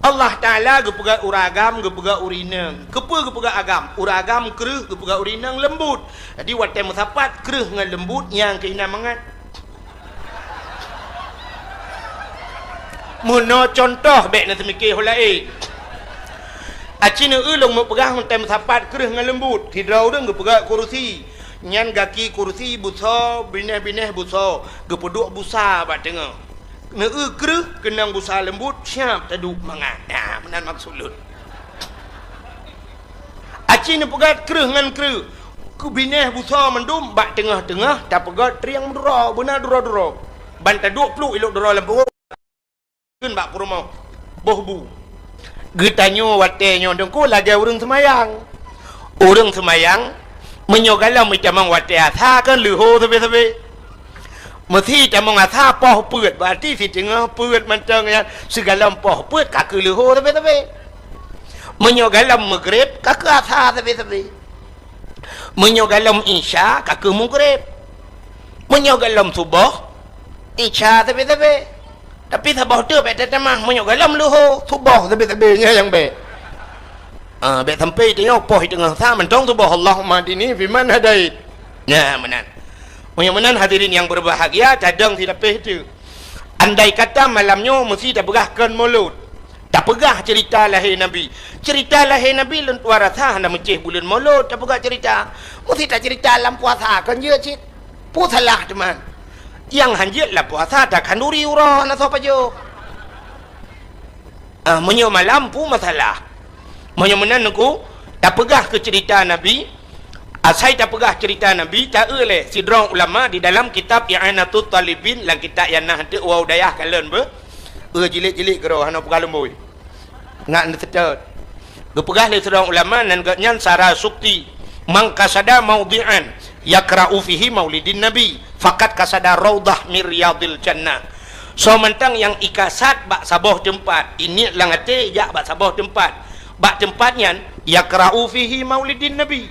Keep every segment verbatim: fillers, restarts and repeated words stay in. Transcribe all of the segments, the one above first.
Allah Taala geupeugah ureueng agam, geupeugah ureueng inong. Keupeue geupeugah agam? Ureueng agam kreueh, geupeugah ureueng inong leumbut. Jadi watée meusapat kreueh ngon leumbut nyang keuh hina mangat. Meunoe cuntoh bék na seumiké ho laén. Aci neueu lôn meupeugah meutem sapat kreueh ngon leumbut, sidroe ureueng geupeugah kurusi. Nyan gaki kurusi busoe, binéh-binéh busoe, geupeuduek busa bak teungoh. Neueu kreueh keunong busa leumbut, siab taduek mangat. Nah, meunan maksud lôn. Aci neupeugah kreueh ngon kreueh, keu binéh busoe mandum bak teungoh-teungoh tapeugah trieng meuduro, beuna duro-duro. Ban taduek pluek ilok duro lam peurumoh. Kheun bak peurumoh, boh bu. Geutanyoe watée nyoe deungku lagée ureueng seumayang. Ureueng seumayang, meunyoe galom itamong watée asa kan leuho sabe-sabe. Meusi tamong asa poh peuet, berarti siteungoh peuet mantong nyan sigalom poh peuet ka keu leuho sabe-sabe. Meunyoe galom meugreb ka keu asa sabe-sabe. Meunyoe galom isya ka keu meugreb. Meunyoe galom suboh isya sabe-sabe. Tapi saboh teuk bék tatamah, meunyoe galom leuho suboh sabe-sabe nyan nyang bék. Ah, bék sampai tanyoe poh teungoh sa mantong suboh, Allahumma hdini fiman hadait. Nah, meunan. Meunyoe meunan hadirin nyang berbahagia, tadong silapéh teuk. Andai kata malam nyoe meusi tapeugah kon mulod, tapeugah ceurita lahé Nabi. Ceurita lahé Nabi lôn tuan rasa hana meucéh buleuen mulod tapeugah ceurita. Meusi taceurita lam puasa kon jeuet cit. Peue salah teuma? Nyang hanjeuet lam puasa takhanduri uroe hana soe pajoh. Ah, meunyoe malam peue masalah? Meunyoe meunan Teungku, tapeugah keu ceurita Nabi, asai tapeugah ceurita Nabi, taeu lé sidroe ulama di dalam kitab I'anatut Talibin, lam kitab nyang na hanteuk wau dayah kalon beu, eu jilid-jilid keudroe hana peugah lumbôi. Ngat neuseutôt. Geupeugah lé sidroe ulama nan geuhnyan Sarasukti, "Man qasada maudhi'an yakra'u fihi maulidin Nabi, faqad qasada raudhah min riyadhil jannah." Soe mantong nyang ikasad bak saboh teumpat, iniet lam até jak bak saboh teumpat. Bak teumpat nyan, yakra'u fihi maulidin Nabi.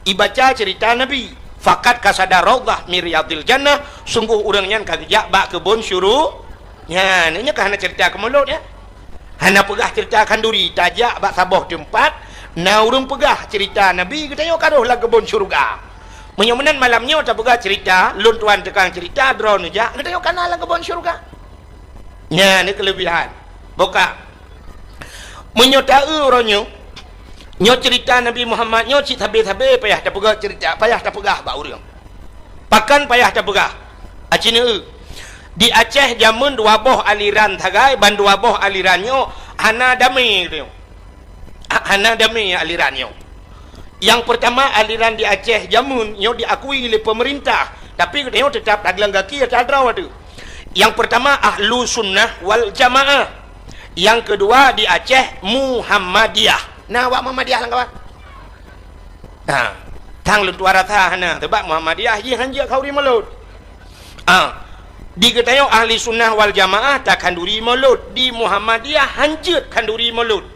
Ibaca ceurita Nabi. Faqad qasada raudhah min riyadhil jannah, sunggoh ureuëng nyan ka geujak bak keubon syuru-, nyan, nyoe ka hana ceurita keu mulod, ya. Hana peugah ceurita khanduri, tajak bak saboh teumpat, na ureuëng peugah ceurita Nabi, geutanyoe ka rhoh lam keubon syeuruga. Meunyoe meunan malam nyoe tapeugah ceurita, lôn tuan tukang ceurita, droeneuh jak, geutanyoe ka na lam keubon syeuruga. Nyan ni keuleubihan. Boka. Meunyoe taeu uroe nyoe, nyoe ceurita Nabi Muhammad nyoe cit sabe-sabe payah tapeugah ceurita, payah tapeugah bak ureuëng. Pakon payah tapeugah? Aci neueu. Di Aceh jameun dua boh aliran sagai, ban dua boh aliran nyoe hana damé geutanyoe. Ha-, hana damé aliran nyoe. Nyang peurtama, aliran di Aceh jameun nyoe diakui lé peumeurintah, tapi geutanyoe teutap tagleng gaki ata droe teuh. Nyang peurtama, Ahlu Sunnah wal Jamaah. Nyang keudua di Aceh, Muhammadiyah. Na awak Muhammadiyah lam kawan? Ha, tang lôn tuan rasa hana, sabab Muhammadiyah jih hanjeuet khanduri mulod. Ha, di geutanyoe Ahli Sunnah wal Jamaah takhanduri mulod, di Muhammadiyah hanjeuet khanduri mulod.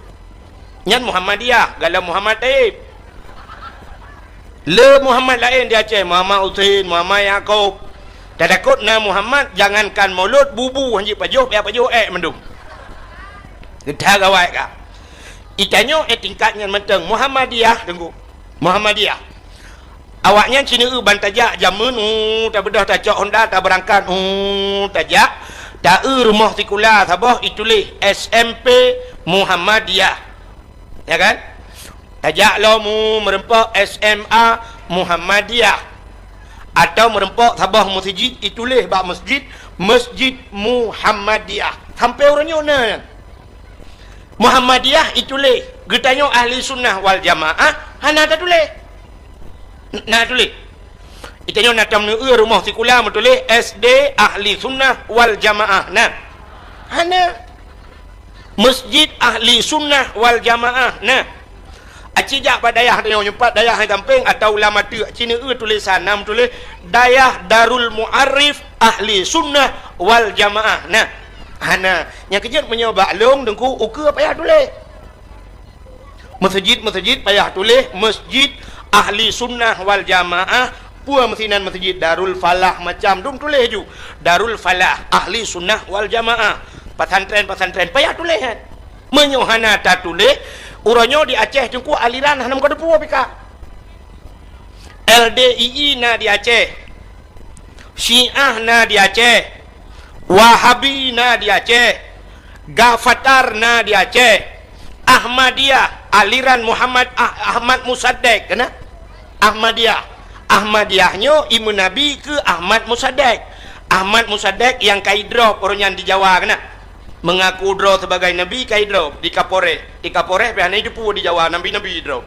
Nyan Muhammadiyah, galom Muhammad Taib. Le Muhammad laén di Aceh, Muhammad Husein, Muhammad Yakub. Tatakot na Muhammad, jangankan mulod, bubu hanjeuet pajoh, payah pajoh ék mandum. Geuda gawai ka. Itanyoe ék tingkat nyan mantong Muhammadiyah, Teungku. Muhammadiyah. Awaknyan ci neueu ban tajak jameun, uh, tabeudôh tacok honda, tabeurangkat, uh, tajak. Taeu rumoh sikula saboh ituléh S M P Muhammadiyah. Ya kan? Tajak lom, uh, meureumpok S M A Muhammadiyah. Atau meureumpok saboh meuseujid ituléh bak meuseujid, Masjid Muhammadiyah. Sampoe uroe nyoe na nyan. Muhammadiyah ituléh, geutanyoe Ahli Sunnah wal Jamaah hana tatuléh. N-, na tuléh. Itanyoe na tam neueu rumoh sikula meutuléh S D Ahli Sunnah wal Jamaah. Na. Hana. Masjid Ahli Sunnah wal Jamaah. Na. Aci jak bak dayah tanyoe, nyoe pat dayah hai gampeng atawa lam ateueh, aci neueu tulésan, na meutuléh Dayah Darul Mu'arif Ahli Sunnah wal Jamaah. Nah, hana. Nyang keujeuet meunyoe bak lôn Teungku ukeue payah tuléh. Meuseujid-meuseujid payah tuléh, Masjid Ahli Sunnah wal Jamaah, peue meusinan meuseujid Darul Falah macam dum tuléh ju. Darul Falah Ahli Sunnah wal Jamaah. Pesantren-pesantren payah tuléh, kan? Meunyoe hana tatuléh, uroe nyoe di Aceh teungku aliran hana meukateupue pih ka. L D I I na di Aceh. Syiah na di Aceh. Wahabi na di Aceh. Gafatar na di Aceh. Ahmadiyah, aliran Muhammad Ah-, Ahmad Musaddek, keunan? Ahmadiyah. Ahmadiyah nyoe imeun nabi keu Ahmad Musaddek. Ahmad Musaddek nyang ka idrop uroe nyan di Jawa, keunan? Mengaku droe sebagai nabi ka idrop di Kapolres. Di Kapolres pih hana jiteupeue di Jawa nabi-nabi idrop.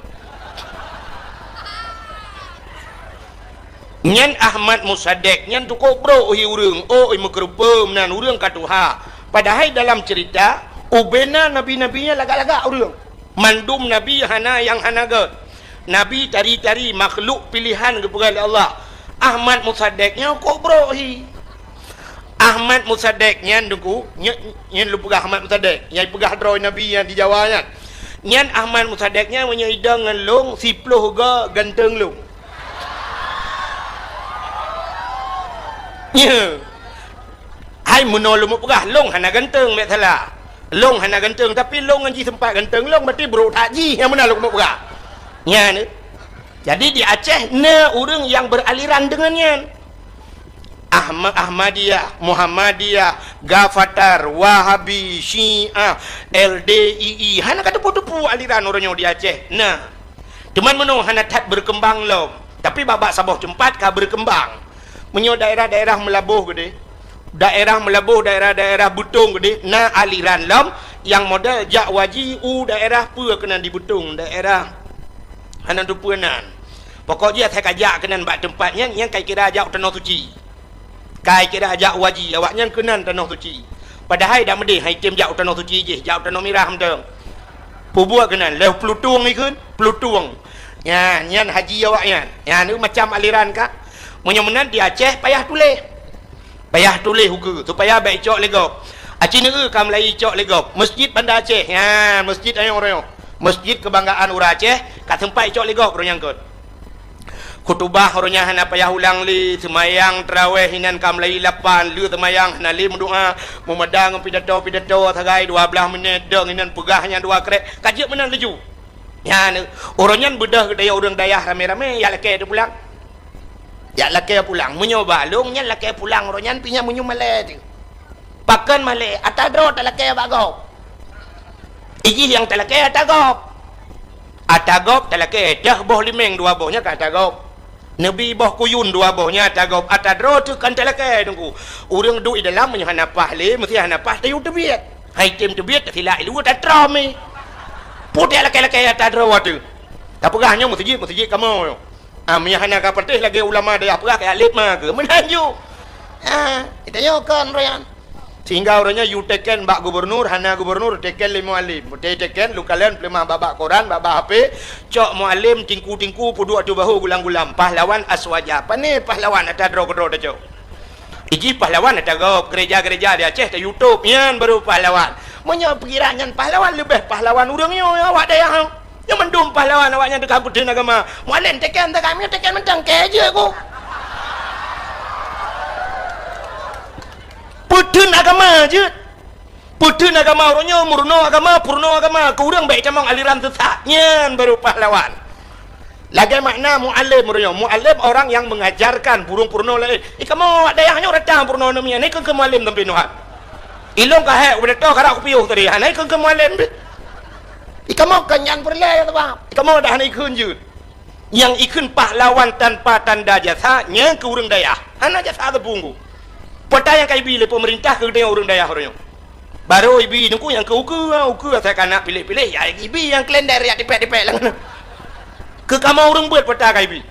Nyan Ahmad Musaddek nyan tukok brok hi ureuëng, oh, i meukeureupeue meunan ureuëng ka tuha. Padahai dalam ceurita, ubena nabi-nabi nyan lagak-lagak ureuëng. Mandum nabi hana nyang hana gét. Nabi tari-tari makhluk pilihan geupeugah lé Allah. Ahmad Musaddek nyan kok brok hi. Ahmad Musaddek nyan teungku, nyan, nyan lôn peugah Ahmad Musaddek, nyang peugah droe nabi nyang di Jawa nyan. Nyan Ahmad Musaddek nyan meunyoe idong ngon lôn, siploh go ganteng lôn. Nyo. Hai meunoe lôn peugah, lôn hana ganteng, bék salah. Lôn hana ganteng, tapi lôn ngon jih seumpat ganteng lôn, berarti brok that jih nyang meunan lôn peugah. Nyan. Jadi di Aceh na ureuëng nyang beraliran deungon nyan. Ahma-, Ahmadiyah, Muhammadiyah, Gafatar, Wahabi, Syiah, L D I I. Hana ka teupeue-teupeue aliran uroe nyoe di Aceh. Nah, teuma meunoe hana that berkembang lom. Tapi bak-bak saboh teumpat ka berkembang. Meunyoe daerah-daerah Meulaboh keudeh, daerah Meulaboh, daerah-daerah Beutong keudeh, na aliran lom nyang model jak waji u daerah peue keunan di Beutong, daerah hana teupeue nan. Pokok jih asai ka jak keunan bak teumpat nyan, nyan kai kira jak u Tanoh Suci. Kai kira jak waji, awaknyan keunan Tanoh Suci. Padahai dak meudeh hai tem jak u Tanoh Suci jih, jak u Tanoh Mirah mantong. Peubuet keunan, lheueh Plutung ikheun, Plutung. Nyan, nyan haji awaknyan. Nyan, neu macam aliran ka. Meunyoe meunan di Aceh payah tuléh. Payah tuléh ukeue, supaya bék icok lé gob. Aci neu ka meulayi icok lé gob. Masjid Banda Aceh. Nyan, masjid ayong royong. Masjid kebanggaan ureuëng Aceh, ka seumpat icok lé gob roh nyang kön. Khutubah uroe nyan hana payah ulang lé, seumayang taraweh inan ka meulayi lapan, lheueh seumayang hana lé meudoá, meumada ngon pidato-pidato sagai dua blaih minét, dong inan peugah nyang dua krek, ka jeuet meunan laju. Nyan, uroe nyan beudôh geutanyoe ureuëng dayah ramé-ramé, jak lakée teupulang. Jak lakée pulang. Meunyoe bak lôn nyan lakée pulang uroe nyan pih nyan meunyoe malée teuh. Pakon malée, ata droe talakée bak gob. Ijih nyang talakée ata gob. Ata gob talakée, dah boh limeng dua boh nyan ka ata gob. Neubi boh kuyun dua boh nyan ata gob. Ata droe teuh kan talakée teungku. Ureuëng duek di dalam meunyoe hana paih lé, meusti hana paih tayue teubiet. Hai tem teubiet, tasilak i luwa tatrom i. Putéh lakée-lakée ata droe teuh. Tapeugah nyoe meuseujid, meuseujid kamoe nyoe. Ah, meunyoe hana ka patéh lagée ulama dayah peugah keu alet ma keu. Meunan ju. Ah, geutanyoe kon uroe nyan. Sehingga uroe nyan yue teken bak gubernur, hana gubernur teken lé mualem. Beutôi teken, lôn kalon peuleumah bak-bak koran, bak-bak H P, cok mualem tingku-tingku peuduek ateueh bahô gulam-gulam. Pahlawan aswaja. Pané pahlawan ata droe keudroe tacok. Ijih pahlawan ata gob, gereja-gereja di Aceh ta YouTube, nyan baru pahlawan. Meunyoe pikiran nyan pahlawan, leubeh pahlawan ureuëng nyoe awak dayah. Nyoe mandum pahlawan awaknyan teuka peutheun agama. Mualem teken teuka, meunyoe teken mantong kée jeuet ku. Peutheun agama jeuet. Peutheun agama uroe nyoe, meurunoe agama, peurunoe agama, keu ureuëng bék tamong aliran sesat. Nyan baru pahlawan. Lagée makna mualem uroe nyoe. Mualem orang yang mengajarkan, burung peurunoe laén. I kamoe awak dayah nyoe rata peurunoe namian, ikheun keu mualem sampai nyoe. Ilong ka hék, udah toh karak kupiôh tadi. Hana ikheun keu mualem deh. I kamoe kan nyan peureulée ya, sabab i kamoe dah hana ikheun jeuet. Nyang ikheun pahlawan tanpa tanda jasa, nyan keu ureuëng dayah. Hana jasa teupeue. Pota nyang ka ibi lé peumeurintah keu geutanyoe ureuëng dayah uroe nyoe. Barô ibi teungku nyang keu ukeue, ukeue asai ka na piléh-piléh, ya ibi nyang kalender jak tipék-tipék lam. Keu kamoe ureuëng beuet pota ka ibi.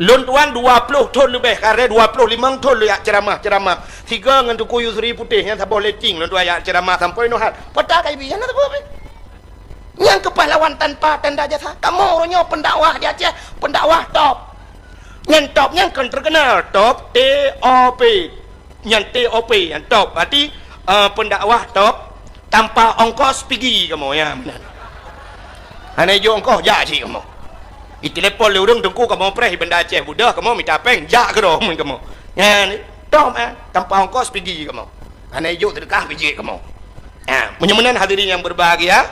Lôn tuan dua ploh thon leubeh, kareh dua ploh limong thon lôn jak ceuramah-ceuramah. Sigoe ngon Teungku Yusri Putéh nyang saboh letting lôn tuan jak ceuramah sampoe nyoe hat. Pota ka ibi, hana teupeue pih. Nyang keu pahlawan tanpa tanda jasa. Kamoe uroe nyoe pendakwah di Aceh, pendakwah top. Nyan top nyan kon terkenal, top, T O P. Nyan T O P, nyan top. Berarti, eh, pendakwah top, tanpa ongkos pigi kamoe, ya, meunan. Hana ijok ongkos, jak cit kamoe. Itelepon lé ureuëng teungku kamoe preh i Banda Aceh, beudôh kamoe mita péng, jak keudroe meunan kamoe. Nyan, top, eh, tanpa ongkos pigi kamoe. Hana ijok seudeukah bijéh kamoe. Ha, meunyoe meunan hadirin nyang berbahagia,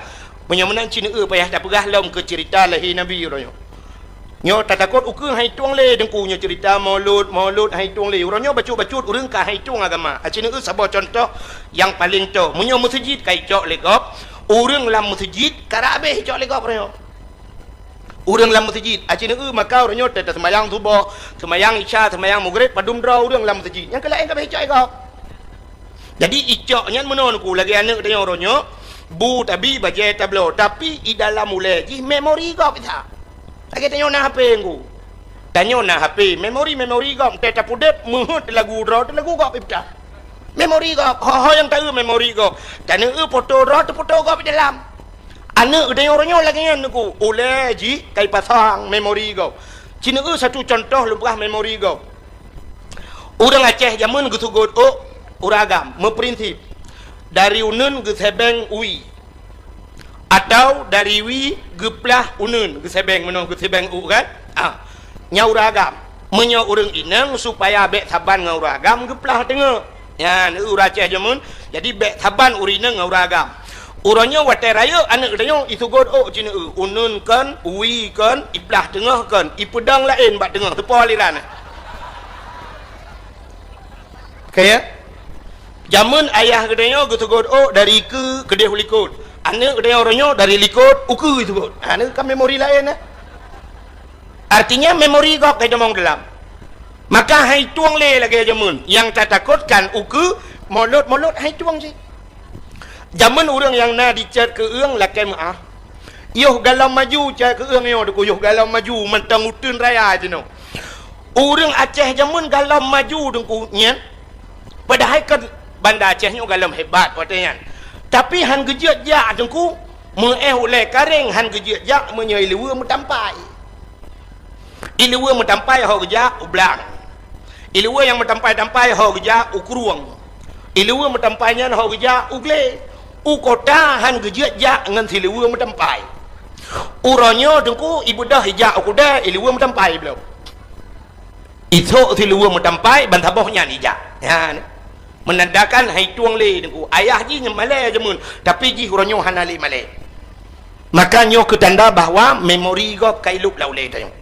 meunyoe meunan cit neueu payah tapeugah lom keu cerita lahé Nabi uroe nyoe. Nyoe tatakot ukeue han itueng lé Teungku nyoe cerita Maulud, Maulud han itueng lé. Uroe nyoe bacut-bacut ureuëng ka han itueng agama. Aci neueu saboh contoh nyang paleng toe. Meunyoe meuseujid ka icok lé gob, ureuëng lam meuseujid karap habéh icok lé gob uroe nyoe. Ureuëng lam meuseujid, aci neueu maka uroe nyoe teuh seumayang suboh, seumayang isya, seumayang maghrib, padum droe ureuëng lam meuseujid. Nyang keu laén ka habéh icok lé gob. Jadi icok nyan meunoe Teungku lagée aneuëk tanyoe uroe nyoe, bu tabi bajée tabloe, tapi i dalam ulée jih memori gob that. Lagée tanyoe na H P Teungku. Tanyoe na H P, memori-memori gob, teuh tapudeb meuheuet lagu droe teuh lagu gob ipta. Memori gob, ho-ho nyang taeu memori gob. Taneueu foto droe teuh foto gob i dalam. Aneuëk tanyoe uroe nyoe lagée nyan Teungku, ulée jih ka ipasang memori gob. Ci neueu satu contoh lôn peugah memori gob. Ureuëng Aceh jameun geuseugot ôk ureuëng agam, meuprinsip dari uneuen geusebeng wie, atau dari wie geuplah uneuen geusebeng, meunoe geusebeng ôk kan? Ah, nyan ureuëng agam. Meunyoe ureuëng inong supaya bék saban ngon ureuëng agam geuplah teungoh. Nyan ureuëng Aceh jameun, jadi bék saban ureuëng inong ngon ureuëng agam. Uroe nyoe watée rayeuk aneuëk tanyoe iseugot ôk ci neueu, uneuen kon, wie kon, iplah teungoh kon, ipeudong laén bak teungoh, teupo aliran. Ka ya? Jameun ayah geutanyoe geuseugot ôk dari keue keudeh u likot. Aneuëk geutanyoe uroe nyoe dari likot u keue iseugot. Ha, nyoe kan memori laén, eh? Artinya memori gob ka itamong dalam. Maka han itueng lé lagée jameun. Nyang tatakotkan ukeue Maulud-Maulud han itueng cit. Jameun ureuëng nyang na di cot keueueng lakée meuáh. Yoh galom maju cot keueueng nyoe Teungku, yoh galom maju mantong uteuen raya jinoe. Ureuëng Aceh jameun galom maju Teungku nyan. Padahai kan Banda Aceh nyoe galom hebat watée nyan. Tapi han geujeuet jak Teungku, meuéh ulée karéng han geujeuet jak meunyoe iluweue meutampai. Iluweue meutampai ho geujak u blang. Iluweue nyang meutampai-tampai ho geujak u krueng. Iluweue meutampai nyan ho geujak u glé. U kota han geujeuet jak ngon siluweue meutampai. Uroe nyoe Teungku ibeudôh ijak u keudée iluweue meutampai bloe. Isok siluweue meutampai ban saboh nyan ijak. Nyan. Meunandakan han itueng lé Teungku. Ayah jih nyang malée jameun, tapi jih uroe nyoe hana lé malée. Maka nyoe keu tanda bahwa memori gob ka ilop lam ulée tanyoe.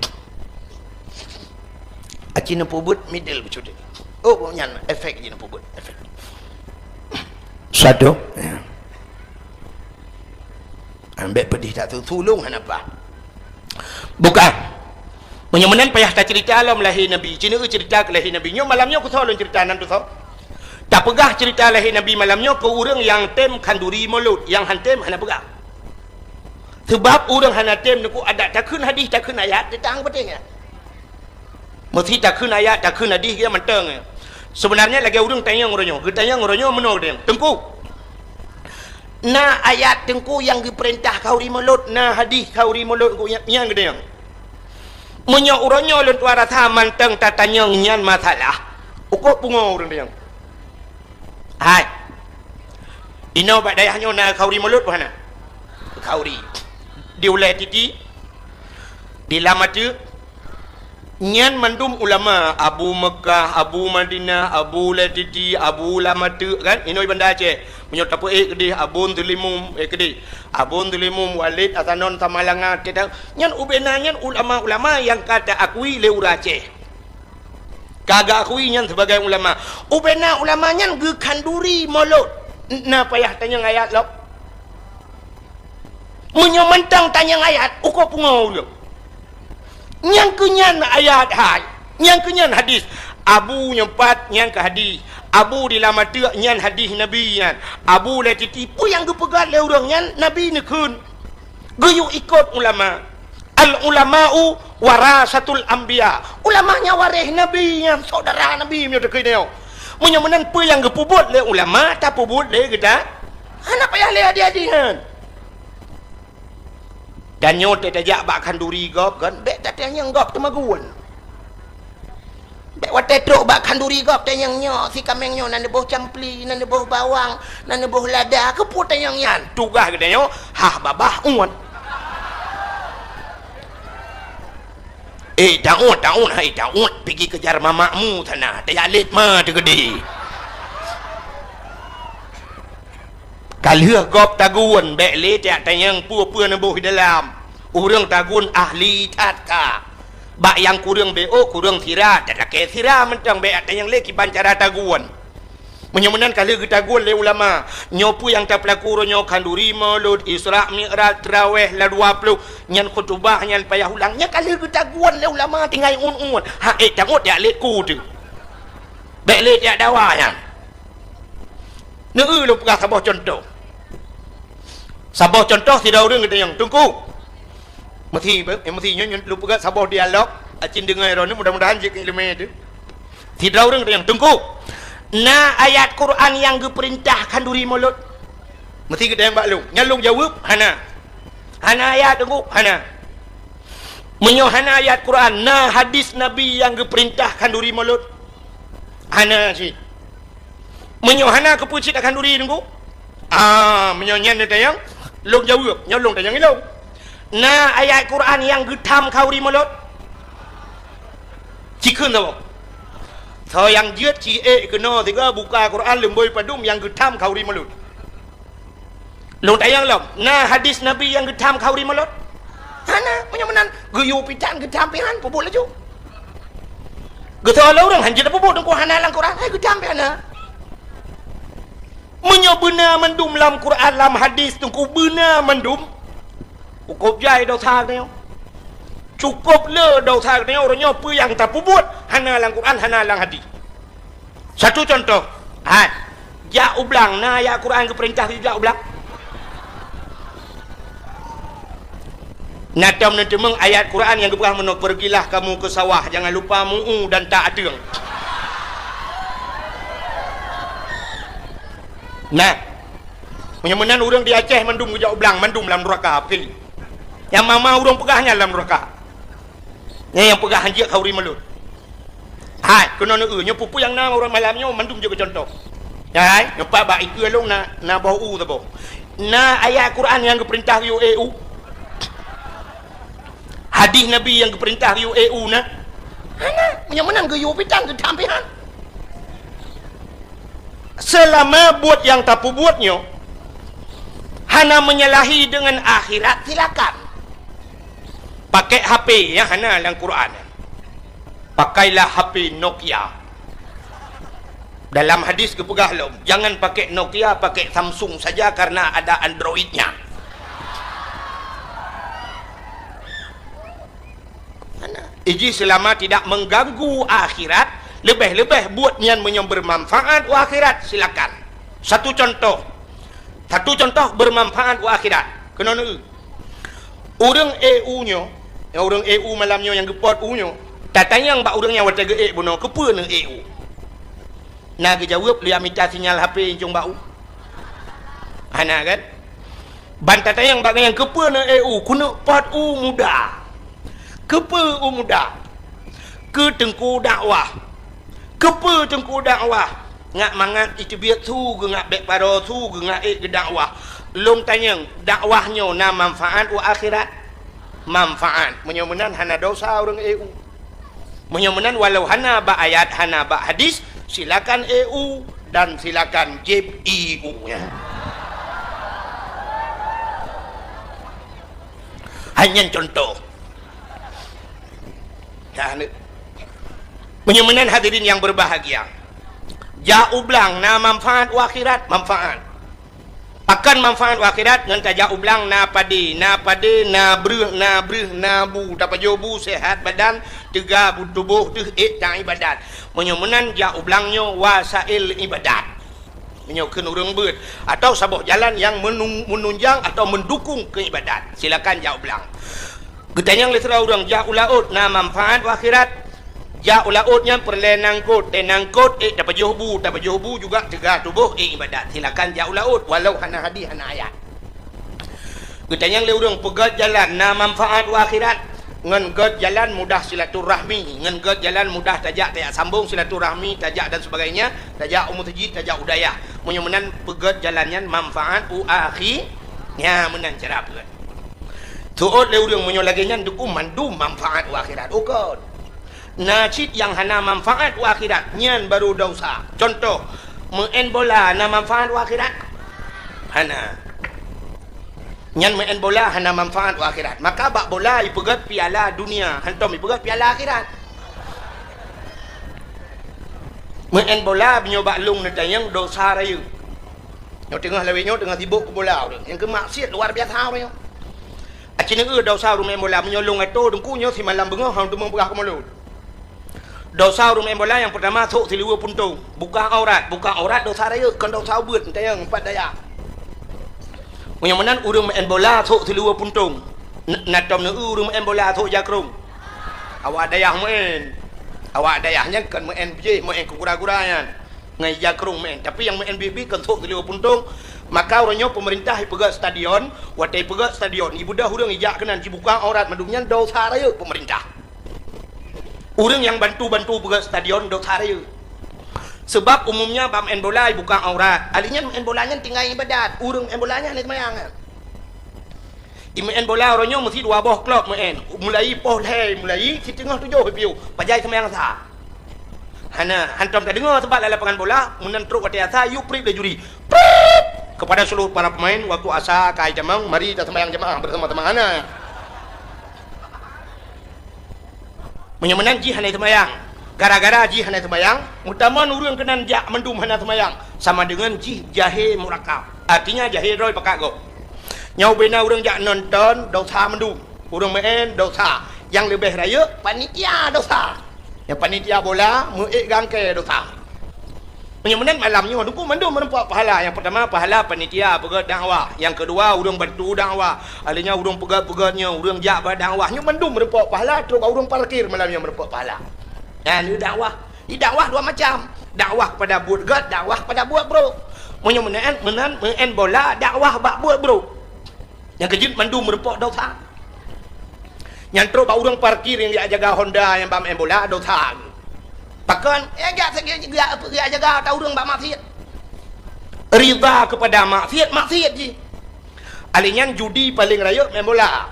Aci neupeubuet middle beucut. Oh, nyan efek jih neupeubuet, efek. Satu. Ya. Ambek pedih tak tu, tulung hana apa. Bukan. Meunyoe meunan payah tacerita lom lahé Nabi. Ci neueu cerita keu lahé Nabi. Nyoe malam nyoe kusoe lôn cerita nan tusoe. Tapeugah cerita lahé Nabi malam nyoe keu ureuëng nyang tem khanduri Maulud, nyang han tem hana peugah. Seubab ureuëng hana tem Teungku adak takheun hadih, takheun ayat, teutang peuteh nyan. Meusti takheun ayat, takheun hadih, ya mantong. Sebenarnya lagée ureuëng tanyong uroe nyoe, geutanyong uroe nyoe meunoe geutanyoe, Teungku. Na ayat Teungku nyang geupeurintah khanduri Maulud, na hadih khanduri Maulud Teungku nyang, nyang geutanyoe. Meunyoe uroe nyoe lôn tuan rasa mantong tatanyong nyan masalah, ukoe pungo ureuëng tanyong. Hai. Inoe bak dayah nyoe na khanduri Maulud bah na? Khanduri. Di Ulée Titi, di Lam Ateuk, nyan mandum ulama, Abu Meukah, Abu Madinah, Abu Ulée Titi, Abu Lam Ateuk kan? Inoe Banda Aceh. Meunyoe tapeuék keudeh Abon Teulimum, eh keudeh. Abon Teulimum, Walid Hasanon Samalanga, kita. Nyan ubena nyan ulama-ulama nyang ka taakui lé ureuëng Aceh. Ka geuakui nyan sebagai ulama. Ubena ulama nyan geukhanduri Maulud. Na payah tanyong ayat lom. Meunyoe mantong tanyong ayat, ukoe pungo ulôn. Nyang keu nyan ayat hai, nyang keu nyan hadis. Abu nyoe pat nyan keu hadis. Abu di Lam Ateuk nyan hadis Nabi nyan. Abu Ulée Titi peue nyang geupeugah lé ureuëng nyan Nabi neukheun. Geuyue ikot ulama. Al ulama'u warasatul anbiya. Ulama nyan waréh Nabi nyan, saudara Nabi meunyoe takheun nyoe. Meunyoe meunan peue nyang geupeubuet lé ulama, tapeubuet lé geuta? Hana payah lé hadih-hadih nyan. Dan nyoe teuh tajak bak khanduri gob kan, bék tatanyong gob teumagun. Bék watée trok bak khanduri gob tanyong nyoe, si kaméng nyoe na neuboh campli, na neuboh bawang, na neuboh lada, keupeue tanyong nyan? Tugaih geutanyoe hah babah uet. Eh, taun, taun, hai taun, pigi keujar mamakmu sana, tajak lét ma teugeudi. Ka lheueh gob tagun, bék lé tajak tanyong peue-peue neuboh di dalam. Ureuëng tagun ahli that ka. Bak nyang kureueng B O, kureueng sira, talakée sira mantong, bék tajak tanyong lé kiban cara tagun. Meunyoe meunan ka lheueh geutagun lé ulama, nyoe peue nyang tapeulaku uroe nyoe, khanduri, mulod, Isra Mi'raj, traweh, la dua ploh, nyan khutubah, nyan payah ulang, nyan ka lheueh geutagun lé ulama tinggai uet-uet. Hak ék tangot jak lé ku teuh. Bék lé jak dawa nyan. Neu-eu lôn peugah saboh cuntoh. Saboh cuntoh, sidroe ureuëng geutanyong, "Teungku." Meusi, meusi nyoe, nyoe lôn peugah saboh dialog, acin deungoe droeneuh, mudah-mudahan jeuet keu iéleumé teuh. Sidroe ureuëng geutanyong, "Teungku, na ayat Quran nyang geupeurintah khanduri mulod?" Meusi geutanyong bak lôn. Nyan lôn jaweueb, "Hana." "Hana ayat, Teungku?" "Hana." "Meunyoe hana ayat Quran, na hadis Nabi nyang geupeurintah khanduri mulod?" "Hana cit." "Meunyoe hana, keupeue cit khanduri, Teungku?" "Ah, meunyoe nyan neutanyong, lôn jaweueb, nyoe lôn tanyong ilôn. Na ayat Quran nyang geutham khanduri mulod?" Cikheun saboh. Soe nyang jeuet ci ék keunoe sigoe buka Quran leumbôi padum nyang geutham khanduri mulod. Lôn tanyong lom, na hadis Nabi nyang geutham khanduri mulod? Hana, meunyoe meunan, geuyue pitan geutham pih han, peubuet laju. Geutanyoe lé ureuëng, "Han jeuet peubuet, Teungku, hana lam Quran." Hai geutham pih hana. Meunyoe beuna mandum lam Quran, lam hadis, Teungku, beuna mandum, cukôp jai desya geutanyoe. Cukôp le desya geutanyoe, uroe nyoe peue nyang tapeubuet hana lam Quran, hana lam hadis. Satu contoh, hai, jak u blang, na ayat Quran geupeurintah jak u blang? Na tom neuteumeung ayat Quran nyang geupeugah meunoe, "Pergilah kamu ke sawah, jangan lupa mu'u dan tak ateueng." Nah, meunyoe meunan ureuëng di Aceh mandum geujak u blang, mandum lam nuraka, beutôi. Nyang ma-ma ureuëng peugah nyan lam nuraka. Nyan nyang peugah han jeuet khanduri mulod. Hai, keunoe neu-eu, nyoe peue-peue nyang na uroe malam nyoe mandum jeuet keu cuntoh. Hai, nyoe pat bak ikeue lôn na, na boh u saboh. Na ayat Quran nyang geupeurintah geuyue ék u? Hadis Nabi nyang geupeurintah geuyue ék u na? Hana, meunyoe meunan geuyue pitan geutham pih han. Seulama buet nyang tapeubuet nyoe hana menyalahi deungon akhirat, silakan. Pakai H P nyang hana lam Quran. Pakailah H P Nokia. Dalam hadis geupeugah lom, "Jangan pakai Nokia, pakai Samsung saja karena ada Android-nya." Mana? Iji selama tidak mengganggu akhirat, lebih-lebih buat nyan meunyoe bermanfaat u akhirat, silakan. Satu contoh. Satu contoh bermanfaat u akhirat. Keunoe neu-eu. Ureuëng ék u nyoe, nyang ureuëng ék u malam nyoe nyang geupot u nyoe, tatanyong bak ureuëng nyang watée geuék bunoe, "Keupeue neuék u?" Na geujaweueb, "Lé mita sinyal H P incong bak u." Hana kan? Ban tatanyong bak gobnyan, "Keupeue neuék u?" "Keuneuk pot u muda." "Keupeue u muda?" "Keu teungku dakwah." "Keupeue teungku dakwah?" "Ngat mangat iteubiet su, geungat bék paro su, geungat ék geudakwah." Lôn tanyong, dakwah nyoe na manfaat u akhirat? Manfaat. Meunyoe meunan hana desya ureuëng ék u. Meunyoe meunan walau hana bak ayat, hana bak hadis, silakan ék u dan silakan jieb ie u nyan. Hai nyan contoh. Nah, ni. Meunyoe meunan hadirin yang berbahagia, jak u blang na manfaat u akhirat, manfaat. Pakon manfaat u akhirat? Ngon tajak u blang na padé, na padé, na breueh, na breueh, na bu, tapajoh bu, sehat badan, teuga bu tuboh teuh ék taibadat. Meunyoe meunan jak u blang nyoe wasail ibadat. Meunyoe kheun ureuëng beuet, atau saboh jalan nyang menung-, menunjang atau mendukung keu ibadat, silakan jak u blang. Geutanyong lé sidroe ureuëng, jak u laôt na manfaat u akhirat? Jak u laôt nyan peureulée nangkot, eh, nangkot ék tapajoh bu, tapajoh bu juga teuga tuboh ék ibadat. Silakan jak u laôt, walau hana hadis, hana ayat. Geutanyong lé ureuëng, peugét jalan na manfaat u akhirat? Ngon gét jalan mudah silaturahmi, ngon gét jalan mudah tajak, tajak sambong silaturahmi, tajak dan sebagainya, tajak u meuseujid, tajak u dayah. Meunyoe meunan peugét jalan nyan manfaat u akhi-, nya meunan cara peugét. Seuôt lé ureuëng, meunyoe lagée nyan, teungku, mandum manfaat u akhirat. Ukot. Na cit nyang hana manfaat u akhirat, nyan baru desya. Contoh, meu'en bola na manfaat u akhirat? Hana. Nyan meu'en bola hana manfaat u akhirat. Maka bak bola ipeugét piala dunia, hantom ipeugét piala akhirat. Meu'en bola meunyoe bak lông neutanyong dosa rayeuk. Nyoe teungoh lawét nyoe teungoh sibok keu bola ureueng. Nyang keu maksiet luar biasa ureueng nyoe. Aci neueu dosa ureueng meu'en bola meunyoe lông atô teungku nyoe simalam beungoh hana teumé peugah keu mulod. Dosa ureueng meu'en bola nyang peurtama sôk siluweue puntông. Buka aurat, buka aurat dosa rayeuk, kon dosa ubeut, neutanyong pat dayah. Meunyoe meunan ureueng meu'en bola sôk siluweue puntông. N-, na tom neueu ureueng meu'en bola sôk jakrong. Awak dayah meu'en. Awak dayah nyan kon meu'en bijéh, meu'en keu gura-gura nyan. Ngon jakrong meu'en. Tapi nyang meu'en biet-biet kon sôk siluweue puntông. Maka uroe nyoe peumeurintah ipeugét stadion, watée ipeugét stadion, ibeudôh ureueng ijak keunan jibuka aurat mandum nyan dosa rayeuk peumeurintah. Ureueng nyang bantu-bantu peugét stadion dosa rayeuk. Seubab umumnya bak meu'en bola ibuka aurat. Ahli nyan meu'en bola nyan tinggai ibadat. Ureueng meu'en bola nyan hana seumayang. Imeu'en bola uroe nyoe meusi dua boh klub meu'en. Mulai poh lhée, mulai siteungoh tujoh ipiôh. Pajan seumayang sa. Hana, hantom tadeungoe seubab lam lapangan bola, meunan trok watée asa, yue prip lé juri. Prip! Kepada seluruh para pemain, waktu asa ka itamong, mari taseumayang jamaah bersama-sama. Hana. Meunyoe meunan jih hana seumayang. Gara-gara jih hana seumayang, meutamong ureueng keunan jak mandum hana seumayang, sama deungon jih jahé murakab. Artinya jahé droe pakat gob. Nyoe ubena ureueng jak nonton, dosa mandum. Ureueng meu'en, dosa. Nyang leubeh rayeuk, panitia, dosa. Nyang panitia bola, meu'ék gangkée, dosa. Meunyoe meunan malam nyoe, teungku mandum meurumpok pahala. Nyang peurtama, pahala panitia peugét dakwah. Nyang keudua, ureueng bantu dakwah. Ahli nyan ureueng peugét-peugét nyoe, ureueng jak bak dakwah. Nyoe mandum meurumpok pahala, trok bak ureueng parkir malam nyoe meurumpok pahala. Nyan dakwah. Di dakwah dua macam. Dakwah kepada buet gét, dakwah kepada buet brok. Meunyoe meunan, meunan, meu'en bola, dakwah bak buet brok. Nyang keujeuet mandum meurumpok dosa. Nyang trok bak ureueng parkir nyang jak jaga Honda nyang bak meu'en bola dosa. Pakon? Eh, jak, jak, jak, jak jaga ata ureueng bak maksiet. Ridha kepada maksiet, maksiet jih. Ahli nyan judi paleng rayeuk meu'en bola.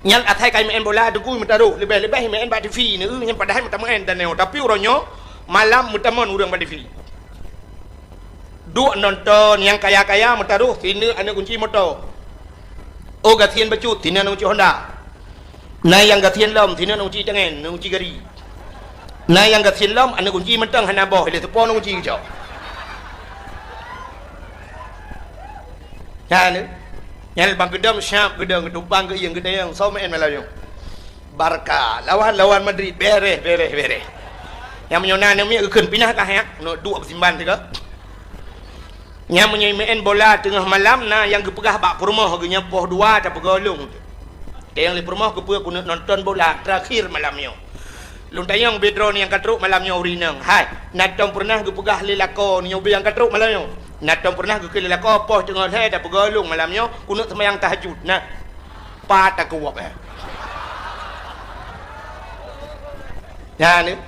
Nyan asai kai meu'en bola teungku meutaroh, leubeh-leubeh meu'en bak TV neu, nyan padahai meutameu'en dan nyoe. Tapi uroe nyoe malam meutamong ureueng bak TV. Duek nonton nyang kaya-kaya meutaroh sineuk aneuk kunci moto. Oh gasien bacut sineuk aneuk kunci Honda. Na nyang gasien lom sineuk aneuk kunci tangen, aneuk kunci gari. Na nyang gasien lom aneuk kunci mantong hana boh lé seupôt aneuk kunci geucok. Nyan, nyan bang geudong siap geudong geutumpang geuieng geudayang soe meu'en malam nyoe. Barca lawan, lawan Madrid, bereh, bereh, bereh. Nyang meunyoe na aneuk miet geukheun pinah ka hek, keuneuk duek beusimban sigoe. Nyang meunyoe meu'en bola teungoh malam na nyang geupeugah bak peurumoh geuh nyan poh dua tapeugolong. Teuh nyang lé peurumoh geupeue keuneuk nonton bola terakhir malam nyoe. Lôn tanyong bidroe nyang ka trok malam nyoe ureueng inong. Hai, na tom peureunah geupeugah lé lakoe nyoe nyang ka trok malam nyoe. Na tom peureunah geukheun lé lakoe poh teungoh lhée tapeugolong malam nyoe keuneuk seumayang tahajud. Na. Pat takeuwab, eh. Nyan, eh.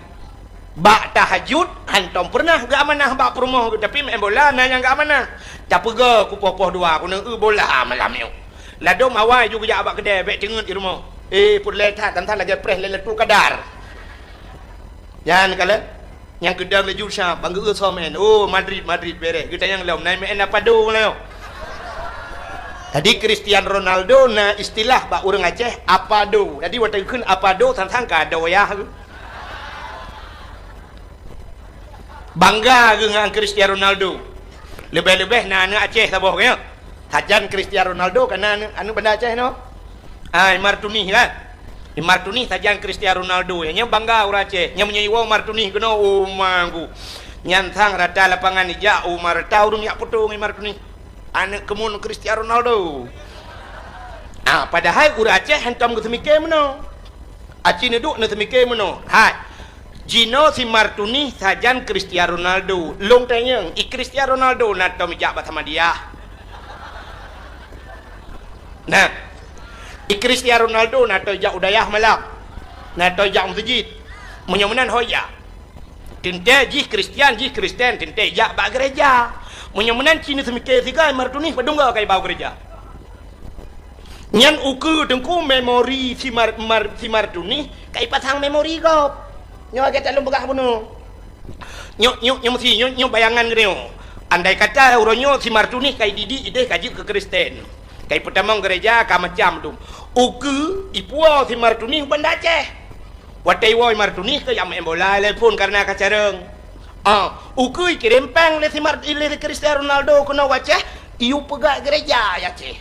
Bak tahajud, hantom peureunah geuamanah bak peurumoh geuh, tapi meu'en bola na nyang geuamanah. Tapeugah kupoh-poh dua, keuneuk eu bola malam nyoe. Ladôm awai ju geujak bak keudè, bèk teungeut di rumoh. Eh, peureulèe that, dan that lagèe preh Lailatul Qadar. Nyan kalon. Nyang keudang laju sa, bang geu-eu soe meu'en. Oh, Madrid, Madrid, bereh. Geutanyong lom, na meu'en Apado nyoe. Jadi, Cristiano Ronaldo na istilah bak ureueng Aceh, Apado. Jadi, watèe geukheun Apado, sang-sang ka ado yah. Bangga geuh ngon Cristiano Ronaldo. Leubeh-leubeh na aneuk Aceh saboh, nyoe. Sajan Cristiano Ronaldo ka na aneuk, aneuk Banda Aceh nyoe. Ah, Imar Tunih kan? Imar Tunih sajan Cristiano Ronaldo. Nyan bangga ureueng Aceh. Nyan meunyoe iwoe Imar Tunih keunoe, oh, manggu. Nyan sang rata lapangan ijak, oh, ma rata ureueng jak poto ngon Imar Tunih. Aneuk keumun Cristiano Ronaldo. Ah, padahai ureueng Aceh hantom geuseumiké meunoe. Aci neuduek neuseumiké meunoe. Hai. Jinoe si Imar Tunih sajan Cristiano Ronaldo. Lôn tanyong, i Cristiano Ronaldo na tom ijak bak Samadiyah. Nah, i Cristiano Ronaldo na tom ijak u dayah malam. Na tom ijak u meuseujid. Meunyoe meunan ho ijak. Teuntèe jih Kristian, jih Kristen, teuntèe ijak bak gereja. Meunyoe meunan ci neuseumiké sigoe Imar Tunih padum goe ka iba u gereja. Nyan ukeue teungku memori si Imar, Imar, si Imar Tunih ka ipasang memori gob. Nyoe lagèe that lôn peugah bunoe. Nyoe, nyoe, nyoe meusi, nyoe, nyoe bayangan geutanyoe. Andai kata uroe nyoe si Martunis ka ididik ideh ka jeuet keu Kristen, ka ipeutamong gereja ka macam dum. Ukeue ipuwoe si Martunis u Banda Aceh. Watèe iwoe Martunis keu jak meu'en bola lé phon kareuna ka carông. Ah, ukeue ikirém péng lé si Mar-, lé si Cristiano Ronaldo keunoe u Aceh, iyue peugöt gereja di Aceh.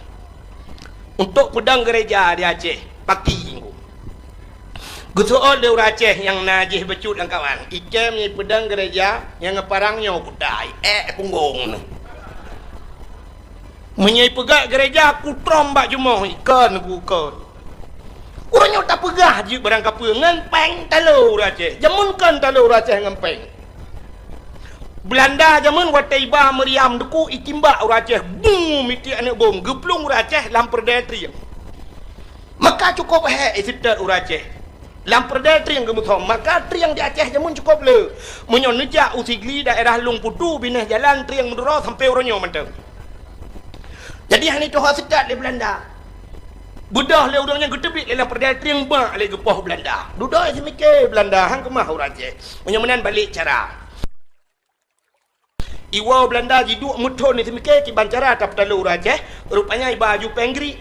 Untuk peudong gereja di Aceh, paki. Geuseuôt lé ureueng Aceh nyang na jih bacut lam kawan, ikém ipeudong gereja nyang ngon parang nyoe kutai, ék punggong nyoe. Meunyoe ipeugöt gereja kutrom bak jumoh, ikon ku kon. Uroe nyoe tapeugah jeuet barang kapeue ngon péng talo ureueng Aceh. Jameun kon talo ureueng Aceh ngon péng. Beulanda jameun watèe iba meuriam duku itimbak ureueng Aceh, bum, mitiek aneuk bom, geuplueng ureueng Aceh lam peureudèe trieng. Maka cukôp hék iseutôt ureueng Aceh. Lam peureudèe trieng geumeusom, maka trieng di Aceh jameun cukôp le. Meunyoe neujak u Sigli daerah Lueng Putu binéh jalan trieng meuduro sampoe uroe nyoe mantong. Jadi hana tuha seutôt lé Beulanda. Beudôh lé ureueng nyan geuteubiet lé lam peureudèe trieng bak lé geupoh Beulanda. Dudoe seumiké Beulanda han keumah ureueng Aceh. Meunyoe meunan balek cara. Iwoe Beulanda jiduek meuthon seumiké kiban cara tapeutalo ureueng Aceh, rupanya iba aju péng grik.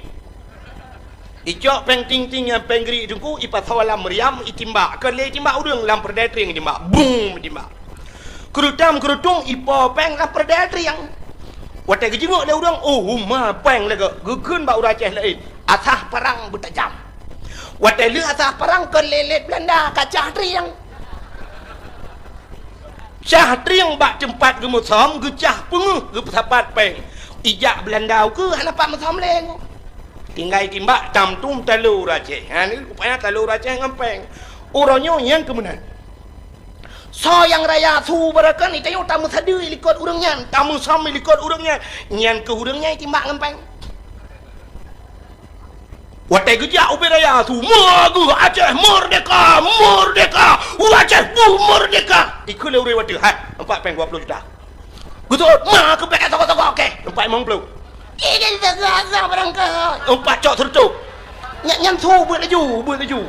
Icok péng ting-ting nyang péng grik teungku ipasoe lam meuriam itimbak. Kon lé itimbak ureueng lam peureudèe trieng itimbak. Bum itimbak. Keurutam keurutung ipo péng lam peureudèe trieng. Watèe geujeungok lé ureueng, oh, uma péng lagèe geukheun bak ureueng Aceh laén. Asah parang beutajam. Watèe lheueh asah parang kon lé lét Beulanda kacah trieng. Cah trieng bak teumpat geumeusom geucah peungeuh geupeusapat péng. Ijak Beulanda ukeue hana pat meusom lé. Tinggai timbak tam tum talo ureueng Aceh. Ha ni rupanya talo ureueng Aceh ngon péng. Uroe nyoe nyang keumeunan. Soe nyang raya su barokon, ita nyoe tameusadeue likot ureueng nyan, tameusom likot ureueng nyan. Nyan keuh ureueng nyan itimbak ngon péng. Watèe geujak ubé raya su, "Meugeue Aceh merdeka, merdeka, Aceh bu merdeka." Ikheun lé ureueng watèe, "Hai, empat péng dua puluh juta." Geuseuôt, "Ma keuh péng toko-toko kèe, empat limong puluh." Ih, jadi teuga-teuga barang kah. Empat cok seureutôh. Nyan, nyan su beuet laju, beuet laju.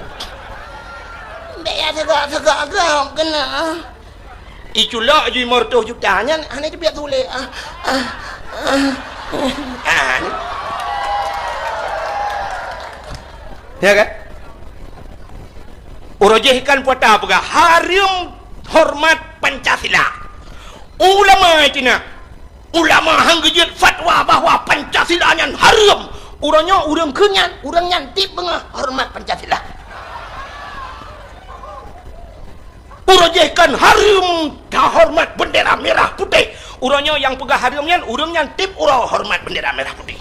Bèk ya teuga-teuga gam keunan. Iculok ju lima ratus juta nyan hana teubiet tuléh. Ah, ah, ah. Ah, ni. Ya kan? Uroe jih kan puasa peugah hareuem hormat Pancasila. Ulama Cina Ulama han geujeuet fatwa bahwa Pancasila nyan hareuem. Uroe nyoe ureueng kheun nyan, ureueng nyan tiep beungoh horeumat Pancasila. Uroe jih kan hareuem tahoreumat beundera mirah putéh. Uroe nyoe nyang peugah hareuem nyan, ureueng nyan tiep uroe horeumat beundera mirah putéh.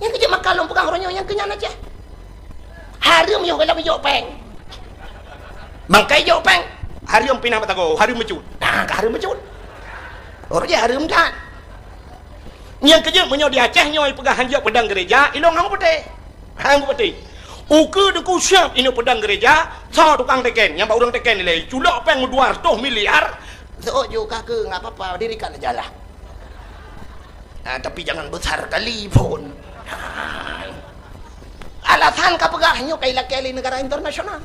Nyang keu jeuet maka lôn peugah uroe nyoe nyang keu nyan Aceh. Hareuem yoh gohlom ijok péng. Bangkai jok péng, hareuem pinah mata goe, hareuem meucut. Nah, ka hareuem meucut. Uroe jih hareuem that. Nyang keu jeuet meunyoe di Aceh nyoe peugah han jok peudong gereja, ilong han geupeuteh. Han geupeuteh. Ukeue Teungku siap inoe peudong gereja, soe tukang teken, nyang bak ureueng teken ilèe, culok péng dua ratus miliar. Seuôt ju ka keu, enggak apa-apa, dirikan aja lah. Ah, tapi jangan besar kali pun. Ah. Alasan ka peugah nyoe ka ilakèe lé negara internasional.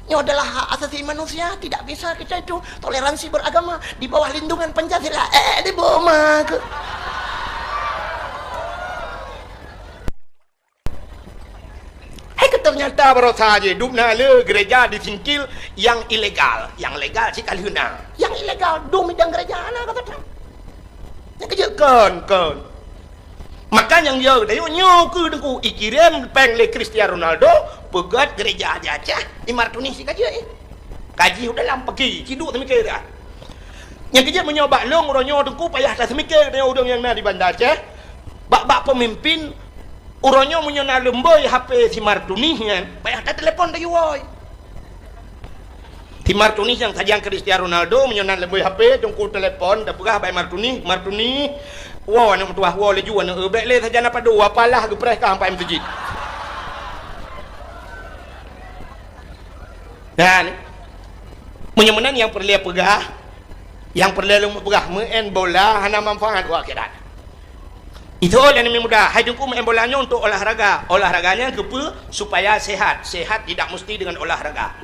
Nyoe adalah hak asasi manusia, tidak bisa kita itu toleransi beragama di bawah lindungan Pancasila. Eh, di bawah mah ke? Hai, keu teunyata barosa jih, dum na le gereja di Singkil nyang ilegal. Nyang legal cit ka lheueh na. Nyang ilegal dum idang gereja hana ka peugah. Nyang keu jeuet kon, kon. Maka nyang yo dayuek nyoe keuh Teungku ikirém péng lé Cristiano Ronaldo peugöt gereja di Aceh, i Martunis cit ka jeuet. Ka jih u dalam paki, ciduek teumikir dah. Nyang keu jeuet meunyoe bak lôn uroe nyoe Teungku payah taseumiké deungon ureueng nyang na di Banda Aceh, bak-bak peumimpin, uroe nyoe meunyoe na leumboi H P si Martunis nyan, payah tatelepon tayue woe. Si Martunis nyang sajan Cristiano Ronaldo, meunyoe na leumboi H P, Teungku telepon, tapeugah bak Martunis, "Martunis, woe aneuk meutuwah, woe laju aneuk eu, bèk lé sajan na padum, apalah geupreh kah sampai meuseujid." Dan meunyoe meunan nyang peureulèe peugah, nyang peureulèe lôn peugah, meu'en bola hana manfaat u akhirat. Itu lé aneuk muda, hai Teungku meu'en bola nyoe untuk olahraga. Olahraga nyan keupeue? Supaya sehat. Sehat tidak mesti dengan olahraga.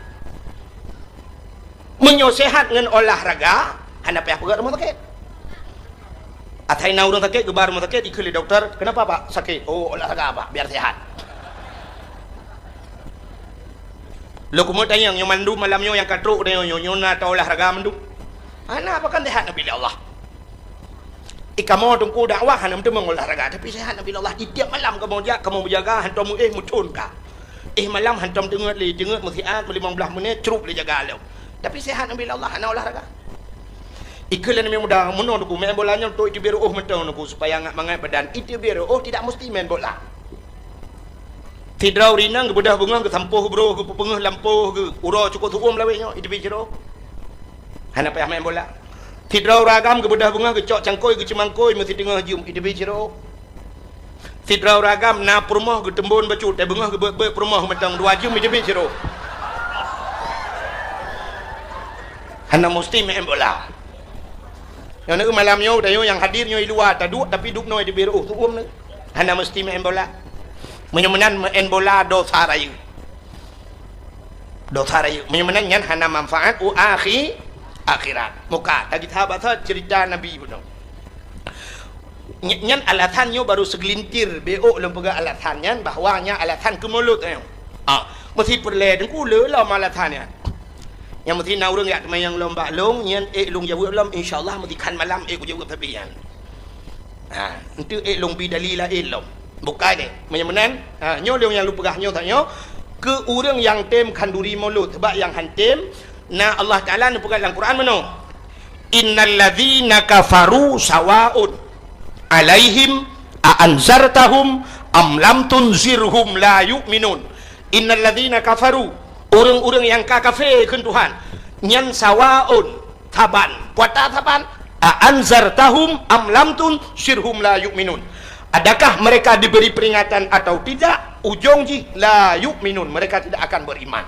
Meunyoe sehat ngon olahraga, Hana payah peugah rumoh sakét. Asai na ureuëng sakét, geuba rumoh sakét, ikheun lé dokto, "Kenapa, Pak, sakit?" "Oh, olahraga, Pak, biar sehat." Lôn keumeung tanyong, nyoe mandum malam nyoe nyang ka trok nyoe, nyoe, nyoe na taolahraga mandum? Hana, pakon sehat neubi lé Allah. I kamoe teungku dakwah hana meuteumé olahraga, tapi sehat neubi lé Allah. Di tiep malam kamoe jak, kamoe meujaga, hantom éh meuthon ka. Éh malam hantom teungeut lé, teungeut meusiat, meulimong blaih menit, crup lé jaga lom. Tapi sehat neubi lé Allah, hana olahraga. Ikheun lé aneuk muda, meunoe teungku, main bola nyoe untuk iteubiet reuôh mantong teungku, supaya ngat mangat badan. Iteubiet reuôh tidak mesti main bola. Sidroe ureuëng inong geubeudôh beungoh, geusampôh broh, geupeupeuéngeut lampôh, geu-, uroe cukôp su'uem lawét nyoe, iteubiet sidroe. Hana payah main bola. Sidroe ureuëng agam geubeudôh beungoh, geucok cangkôi, geuceumangkôi, meusiteungoh jeuem, iteubiet sidroe. Sidroe ureuëng agam na peurumoh geuteumbon bacut, teubeungoh geubeuet-beuet peurumoh mantong dua jeuem, iteubiet sidroe. Hana meusti main bola. Nyoe neueu malam nyoe, tanyoe nyang hadir nyoe i luwa taduek, tapi dubnoe iteubiet reuôh su'uem nyoe. Hana meusti main bola. Meunyoe meunan main bola dosa rayeuk. Dosa rayeuk. Meunyoe meunan nyan hana manfaat u akhi-, akhirat. Muka, tagita basa cerita Nabi bunoe. Ny-, nyan alasan nyoe baru segelintir, bék lôn peugah alasan nyan bahwa nyan alasan keu mulod nyoe. Ah, meusti peureulée teungku lé lom alasan nyan. Nyang meusti na ureuëng jak teumayang lom bak lôn, nyan ék lôn jaweueb lom, insya Allah meusti khan malam ék kujaweueb sabe nyan. Ha, enteuk ék lôn bi dali laén lom. Bukai deh. Meunyoe meunan, ha, nyoe lôn nyang lôn peugah nyoe tanyoe, keu ureuëng nyang tem khanduri mulod, sabab nyang han tem, na Allah Taala neupeugah lam Quran meunoe, "Innal ladzina kafaru sawaun alaihim a anzartahum am lam tunzirhum la yu'minun." Innal ladzina kafaru, ureuëng-ureuëng nyang ka kafé kheun Tuhan, nyan sawaun, saban. Peue ta saban? A anzartahum am lam tunzirhum la yu'minun. Adakah mereka diberi peringatan atau tidak, ujong jih la yu'minun, mereka tidak akan beriman.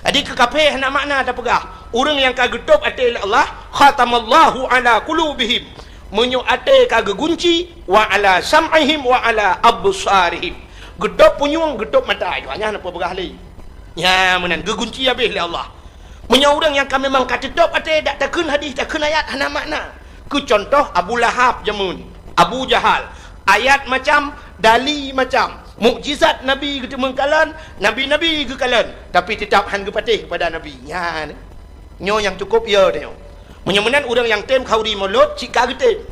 Jadi keu kafé hana makna tapeugah. Ureuëng nyang ka geutôb até lé Allah, khatamallahu ala qulubihim. Meunyoe até ka geugunci, wa ala sam'ihim wa ala absarihim. Geutôb punyueng, geutôb mata, nyan hana peue peugah lé. Nyan meunan geugunci habéh lé Allah. Meunyoe ureuëng nyang ka memang ka teutôb até, dak takheun hadis, takheun ayat, hana makna. Keu cuntoh Abu Lahab jameun, Abu Jahal, ayat macam, dali macam, mukjizat Nabi geuteumeung kalon, nabi-nabi geukalon, tapi teutap han geupatéh keupada Nabi. Nyan, nyoe nyang cukôp yo tanyoe. Meunyoe meunan ureuëng nyang tem khanduri mulod cit ka geutem.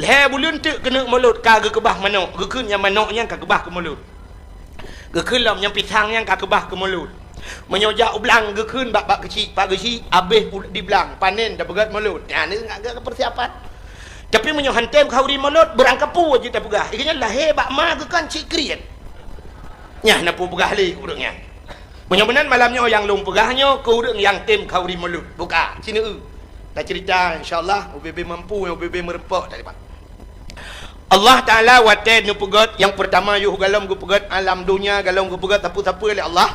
Lhée buleuen teuk keuneuk mulod ka geukeubah manok, geukheun nyang manok nyan ka keubah keu mulod. Geukheun lom nyang pisang nyan ka keubah keu mulod. Meunyoe jak u blang geukheun bak, bak keuchik, pak keuchik, abéh u-, di blang, panen tapeugét mulod. Nyan ngat geuh persiapan. Tapi meunyoe han tem khanduri mulod, beurangkapeue jeuet tapeugah. Ikeu nyan lahé bak ma geukheun cit kriet. Nyan na peue peugah lé ureuëng nyan. Meunyoe meunan malam nyoe nyang lôn peugah nyoe keu ureuëng nyang tem khanduri mulod. Buka, sineuk. Tacerita insya Allah, ubé-bé mampu, ubé-bé meureumpok tadi, Pak. Allah Taala watée neupeugét, nyang peurtama yoh galom geupeugét alam donya, galom geupeugét sapeue-sapeue lé Allah.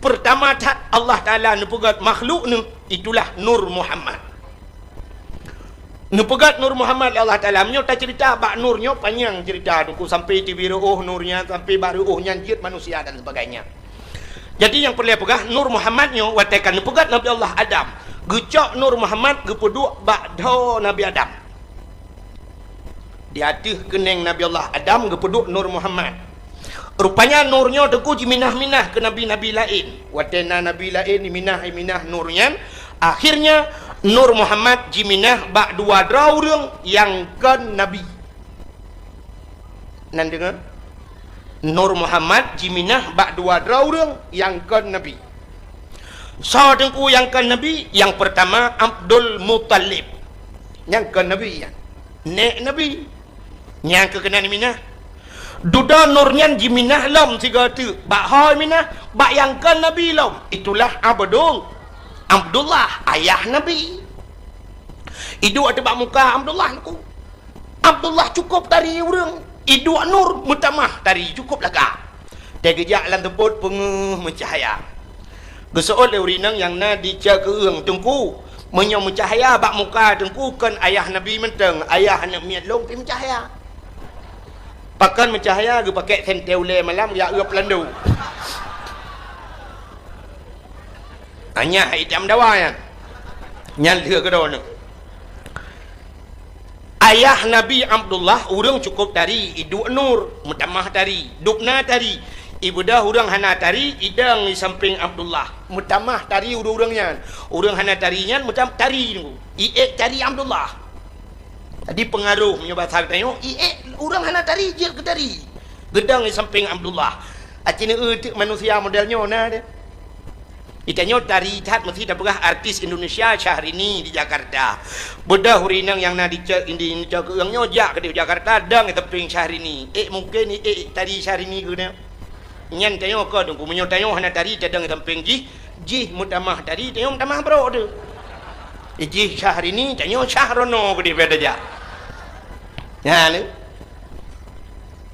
Peurtama that Allah Taala neupeugét makhluk neuh, itulah Nur Muhammad. Neupeugét Nur Muhammad lé Allah Taala. Meunyoe tacerita bak Nur nyoe panyang cerita teungku, sampai teubiet reuôh Nur nyan, sampai bak reuôh nyan jeuet manusia dan sebagainya. Jadi nyang peureulée peugah, Nur Muhammad nyoe watée ka neupeugét Nabi Allah Adam, geucok Nur Muhammad geupeuduek bak dhoe Nabi Adam. Di ateueh keunéng Nabi Allah Adam geupeuduek Nur Muhammad. Rupanya Nur nyoe teungku jiminah-minah keu nabi-nabi laén. Watée na nabi laén jiminah-minah Nur nyan, akhirnya Nur Muhammad jiminah bak dua droe ureuëng nyang kon nabi. Nan deungoe? Nur Muhammad jiminah bak dua droe ureuëng nyang kon nabi. Soe teungku nyang kon nabi? Nyang peurtama Abdul Muthalib. Nyang kon nabi nyan. Nék nabi. Nyang keu keunan minah. Dudoe Nur nyan jiminah lom sigoe teuk. Bak ho minah, bak nyang kon nabi lom. Itulah Abdul, Abdullah, ayah nabi. Iduek ateueh bak muka Abdullah teungku. Abdullah cukôp tari ureuëng, iduek Nur meutamah tari cukôp lagak. Teugeujak lam teupot peungeuh meucahya. Geuseuôt lé ureuëng inong nyang na di Cakeueng, "Teungku, meunyoe meucahya bak muka Teungku kon ayah Nabi mantong, ayah aneuëk miet lôn pih meucahya." Pakon meucahya, geupakèk sentée ulée malam, ya eu peulando. Anyah itam dawa nyan. Nyan lheueh keudroe nyoe. Ayah Nabi Abdullah ureuëng cukup tari, iduek nur, meutamah tari, dubna tari. Ibeudôh ureuëng hana tari, idong di sampéng Abdullah, meutamah tari ureuëng-ureuëng nyan. Ureuëng hana tari nyan meutam-, tari nunggu. Iék tari Abdullah. Jadi peungaroh meunyoe basa geutanyoe, iék ureuëng hana tari jeuet keu tari. Geudong di sampéng Abdullah. Aci neueu teuk manusia model nyoe na deh. Geutanyoe tari that meusti tapeugah artis Indonesia Syahrini di Jakarta. Beudôh ureuëng inong nyang na di cok, di, di cok keueung nyoe jak keudeh Jakarta dong di sampéng Syahrini. Ék mungken iék tari Syahrini keuneuk. Nyan tanyoe kon teungku, meunyoe tanyoe hana tari tadong di sampéng jih, jih meutamah tari, tanyoe meutamah brok teuh. Jih Syahrini, tanyoe Syahrono keudeh beda jak. Nyan.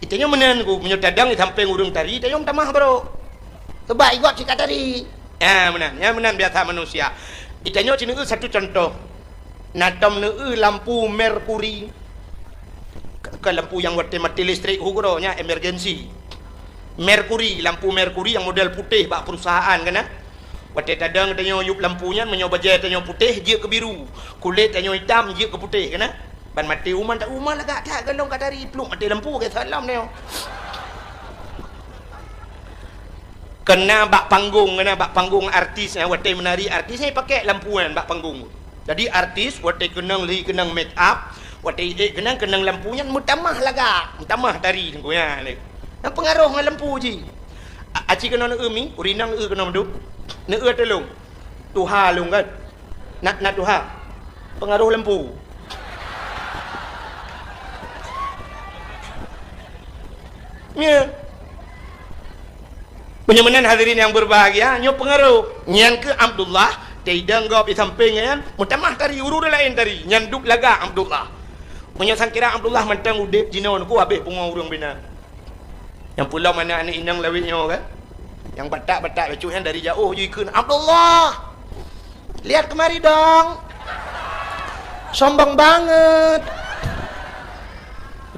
Tanyoe meunan ku, meunyoe tadong di sampéng ureuëng tari, tanyoe meutamah brok. Sebab igob cit ka tari. Ha, meunan. Nyan meunan biasa manusia. Tanyoe ci neueu satu contoh. Na tom neueu lampu merkuri. Ke, ke lampu nyang watée mati listrik hu keudroe nyan emergency. Merkuri, lampu merkuri nyang model putéh bak perusahaan kan, nah. Watée tadong tanyoe yup lampu nyan, meunyoe bajée tanyoe putéh jeuet keu biru, kulét tanyoe itam jeuet keu putéh kan, nah. Ban maté uma, tak uma lagak that, golom ka tari pluek maté lampu, ke salam nyoe. Kena bak panggung, kena bak panggung artis, eh, watée meunari artis, eh, pakai lampu nyan bak panggung. Jadi artis watée keunong lhi keunong make up, watée iék keunong, keunong lampu nyan meutamah lagak, meutamah tari teungku nyan lé. Nyan peungaroh ngon lampu jih. A-, aci keunoe neueu mi, ureuëng inong eu keunoe meuduek. Neueu tulông. Tuha lôn kan. Na, na tuha. Peungaroh lampu. Nyoe. Meunyoe meunan hadirin nyang berbahagia, nyoe peungaroh. Nyan keuh Abdullah, teidong gob di sampéng nyan, meutamah tari, ureuëng laén tari, nyan duek lagak Abdullah. Meunyoe sangkira Abdullah mantong udeb jinoe, ku habéh pungo ureuëng bina. Nyang pulom aneuk-aneuk inong lawét nyoe kan? Nyang batak-batak bacut nyan dari jaoh ju ikheun, "Abdullah! Lihat kemari dong! Sombong banget!"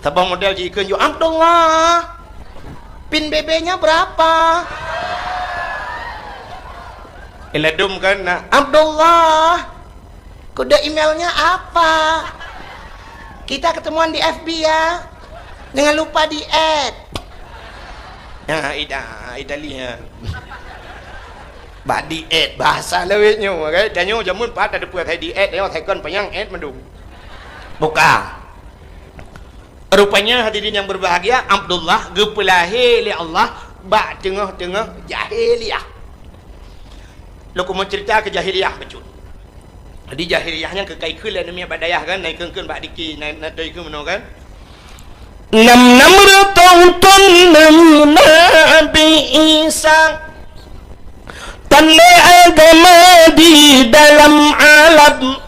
Saboh model ji ikheun ju, "Abdullah! Pin B B-nya berapa?" Iladum kan, nah, "Abdullah! Kode emailnya apa? Kita ketemuan di F B ya. Jangan lupa di-add." Ya, ida, ida lihat. Bak di-add, bahasa lawét nyoe, kan? Tanyoe jameun pat ada peue di-add, nyoe second panyang add mandum. Buka. Rupanya hadirin yang berbahagia, Abdullah geupeulahé lé Allah bak teungoh-teungoh jahiliyah. Lôn keumeung cerita keu jahiliyah bacut. Jadi jahiliyah nyan keu ka ikheun lé aneuk miet bak dayah kan, na ikheun-kheun bak diki, na, na ikheun meunoe kan. Nam-nam reutôh thôn neuh Nabi Isa, tan lé agama di dalam alam,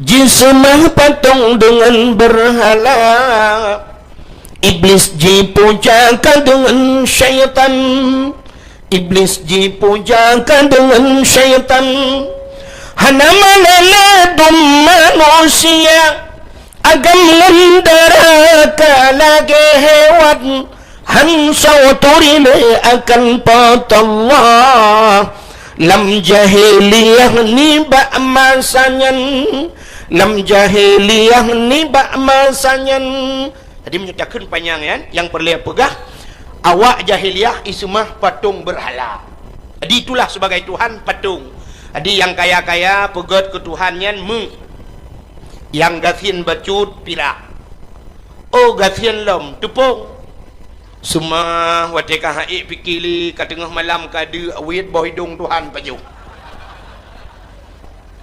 jiseumah patong deungon beurhala. Iblis jipuja ka deungon syaitan. Iblis jipuja ka deungon syaitan, hana meunan ladum manusia, agam ngon dara ka lagée hewan, han soe turi lé akan Po teu Allah. Lam jahiliyah nibak masa nyan, lam jahiliyah nibak masa nyan, Jadi meunyoe takheun panyang nyan, nyang peureulée peugah, awak jahiliyah iseumah patong beurhala. Jadi itulah sebagai tuhan patong. Jadi nyang kaya-kaya peugét keu tuhan nyan meu, nyang gasien bacut pirak. Oh gasien lom teupông. Seumah watée ka haiek pike lé ka teungoh malam ka deuek wét boh idong tuhan pajoh.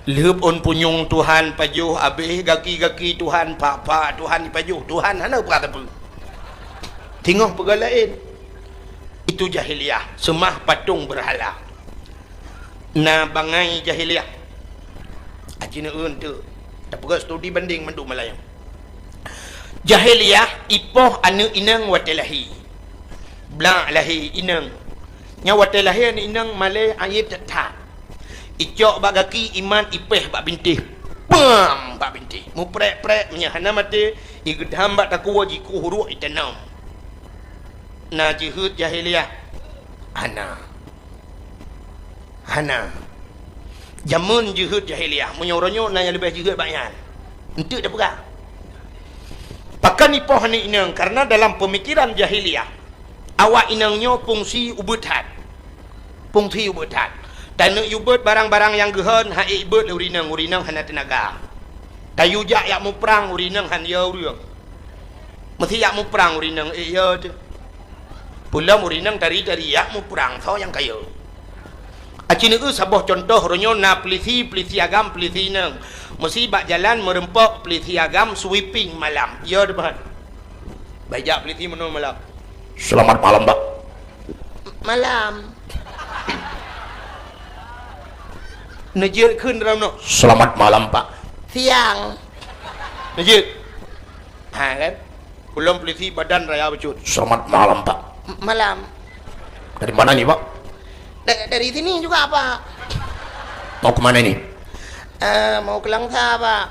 Lheueb ôn punyueng tuhan pajoh, abéh gaki-gaki tuhan, pak-pak tuhan pajoh, tuhan hana peugah sapeue. Teungoh peugah laén. Itu jahiliyah, seumah patong beurhala. Na bangai jahiliyah. Aci neueun teuk. Tapeugah studi banding mandum malam nyoe. Jahiliyah ipoh aneuk inong watée lahé. Blak lahé inong. Nyan watée lahé aneuk inong malée ayeb that-that. Icok bak gaki imat ipéh bak bintéh. Pam bak bintéh. Muprek-prek meunyoe hana maté, igeudam bak takue jikueh uruek itanom. Na jeuheut jahiliyah? Hana. Hana. Jameun jeuheut jahiliyah, meunyoe uroe nyoe na nyang leubeh jeuheut bak nyan. Eunteuk tapeugah. Pakon ipoh aneuk inong? Karena dalam pemikiran jahiliyah, awak inong nyoe fungsi ubeut that. Fungsi ubeut that. Taneuk yue beuet barang-barang nyang geuhon, han ék beuet lé ureueng inong, ureueng inong hana teunaga. Tayue jak yak muprang, ureueng inong han yo ureueng. Meusi yak muprang ureueng inong, ék yo teuh. Peulom ureueng inong tari-tari yak muprang, soe nyang ka yo. Aci neueu saboh cuntoh, uroe nyoe na pulisi, pulisi agam, pulisi inong. Meusi bak jalan meureumpok pulisi agam sweeping malam. Yo teuh ban. Bèk jak pulisi meunoe malam. "Selamat malam, Pak." "Malam." Neujeuet kheun dalam nyoe. "Selamat malam, Pak." "Siang." Neujeuet. Ha kan? Ulôn pulisi badan raya bacut. "Selamat malam, Pak." "M-, malam." "Dari mana ini, Pak?" "Da-, dari sini juga, Pak." "Mau ke mana ini?" "Eh, mau ke Langsa, Pak."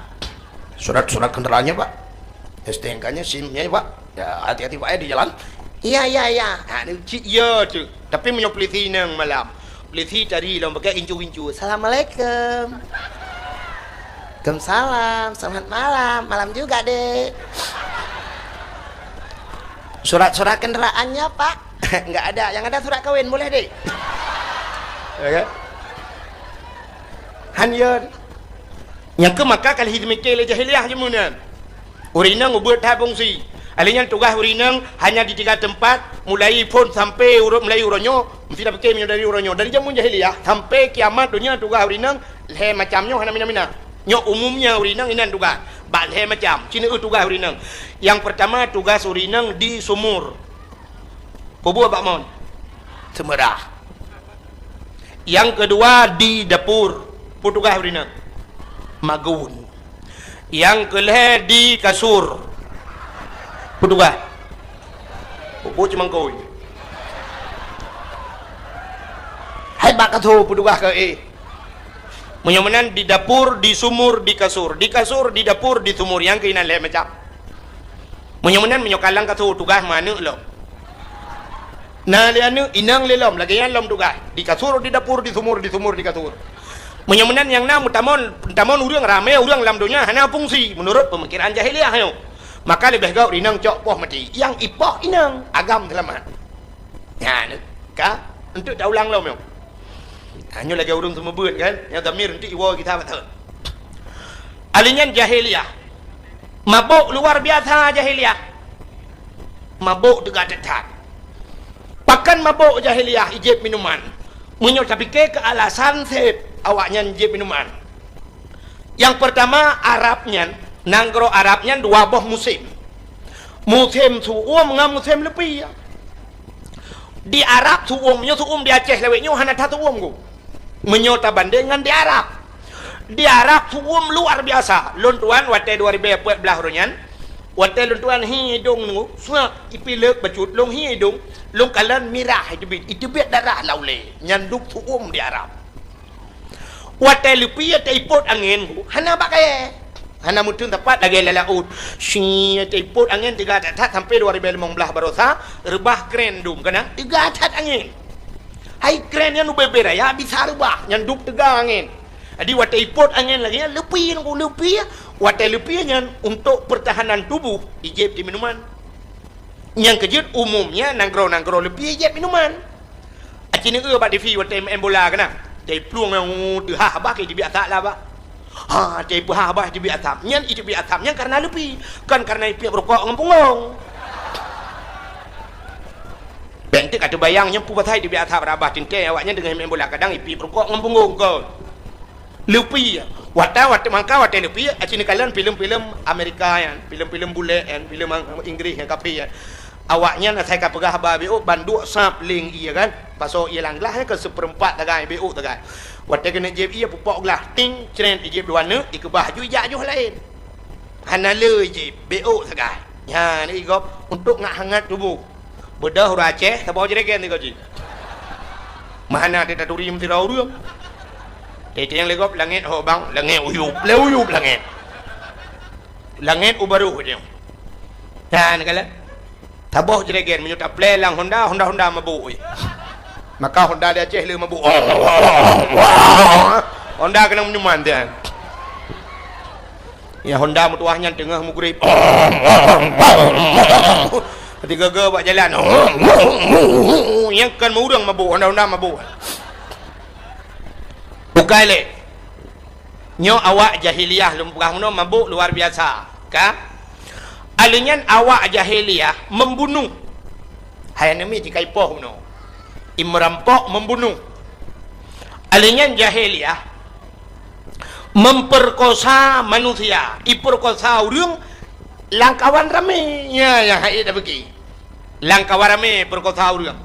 "Surat-surat kendaraannya, Pak?" "S T N K-nya, SIM-nya, Pak." "Ya, hati-hati, Pak, ya, di jalan." "Iya, iya, iya." Ha, ni cit ya tu. Tapi meunyoe pulisi inong malam, pulisi tari lom pakai incu-incu. "Assalamualaikum." "Waalaikumsalam. Selamat malam. Malam juga, Dek." "Surat-surat kendaraannya, Pak?" "Nggak ada. Yang ada surat kawin. Boleh, Dek?" Ya kan? Han yo. Nyang keu maka ka lheueh jimiké lé jahiliyah jameun nyan. Ureueng inong ubeut that fungsi. Alèh nyan tugaih ureueng inong hanya di tiga teumpat, mulai phôn sampai uroe, mulai uroe nyoe, meusti tapiké meunyoe dari uroe nyoe. Dari jameun jahiliyah sampai kiamat donya tugaih ureueng inong lhèe macam nyoe hana mina-mina. Nyoe umumnya ureueng inong inan tugaih. Bak lhèe macam. Ci neueu tugaih ureueng inong. Nyang peurtama tugaih ureueng inong di sumur. Peue buet bak mon? Seumeurah. Nyang keudua di dapur, peue tugaih ureueng inong? Magun. Nyang keulhèe di kasur, peue tugaih? Peue buet cumangkôi? Hai bak kasur, peue tugaih keu éh? Meunyoe meunan di dapur, di sumur, di kasur. Di kasur, di dapur, di sumur. Nyang keuh inan lhèe macam. Meunyoe meunan, meunyoe ka lam kasur tugaih meuaneuk lom. Na lé aneuk, inong lé lom, lagèe nyan lom tugaih. Di kasur, di dapur, di sumur, di sumur, di kasur. Meunyoe meunan nyang na meutamon, meutamon ureueng ramè, ureueng lam donya hana fungsi meunurot peumikiran jahiliyah nyoe. Maka leubeh gèt inong cok poh maté. Nyang ipoh inong, agam seulamat. Nyan ka, eunteuk taulang lom nyoe. Ha, nyoe lagèe ureueng seumeubeuet kan, nyang dhamir eunteuk iwoe gita beutôi. Alèh nyan jahiliyah. Mabök luar biasa jahiliyah. Mabök teuga that-that. Pakon mabök jahiliyah ijép minuman? Meunyoe tapiké keu alasan sép awaknyan jép minuman. Nyang peurtama, Arab nyan, nanggroe Arab nyan dua boh musém. Musém su'uem ngon musém leupie. Di Arab su'uem nyoe su'uem di Aceh lawét nyoe hana that su'uem ku. Meunyoe tabandeng ngon di Arab. Di Arab su'uem luar biasa. Lôn tuan watèe dua ribèe peuet blah uroe nyan, watèe lôn tuan hi idông nyoe, suak ipilek bacut lôn hi idông, lôn kalon mirah iteubiet, iteubiet darah lam ulèe. Nyan dum su'uem di Arab. Watèe leupie taipot angén, hana bak kayèe. Hana meuteun sapat lagèe lam laôt. Si taipot angén teuga that-that sampoe dua ribèe limong blah baroesa, reubah kren dum keunan teuga that angén. Hai kren nyan ubé-bé raya bisa reubah, nyan dum teuga angén. Jadi watèe ipot angén lagèe nyan leupie nyan, leupie. Watèe leupie nyan untuk pertahanan tubuh, ijép di minuman. Nyang keujeuet umumnya nanggroe-nanggroe leupie ijép minuman. Aci neueu bak T V watèe main bola keunan. Teuh plueng nyang teuhah bah, ka iteubiet asap lah bah. Ha, teuh peuhah bah iteubiet asap. Nyan iteubiet asap nyan karena leupie, kon karena ipiep rukok ngon punggong. Bèk eunteuk ka teubayang nyan peue pasai iteubiet asap raya bah teuntèe awaknyan teungoh main bola, kadang ipiep rukok ngon punggong kon. Leupie. Watèe, watèe mangka watèe leupie, aci neukalon filem-filem Amerika nyan, filem-filem bulèe nyan, filem Ang-, Inggris nyan, kafé nyan. Awaknyan asai ka peugah haba beuôt, ban duek sab leng ie kan. Pasoe ie lam glah nyan keu seupeurempat sagai, beuôt sagai. Watèe keuneuk jieb ie, pupok glah, ting, cret, ijeb dua neuk, ikeubah aju ijak joh laén. Hana le ijeb, beuôt sagai. Nyan igop untuk ngat hangat tuboh. Beudôh ureueng Aceh, saboh jregen sigoe jih. Meuhana teutaturi meusidroe ureueng. Teuntèe nyang lé gob langèt ho bang, langèt uyup, lé uyup langèt. Langèt u barôh nyoe. Nyan kalon. Saboh jregen meunyoe taplè lam Honda, Honda, Honda mabök. Maka Honda di Aceh le mabök. Honda keunong minuman dia. Ya, honda meutuwah nyan teungoh mugrib. Tiga-tiga bak jalan. Nyang kon ureuëng mabôk, honda-honda mabôk. Bukai lé. Nyoe awak jahiliyah lôn peugah meunoe mabôk luar biasa, ka? Aleuh nyan awak jahiliyah membunuh. Hai aneuk miet jikaipoh bunoe. Imerampok membunuh. Aleuh nyan jahiliyah memperkosa manusia, iperkosa ureuëng lam kawan ramé. Nya nyang hai tabeuki. Lam kawan ramé perkosa ureuëng.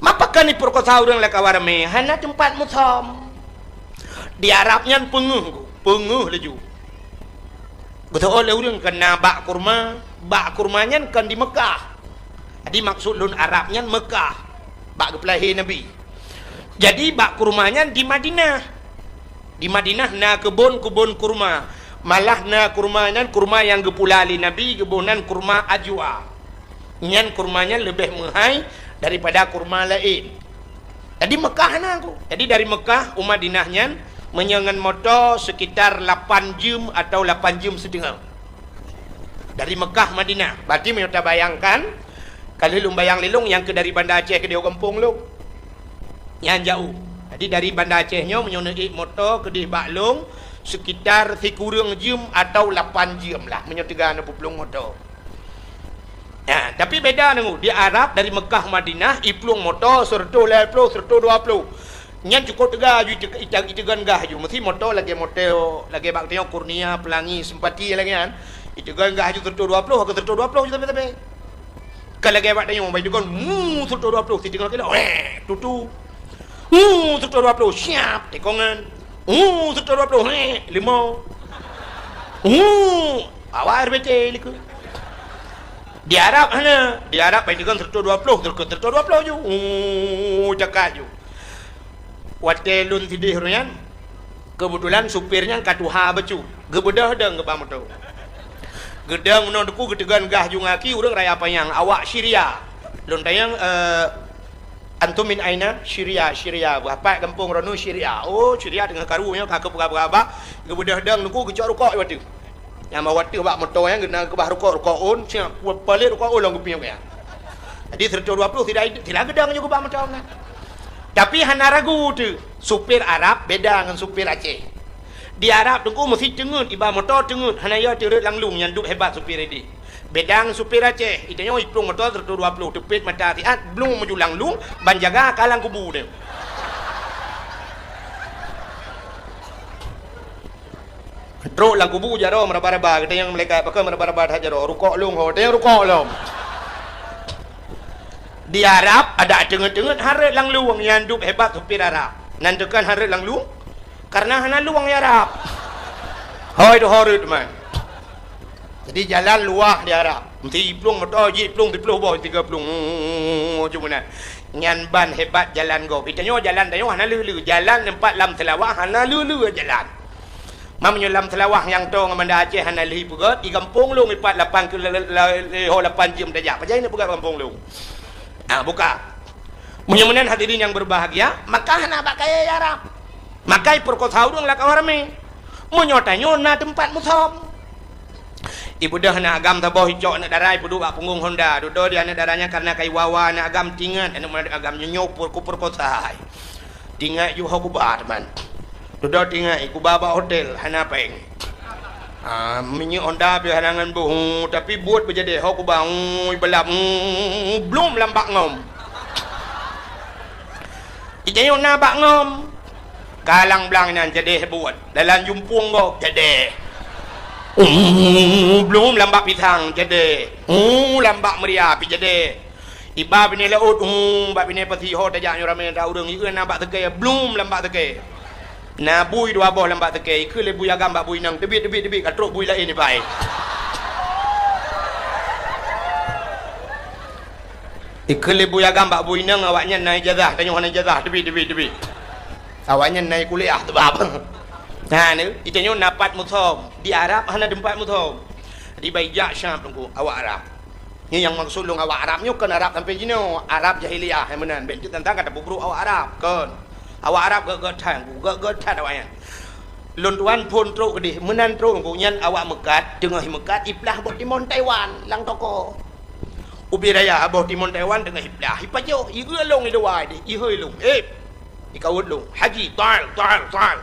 Mapakon iperkosa ureuëng lam kawan ramé? Hana teumpat musom. Di Arab nyan peungeuh, peungeuh laju. Geuteuôt lé ureuëng keu na bak kurma, bak kurma nyan kon di Meukah. Jadi maksud lôn Arab nyan Meukah, bak geupeulahé Nabi. Jadi bak kurma nyan di Madinah. Di Madinah na keubon-keubon kurma. Malah na kurma nyan kurma nyang geupula lé Nabi, geuboh nan kurma ajwa. Nyan kurma nyan leubeh meuhai daripada kurma laén. Jadi Meukah na ku. Jadi dari Meukah u Madinah nyan meunyoe ngon moto sekitar lapan jeuem atau lapan jeuem siteungoh. Dari Meukah Madinah. Berarti meunyoe tabayangkan, ka lheueh lôn bayang lé lôn nyang keu dari Banda Aceh keudéh u gampông lôn. Nyan jauh. Jadi dari Banda Aceh nyoe meunyoe neuék moto keudéh bak lôn sekitar sikureueng jeuem atau lapan jeuem lah meunyoe teuga neuplueng moto. Nah, tapi beda nunggu. Di Arab dari Mekah Madinah, iplueng moto seratus lima puluh, seratus dua puluh. Nyan cukup teuga aju ite-, ite-, iteugon gah aju. Mesti moto lagèe moto, lagèe bak tanyoe Kurnia, Pelangi, Sempati lagèe nyan. Iteugon gah aju seratus dua puluh, ke seratus dua puluh aju tapi-tapi. Kan lagèe bak tanyoe, bak iteugon, mu, seratus dua puluh, siteungoh kilo, weh, tutu. Mu, seratus dua puluh, siap, tikongan. Mu, seratus dua puluh, weh, limau. Mu, awak R B T likot. Di Arab hana. Di Arab bai teungoh seratus dua puluh, terus ke seratus dua puluh ju. Uh, cakap ju. Watèe lôn sideh ureueng nyan, keubeutulan supir nyan ka tuha bacut. Geubeudôh dong geuba moto. Geudong meunoe teungku geuteugon gah ju ngaki ureueng raya panyang, awak Syria. Lôn tanyong, eh, "Antum min aina?" "Syria, Syria." "Bak pat gampông droeneuh?" "Syria." "Oh, Syria teungoh karu nyoe ka keupeugah-peugah bak. Geubeudôh dong teungku geucok rukok watèe." Nyang bak watèe bak moto nyan geukeubah rukok, rukok ôn, siap, palet rukok ôn lom geupiep nyan. Jadi, seratus dua puluh tidak, tidak geudong juga bak moto nyan. Tapi hana ragu teuh, supir Arab beda ngon supir Aceh. Di Arab teungku meusi teungeut, iba moto teungeut, hana yo teureuet lam lueng nyan duek hebat supir ideh. Beda ngon supir Aceh, ita nyoe iplueng moto seratus dua puluh teupet mata siat, blong maju lam lueng, ban jaga ka lam kubu teuh. Trok lam kubu jaroe meuraba-raba, geutanyong malaikat, "Pakon meuraba-raba that jaroe?" "Rukok lôn ho." Tanyong rukok lom. Di Arab, adak teungeut-teungeut hareuet lam lueng nyan duek hebat supir Arab. Nan teukan hareuet lam lueng, karena hana lueng di Arab. Hôi tu horeuet man. Jadi jalan luwah di Arab. Meusi iplueng moto jih, iplueng siploh boh, tiga plueng. Cuma nyan. Nyan ban hebat jalan gob. Ita nyoe jalan tanyoe hana leu-leu. Jalan teumpat lam Seulawah hana leu-leu jalan. Meunyoe lam Seulawah nyang toe ngon Banda Aceh hana lheueh peugöt, di gampông lôn ipat lapan keu la-, la-, la-, ho lapan jeuem tajak. Pajan neuk peugöt gampông lôn? Ah, buka. Meunyoe meunan hadirin yang berbahagia, maka hana bak kayèe Arab. Maka ipeurkosa ureueng lam kawan ramé. Meunyoe tanyoe na teumpat musom. Ibeudôh aneuk agam saboh icok aneuk dara ipeuduek bak punggong honda. Dudoe di aneuk dara nyan karena ka iwa-wa aneuk agam tingat aneuk agam nyoe nyoe peurekosa hai. Tingat ju ho kuba teuma. Dudoe tingat kuba bak hotel hana péng. Ah, minyeuk honda pih hana ngon boh, tapi buet beujadeh ho kuba, ui, balap, ui, blom lam bak ngom. Ijayong na bak ngom. Kalang blang inan jadeh buet. Dalam jumpung gob jadeh. Uh, blom lam bak pisang jadeh. Uh, lam bak meuria pih jadeh. Iba binéh laôt, uh, bak binéh pasi ho tajak nyoe ramé ata ureueng, ieu na bak teuke, blom lam bak teuke. Na bui dua boh lam bak teuke, ikheun lé bui agam bak bui inong, teubiet, teubiet, teubiet, ka trok bui laén iba. Ikheun lé bui agam bak bui inong, awaknyan na ijazah, tanyoe hana ijazah, teubiet, teubiet, teubiet. Awaknyan na kuliah teubab. Nah, ni, itanyoe na pat musom. Di Arab hana teumpat musom. Di bai jak Syam teungku, awak Arab. Nyoe nyang maksud lôn awak Arab nyoe kon Arab sampai jinoe, Arab jahiliyah nyang meunan. Bèk jeuet tantang ka tapeubrok awak Arab, kon. Awak Arab gèt-gèt that, gèt-gèt that awaknyan. Lôn tuan phôn trok keudeh, meunan trok ngon nyan awak meukat, teungoh meukat iplah boh timon Taiwan lam toko. Ubé raya boh timon Taiwan teungoh iplah, ipajoh, ieu lôn idua deh, ihôi lôn. Eh, ikawot lôn, "Haji, tal, tal, tal."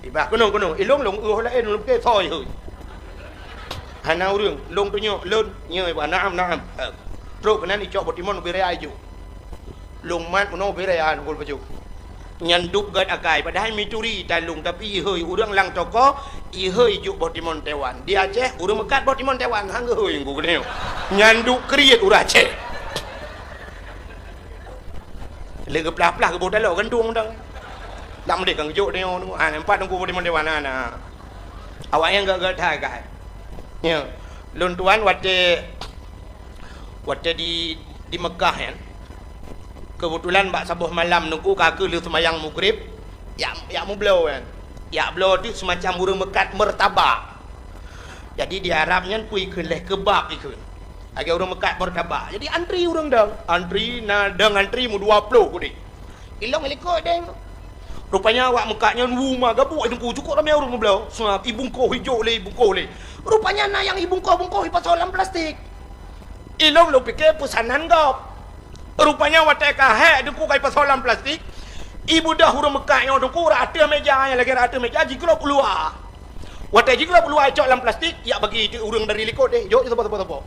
Ibah, "Keunong, keunong." Ilong lôn, "Ueh laén lôn pike soe ihôi." Hana ureuëng, lôn tunyok, lôn, nyoe ibah, "Naam, naam." Eh, trok keunan icok boh timon ubé raya ijok. Lôn mat meunoe ubé raya ngon pajoh. Nyan dub gét akai, padahai mituri talung, tapi ihôi ureuëng lam toko, ihôi jok boh timon Taiwan. Di Aceh, ureuëng meukat boh timon Taiwan, han geuhôi ngon geuneuk. Nyan dub kriet ureuëng Aceh. Lé geuplah-plah geuboh taloe gantung dang. Lam deh kan geujok nyoe, ha, empat nunggu boh timon Taiwan, na, na. Awak nyang gét-gét that akai. Ya. Lôn tuan watée Watée di, di Meukah nyan, keubeutulan bak saboh malam nungku ka keuh lheueh seumayang Maghrib, jak, jak mubloe nyan. Jak bloe teuk seumacam ureuëng meukat meurtabak. Jadi di Arab nyan peue ikheun lé keubab ikheun. Lagée ureuëng meukat meurtabak. Jadi antri ureuëng dong. Antri na dong antri meudua ploh udeh. Ilong ilikot deh. Rupanya awak meukat nyan wu ma gabuk, eh, teungku, cukôp ramé ureuëng meubloe. Seuab, ibungkoh ijok lé, ibungkoh lé. Rupanya na nyang ibungkoh-bungkoh ipasoe lam plastik. Ilong lôn pike peusanan gob. Rupanya watée ka hék teungku ka ipasoe lam plastik, ibeudôh ureuëng meukat nyoe teungku rot ateueh méja, nyang lagée rot ateueh méja jiglôb u luwa. Watée jiglôb u luwa icok lam plastik, jak bagi teuk ureuëng dari likot deh, jok sapo-sapo.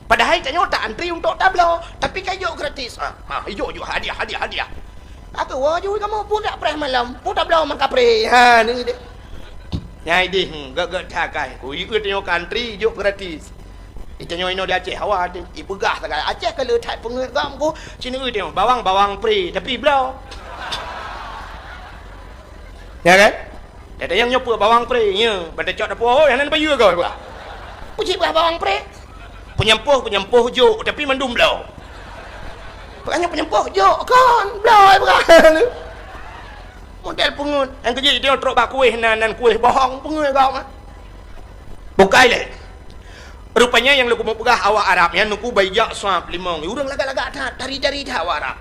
Padahai tanyoe ta antri untuk tabloe, tapi ka ijok gratis. Ha, ha, ijok, ijok, hadiah, hadiah, hadiah. Aku woe ju kamoe pun dak preh malam, pun tabloe mangkapreh. Ha, ni deh. Nyai deh, hmm, gét-gét that akai. Ku ikut tanyoe ka antri, ijok gratis. Di tanyoe inoe di Aceh, hawa deh. Ipeugah sagai Aceh ka le that peungeuet gam ku. Sini tanyoe bawang, bawang pre, tapi bloe. Ya kan? Teudeungoe nyoe peue bawang pre, nyoe, ban tacok dapur, oh, nyang nan payu goe, bah. Peue cit bah bawang pre? Peunyampôh, peunyampôh jok, tapi mandum bloe. Peunyampôh, peunyampôh jok, kon, bloe, bukan. Model peungeuet. Nyang keujeuet dia trok bak kueh nan, nan kueh bohong, peungeuet gob, ah. Bukai lé. Rupanya nyang lôn peugah awak Arab nyan nungku bai jak sab limong. Ureuëng lagak-lagak that, tari-tari that awak Arab.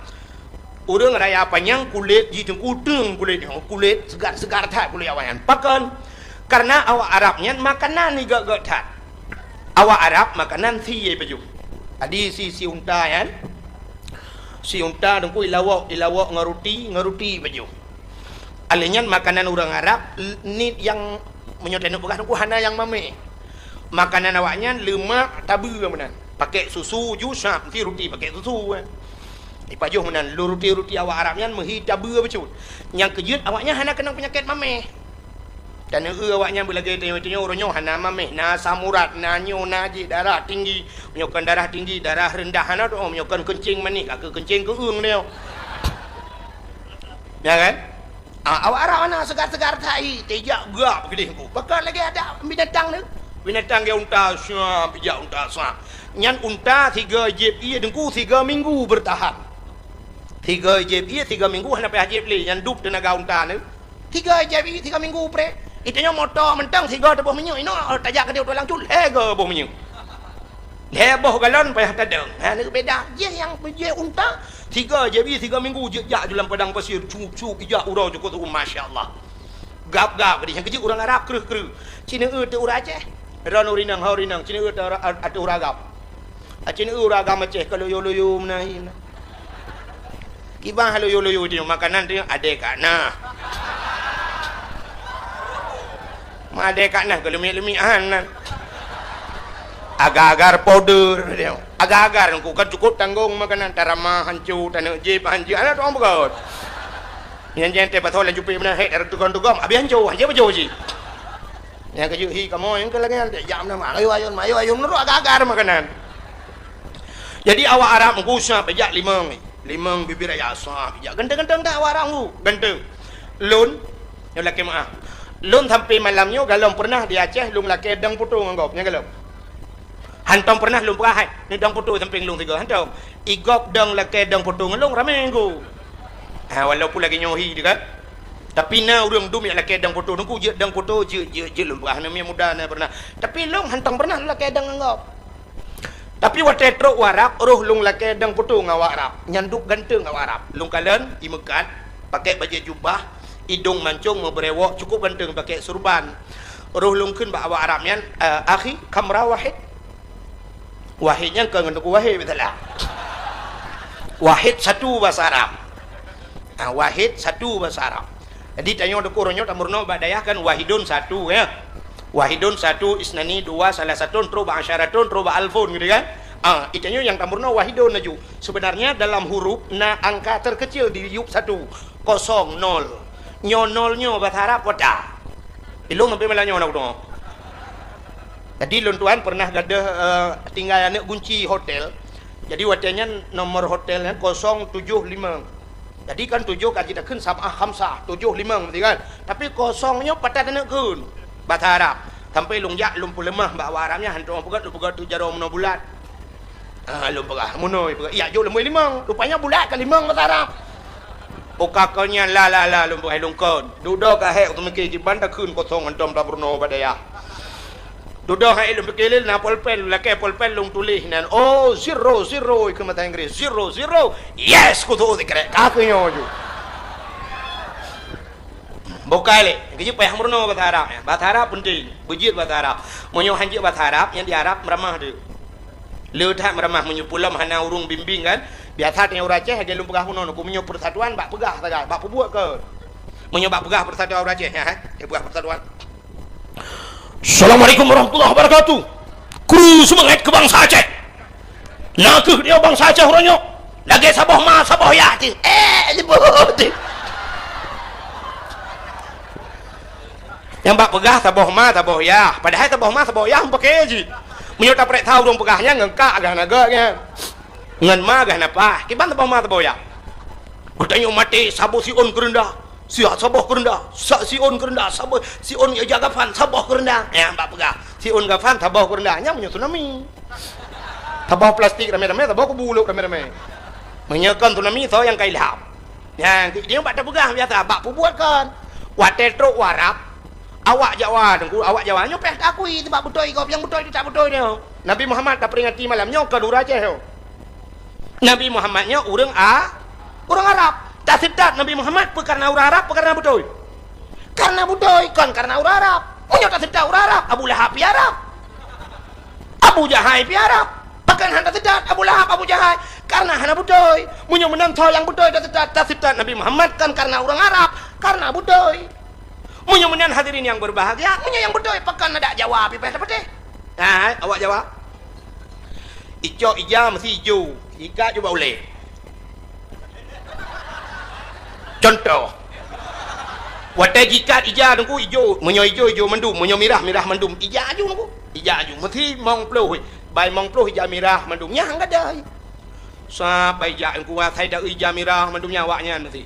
Ureuëng raya panyang kulét jih teungku teung kulét nyoe, kulét seugar-seugar that kulét awak nyan. Pakon? Karena awak Arab nyan makanan igét-gét that. Awak Arab makanan sie pajoh. Adi si, si unta nyan. Si unta teungku ilawok, ilawok ngon ruti, ngon ruti pajoh. Alèh nyan makanan ureuëng Arab, l-, nit nyang meunyoe tanyoe peugah teungku hana nyang mamèh. Makanan awak nyan leumak tabeue meunan. Pakèk susu ju sab, meusti ruti pakèk susu, eh. Ipajoh meunan, lôn ruti-ruti awak Arab nyan meuhi tabeue bacut. Nyang keujeuet awak nyan hana keunong peunyakét mamèh. Taneue awak nyan beulagèe tanyoe-tanyoe uroe nyoe hana mamèh, na asam urat, na nyoe, na jih, darah tinggi. Meunyoe kon darah tinggi, darah reundah hana teu'oh, meunyoe kon keuncing manéh, ka keuh keuncing keu'eueng nyoe. Ya kan? Ah, awak Arab hana seugar-seugar that hi, tijak gak keudeh ku. Pakon lagèe adak binatang tu. Binatang gaya unta, sab, ijak unta, sab. Nyan unta sigoe jieb ie teungku sigoe minggu beurtahan. Sigoe jieb ie sigoe minggu hana payah jieb lé, nyan dub teunaga unta tu. Sigoe jieb ie sigoe minggu preh. Itanyoe moto mantong sigoe teuboh minyeuk, inoe tajak keudeh u tulang cut, lhèe goe boh minyeuk. Lhèe boh galon payah tadong. Ha, ni beda. Jih nyang jih unta, sigoe jieb ie sigoe minggu jeuet jak ju lam padang pasir, cup-cup ijak uroe jukôt, masya Allah. Gab-gab, jadi nyang keujeuet ureuëng Arab kreueh-kreueh. Cineue teuh ureuëng Aceh. Ron ureuëng inong, ha ureuëng inong, cineue teuh ura-, ateueh ureuëng agam. Cineue ureuëng agam Aceh ka loyo-loyo meunan hi meunan. Kiban loyo-loyo teuh makanan teuh adé ka na. Ma adé ka na ka leumik-leumik han nan. Agar-agar powder teuh. Agar-agar ku kan cukup tanggong makanan, tarama hanco, taneuk jép hanco, hana tuang beugöt. Nyan jih teuh pasoe lam jupé meunan, hék, dara tugom-tugom, abéh hanco, hanco bajo jih. Nyang keujeuet hi kamoe nyang keu lagèe nyan, jak meunan, ayo, ayo, ayo, ayo, meunurot agar-agar makanan. Jadi awak Arab meugusa pajak limong, limong bibit raya sa pajak. Ganteng-ganteng that awak Arab meugu, ganteng. Lôn, nyoe lakèe meu'ah. Lôn sampai malam nyoe galom pernah di Aceh lôn lakèe dong poto ngon gob, nyan galom. Hantom pernah lôn peugah hai, ni dong poto sampéng lôn sigoe, hantom. Igob dong lakèe dong poto ngon lôn ramé ngon gob. Ha, walaupun lagèe nyoe hi teuh kan. Tapi na ureuëng dum nyang lakèe dong poto, nungku jeuet dong poto, jeuet, jeuet, jeuet lôn peugah, na miet muda na pernah. Tapi lôn hantom pernah lôn lakèe dong ngon gob. Tapi watèe trok u Arab, roh lôn lakèe dong poto ngon awak Arab. Nyan dub ganteng awak Arab. Lôn kalon, imeukat, pakèk bajèe jubah, Idong mancong meubrewok, cukup ganteng pakai surban. Roh lôn kheun bak awak Arab nyan, "Eh, akhi, kamra wahid?" Wahid nyan kon ngon Teungku Wahid, beutôi lah. Wahid satu bahasa Arab. Ah, wahid satu bahasa Arab. Jadi tanyoe Teungku, uroe nyoe tameurunoe bak dayah kan wahidun satu, ya. Wahidun satu, isnani dua, salasatun, trok bak asyaratun, trok bak alfun gitu kan. Ah, itanyoe nyang tameurunoe wahidun laju. Sebenarnya dalam huruf na angka terkecil di yup satu, kosong, nol. Nyoe nol nyoe bahasa Arab apa ta? Ilong sampai malam nyoe nak kudoe. Jadi lôn tuan pernah gadoh, eh, tinggai aneuk gunci hotel. Jadi watée nyan nomor hotel nyan kosong tujoh lima. Jadi kan tujoh ka jitakheun sab'ah khamsah, tujoh limong, beutôi kan? Tapi kosong nyoe patat aneuk kheun. Bahasa Arab. Sampai lôn jak lôn peuleumah bak awak Arab nyan, hantom peugah, lôn peugah tu jaroe meunoe bulat. Ah, lôn peugah, meunoe peugah. Yak jok leumboi limong. Rupanya bulat ka limong bahasa Arab. Uka kon nyan la, la, la, lôn peugah lôn kon. Dudoe ka hék, lôn pike jiban takheun kosong hantom tameurunoe bak dayah. Dudoe hai lôn pike lé na polpen, lakée polpen lôn tuléh nan. Oh, zero, zero, ikeu mata Inggris. Zero, zero. Yes, kutu sikrek. Ka keu nyoe ju. Bukai lé. Keujeuet payah meurunoe bahasa Arab, ya. Bahasa Arab penting. Beujeuet bahasa Arab. Meunyoe hanjeuet bahasa Arab, nyang di Arab meuramah tu. Le that meuramah meunyoe peulom hana ureuëng bimbing kan. Biasa teuh ureuëng Aceh lagée lôn peugah bunoe, meunyoe persatuan bak peugah sagai, bak peubuet kon. Meunyoe bak peugah persatuan ureuëng Aceh, ya, eh? Dia peugah persatuan. Assalamualaikum warahmatullahi wabarakatuh. Kru seumangat keu bansa Aceh. Na kheueh dia bansa Aceh uroe nyoe. Lagée saboh ma, saboh yah cit. Eh, nyebut. Nyang bak peugah saboh ma, saboh yah. Padahai saboh ma, saboh yah meupaké jih. Meunyoe tapareksa ureuëng peugah nyan ngon kak gah na gét nyan. Ngon ma gah na paih. Kiban saboh ma, saboh yah. Geutanyoe maté saboh siôn keureundah. Siat saboh keureundah, sa-, siôn keureundah, saboh siôn ija gafan, saboh keureundah. Nyang bak peugah, siôn gafan, saboh keureundah. Nyan meunyoe tsunami. Saboh plastik ramé-ramé, saboh kubu ulok ramé-ramé. Meunyoe kon tsunami, soe nyang ka ilham? Nyan, nyoe bak tapeugah biasa, bak peubuet kon. Watée trok u Arab, awak Jawa, Teungku, awak Jawa nyoe payah taakui, sabab beutôi gob, nyang beutôi teutab beutôi nyoe. Nabi Muhammad taperingati malam nyoe kon ureuëng Aceh nyoe. Nabi Muhammad nyoe ureuëng A-, ureuëng Arab. Taseutôt Nabi Muhammad peu kareuna ureuëng Arab, peu kareuna beutôi? Kareuna beutôi, kon kareuna ureuëng Arab. Meunyoe taseutôt ureuëng Arab, Abu Lahab pih Arab. Abu Jahai pih Arab. Pakon hana taseutôt Abu Lahab, Abu Jahai? Kareuna hana beutôi. Meunyoe meunan soe nyang beutôi taseutôt, taseutôt Nabi Muhammad kon kareuna ureuëng Arab, kareuna beutôi. Meunyoe meunan hadirin yang berbahagia, meunyoe nyang beutôi pakon adak Jawa pih payah tapatéh? Hai, awak Jawa. Icok ija meusti ijo, ikat ju bak ulée. Contoh, watée jikat ija Teungku ijo, meunyoe ijo, ijo mandum, meunyoe mirah, mirah mandum. Ija aju Teungku, ija aju. Meusti mong ploh, bai mong ploh ija mirah mandum. Nyang gadai. Sapai jak Teungku asai da ija mirah mandum nyan awaknyan meusti.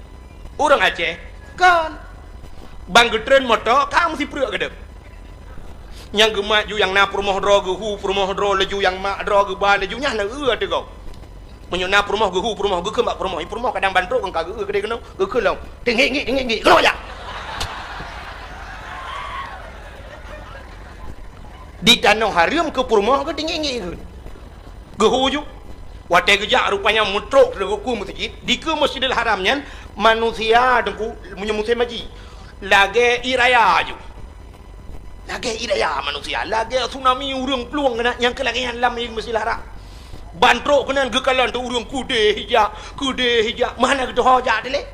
Ureuëng Aceh, kon. Ban geutreun moto ka meusipreuk keudeup. Nyang geumat ju nyang na peurumoh droe geuhu peurumoh droe laju nyang mak droe geuba laju nyan na eu ateueh gob. Meunyoe na peurumoh geuhu peurumoh geukheun bak peurumoh, i peurumoh kadang ban trok kon ka geu-eu keudeh keunoe, geukheun lom. Tinggi ngi, tinggi ngi, keunoe jak. Di tanoh hareuem keu peurumoh keu tinggi ngi keu. Geuhu ju. Watée geujak rupanya meutrok lé geuku meuseujid, dikeue Masjidil Haram nyan manusia Teungku meunyoe musém haji. Lagée ie raya ju. Lagée ie raya manusia, lagée tsunami ureuëng plueng keunan nyang keu lagée nyan lam ie Masjidil Haram. Ban trok keunan geukalon teuh ureuëng keudeh ija, keudeh ija, meuhana geudoho jak dilée.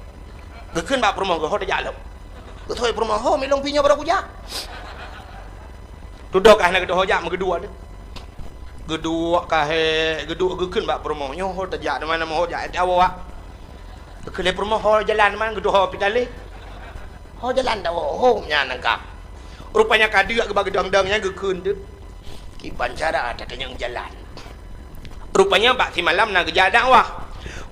Geukheun bak peurumoh geuh, "Ho tajak lom." Geutôi peurumoh, "Ho milong pi nyoe barô kujak." Tudoh ka hana geudoho jak meugeuduek teuh. Geuduek ka hék, geuduek geukheun bak peurumoh, "Nyoe ho tajak di mana, ho jak di awak." Geukheun lé peurumoh, "Ho jalan di mana, geudoho pih talé." "Ho jalan di awak, ho nyan nangka." Rupanya ka deuk geuba geudong-dong nyan geukheun teuh. Kiban cara tatanyong jalan. Rupanya bak simalam na geujak dakwah.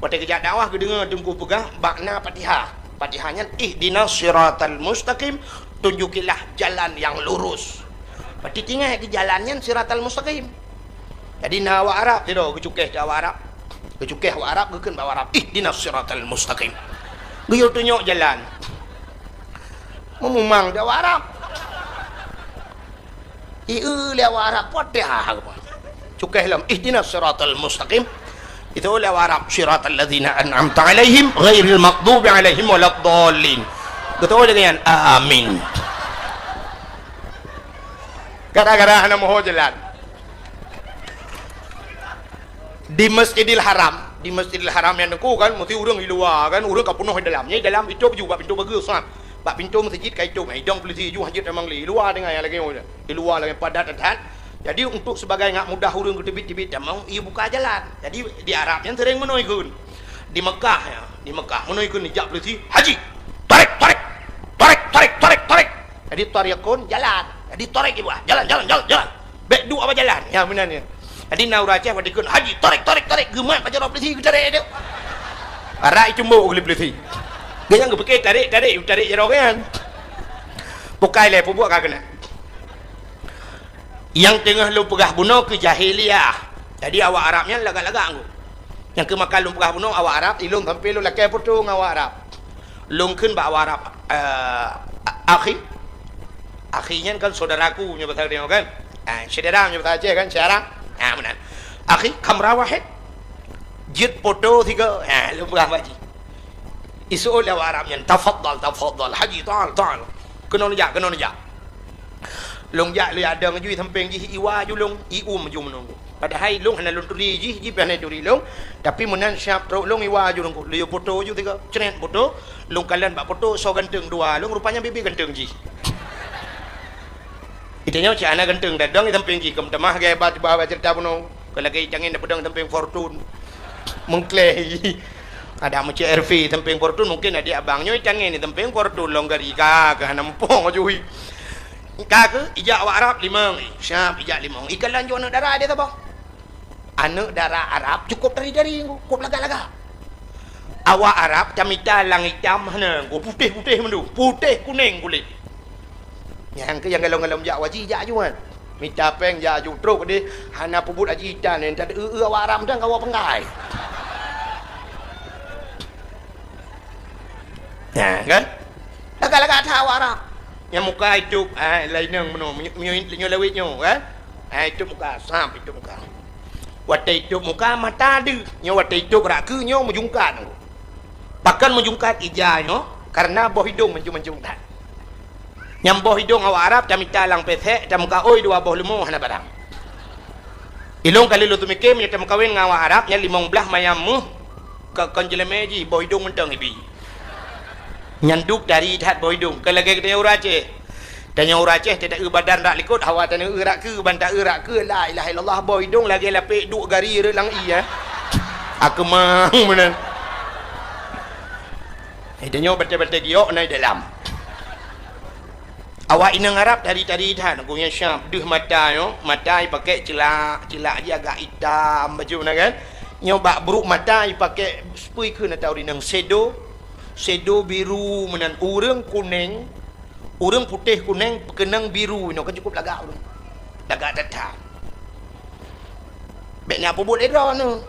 Watée geujak dakwah geudeungoe Teungku peugah makna Fatihah. Fatihah nyan, "Ihdinas siratal mustaqim, tunjukilah jalan yang lurus." Berarti tinggai keu jalan nyan siratal mustaqim. Jadi na awak Arab sidroe geucukéh keu awak Arab. Geucukéh awak Arab, geukheun bak awak Arab, "Ihdinas siratal mustaqim." Geuyue tunyok jalan. Meumumang di awak Arab. Ieu lé awak Arab, Fatihah apa? Cukéh lom, "Ihdinas siratal mustaqim." Itu lé awak Arab, "Siratal ladzina an'amta 'alaihim, ghairil maghdubi 'alaihim waladdallin." Beutôi lagée nyan. Amin. Gara-gara hana moho jalan. Di Masjidil Haram, di Masjidil Haram nyan Teungku kan, meusti ureuëng di luwa kan, ureuëng ka peunoh di dalam. Nyan di dalam itôb ju bak pintoe bagoe, sab. Bak pintoe meuseujid ka itôb, idong peulisi ju hanjeuet tamong lé. Di luwa deungon nyang lagée nyoe. Di luwa lagée padat that. Jadi untuk sebagai ngak mudah ureuëng geuteubiet-teubiet tamong, ibuka jalan. Jadi di Arab nyan sering meunoe kheun. Di Mekah ya, di Mekah meunoe kheun dijak peulisi, "Haji, tarék, tarék. Tarék, tarék, tarék, tarék." Jadi tariqun jalan. Jadi tarék ibu, jalan, jalan, jalan, jalan. Bék duek bak jalan. Ya meunan ya. Jadi na ureuëng Aceh watée kheun, "Haji, tarék, tarék, tarék." Geumat bak jaroe peulisi geutarek tu. Arak icumbok oleh peulisi. Geunyang geupike tarék, tarék, tarék jaroe nyan. Bukai lé peubuet ka keunan. Nyang teungoh lôn peugah bunoe keu jahiliyah. Jadi awak Arab nyan lagak-lagak ngku. Nyang keu maka lôn peugah bunoe awak Arab, ilôn sampoe lôn lakée putôh ngon awak Arab. Lôn kheun bak awak Arab, eh, akhi. Akhi nyan kan saudaraku nyoe bahasa Aceh kan? Ah, syedara nyoe bahasa Aceh kan, syedara. Ah, meunan. Akhi, khamra wahid. Jeuet putôh sigoe. Ah, lôn peugah bak jih. Iseuôt lé awak Arab nyan, "Tafadhal, tafadhal, Haji, ta'al, ta'al." Keunoe neujak, keunoe neujak. Lôn jak lé adong ju i sampéng jih, iwa ju lôn, i um ju meununggu. Padahai lôn hana lôn turi jih, jih pih hana turi lôn, tapi meunan siab trok lôn iwa ju lôn, lheueh putôh ju tiga, cret putôh, lôn kalon bak putôh soe ganteng dua lôn, rupanya bibi ganteng jih. Ita nyoe cit hana ganteng, dadong i sampéng jih, keu meutamah gaya ba, ba, ba cerita bunoe. Keu lagée tangen da peudong sampéng Fortune. Meukleh. Ada meucék R V sampéng Fortune, mungkin adik abang nyoe tangen di sampéng Fortune lôn gari ka, ka hana muphom jui. Ka keu ijak awak Arab limong, siab ijak limong. Ikalon ju aneuëk dara di saboh. Aneuëk dara Arab cukup tari-tari, cukup lagak-lagak. Awak Arab tamita lang itam hana, putéh-putéh mandum, putéh kunéng kulét. Nyang keu nyang galom-galom jak haji jak aju kan. Mita péng jak aju trok deh, hana peubuet haji itan nyan, tad eu-eu awak Arab dan kawa penggai. Nah, kan? Lagak-lagak that awak Arab. Nyang muka itôb, ah, laineng meunoe, meunyoe, meunyoe, meunyoe lawét nyoe, kan? Ah, itôb muka, sam itôb muka. Watée itôb muka, mata deuh. Nyoe watée itôb rak keu nyoe meujungkat. Pakon meujungkat ija nyoe, karena boh idong mancung-mancung that. Nyang boh idong awak Arab tamita lam pesek, tameukaôi dua boh leumo hana barang. Ilong kali lôn teumike meunyoe tameukawen ngon awak Arab nyan limong blaih mayam méuh, ka kon jeulemé jih boh idong mantong ibi. Nyan duek tari that boh idong, ka lagée geutanyoe ureuëng Aceh. Tanyoe ureuëng Aceh teuta eu badan rak likot, hawa tanyoe eu rak keu, ban ta eu rak keu, la ilaha illallah, boh idong lagée lapek duek gari rot lam ie, eh. Akeumang meunan. Eh, tanyoe batée-batée giok na dalam. Awak inong Arab tari-tari that, gobnyan siab deuh mata nyoe, mata ipakée ceulak, ceulak jih agak itam baju na kan. Nyoe bak brok mata ipakée seupui kheun atau rinang sedo, sedo biru meunan ureuëng kuneng, ureuëng putéh kuneng peukeunong biru nyoe kan cukup lagak ureuëng. Lagak that-that. Bék na peubuet lé droeneuh.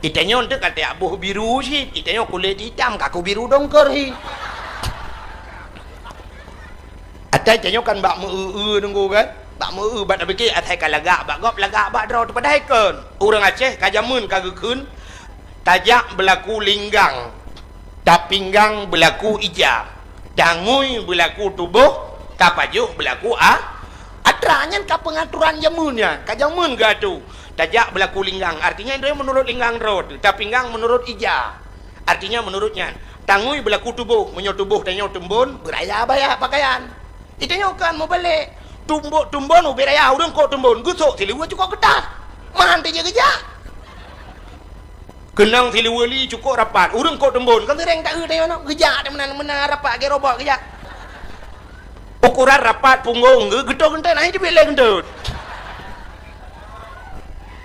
Itanyoe teuk ka teuak boh biru cit, itanyoe kulét itam kaku biru dongker hi. Atai tanyoe kan bak meu-eu-eu nunggu kan? Bak meu-eu bak tapike asai ka lagak bak gob lagak bak droe teupadai kon. Ureuëng Aceh ka jameun ka geukheun tajak beulaku linggang. Tapinggang beulaku ija, tangui beulaku tuboh, tapajoh beulaku a-, atra. Nyan ka peungaturan jameun nyan, ka jameun geuatu. Tajak beulaku linggang, artinya droe meunurot linggang droe teuh, tapinggang meunurot ija, artinya meunurot nyan. Tangui beulaku tuboh, meunyoe tuboh tanyoe teumbon, beuraya baya pakaian. Itanyoe kan meubalek. Tumbok tumbon ubit raya ureuëng kok tumbon, geusok siluweue cukok keutat. Meuhan teujeuet geujak. Keunong siluweue li cukok rapat, ureuëng kok tumbon, kan sireng taeu tanyoe nyoe, geujak teuh meunan-meunan rapat lagée robot geujak. Ukuran rapat punggong geu-, geutot geuntot, nah, itu bilek geuntot.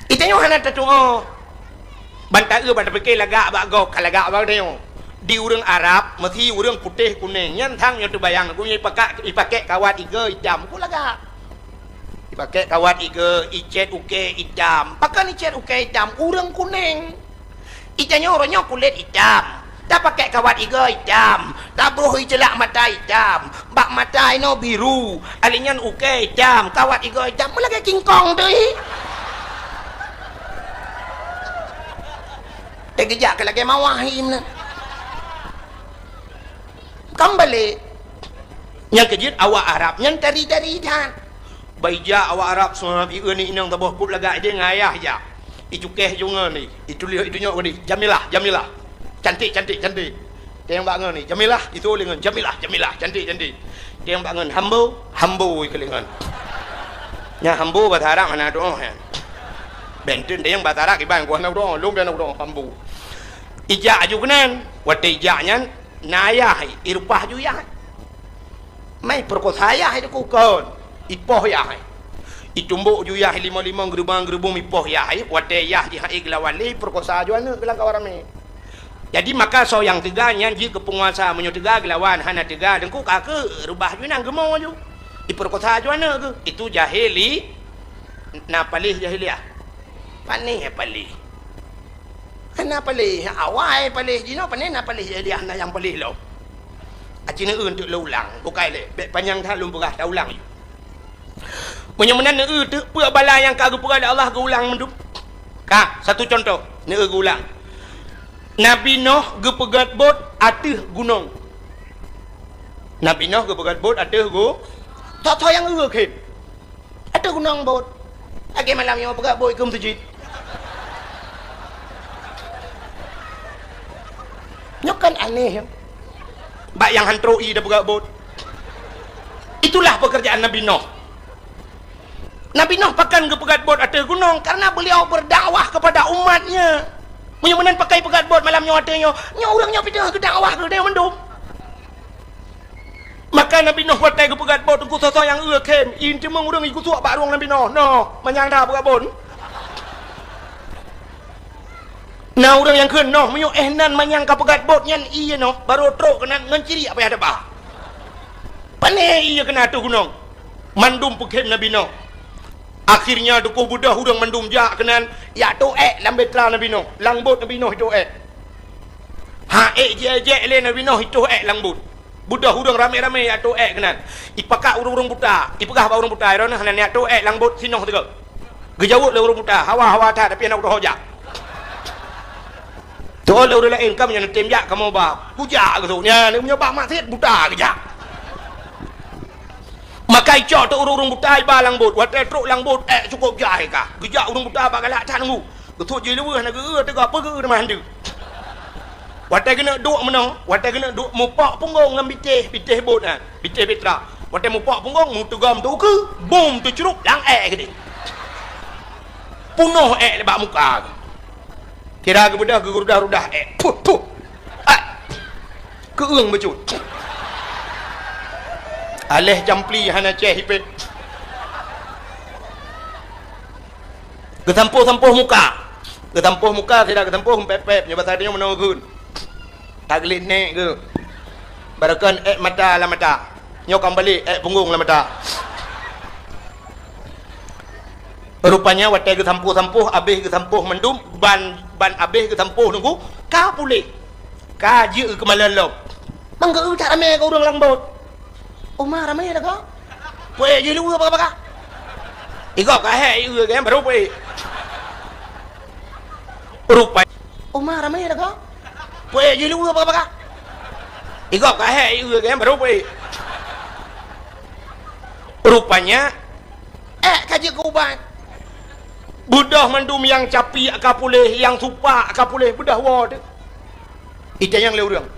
Itanyoe hana tatuoh. Ban taeu ban tapike lagak bak gob, ka lagak bak tanyoe. Di ureuëng Arab, meusi ureuëng putéh kuneng, nyan sang nyoe teubayang, gobnyan ipakak, ipakée kawat igoe itam, ku lagak. Ipakée kawat igoe, icét ukée itam. Pakon icét ukée itam? Ureuëng kuneng. Itanyoe uroe nyoe kulét itam. Tapakée kawat igoe itam, tabroh iceulak mata itam, bak mata inoe biru, alinyan ukée itam, kawat igoe itam, meulagée kingkong teuh hi. Teugeujak keu lagée mawah hi meunan. Ambalek. Nyang keujeuet awak Arab nyan tari-tari that. Bak ijak awak Arab, seuhat, ieu ni inong taboh kub lagak ideh ngon ayah ijak. Icukéh ju ngon ni, ituléh itunyok geuh ni, Jamilah, Jamilah. Cantik, cantik, cantik. Teueng bak ngon ni, Jamilah, itu lé ngon, Jamilah, Jamilah, cantik, cantik. Teueng bak ngon, Hambo, Hambo ikeu lé ngon. Nya Hambo bahasa Arab hana doh, ya. Benten teueng bahasa Arab iban ku hana doh, lôn hana doh, Hambo. Ijak aju keunan, watée ijak nyan, na ayah, irupah ju yah. Mai peurekosa yah itu kukon, ipoh yah. Itumbok ju yah limong-limong, geurubong-geurubong, ipoh yah, watée yah jih hai geulawan lé, peurekosa ju aneuëk geulang kawan ramé. Jadi maka soe nyang teuga nyan jeuet keu peunguasa, meunyoe teuga geulawan, hana teuga deungku ka keu reubah ju nang geumo ju. Ipeurekosa ju aneuëk geuh. Itu jahili, na paléh jahiliah. Panéh paléh. Hana paléh, awai paléh jinoe, panéh na paléh jahiliah, na nyang paléh lom. Aci neueu untuk lôn ulang, bukai lé, bék panyang that lôn peugah, taulang ju. Meunyoe meunan neueu teuk peue bala nyang ka geupeugah lé Allah geuulang mandum. Ka, satu contoh, neueu geuulang. Nabi Noh geupeugét bot ateueh gunong. Nabi Noh geupeugét bot ateueh gu-, tho-tho nyang eu khem. Ateueh gunong bot. Lagée malam nyoe peugét bot keu meuseujid. Nyoe kan aneh, ya. Bak nyang han trok ié tapeugét bot. Itulah pekerjaan Nabi Noh. Nabi Noh pakon geupeugét bot ateueh gunong, karena beliau berdakwah kepada umatnya. Meunyoe meunan pakon peugét bot malam nyoe ateueh nyoe, nyoe ureuëng nyoe pih teuh geudakwah keu geutanyoe mandum. Maka Nabi Noh watée geupeugét bot teungku soe-soe nyang eu khem, ié teumeung ureuëng igusok bak rueng Nabi Noh, "Noh, manyang that peugét bot." Na ureuëng nyang kheun, "Noh, meunyoe éh nan manyang ka peugét bot nyan ié noh, barô trok keunan ngon ciriek payah teuba." Panéh ié keunan ateueh gunong. Mandum peukhem Nabi Noh. Akhirnya teungku beudôh ureuëng mandum jak keunan, jak tôk ék lam bahtera Nabi Noh, lam bot Nabi Noh itôk ék. Ha ék jijak lé Nabi Noh itôk ék lam bot. Beudôh ureuëng ramé-ramé jak tôk ék keunan. Ipakat ureuëng-ureuëng buta, ipeugah bak ureuëng buta, "Droeneuh hana neujak tôk ék lam bot sinoh sigoe." Geujaweueb lé ureuëng buta, "Hawa, hawa that, tapi hana kutoh jak." Teuôt lé ureuëng laén, "Kamoe nyan neutem jak kamoe ba." "Kujak," geuseuôt, "nyan meunyoe bak maksiet buta geujak." Maka icok teuk ureuëng-ureuëng buta iba lam bot. Watée trok lam bot, ék cukôp jai ka. Geujak ureuëng buta bak galak that teungku. Geuseuôt jih leweuh na geu-, teuga peugeu teuma handeue. Watée geuneuk duek meunoe, watée geuneuk duek mupok punggong lam bitéh, bitéh bot nyan, bitéh bahtera. Watée mupok punggong, meuteugom teukeue, bom teucrup lam ék keudeh. Punoh ék bak muka. Kira geubeudôh geurudah-rudah ék. Puh, puh. Ah. Keueung bacut. Aléh campli hana céh ipét. Geusampôh-sampôh muka. Geusampôh muka, sira geusampôh pép-pép, nyoe basa tanyoe meunoe geun. Tagleh nék geuh. Barokon ék mata lam mata. Nyoe ka meubalek ék punggong lam mata. Rupanya watée geusampôh-sampôh, abéh geusampôh mandum, ban, ban abéh geusampôh teungku, ka puléh. Ka jeuet keumalon lom. Manggeu that ramé keu ureuëng lam bot. Uma ramé lagoe. Puék jih luweue baka-baka. Igob ka hék ié geuh, barô puék. Rupa-, uma ramé lagoe. Puék jih luweue baka-baka. Igob ka hék ié geuh, barô puék. Rupanya, ék ka jeuet keu ubat. Beudôh mandum nyang capiek ka puléh, nyang supak ka puléh, beudôh woe teuh. Itanyong lé ureuëng,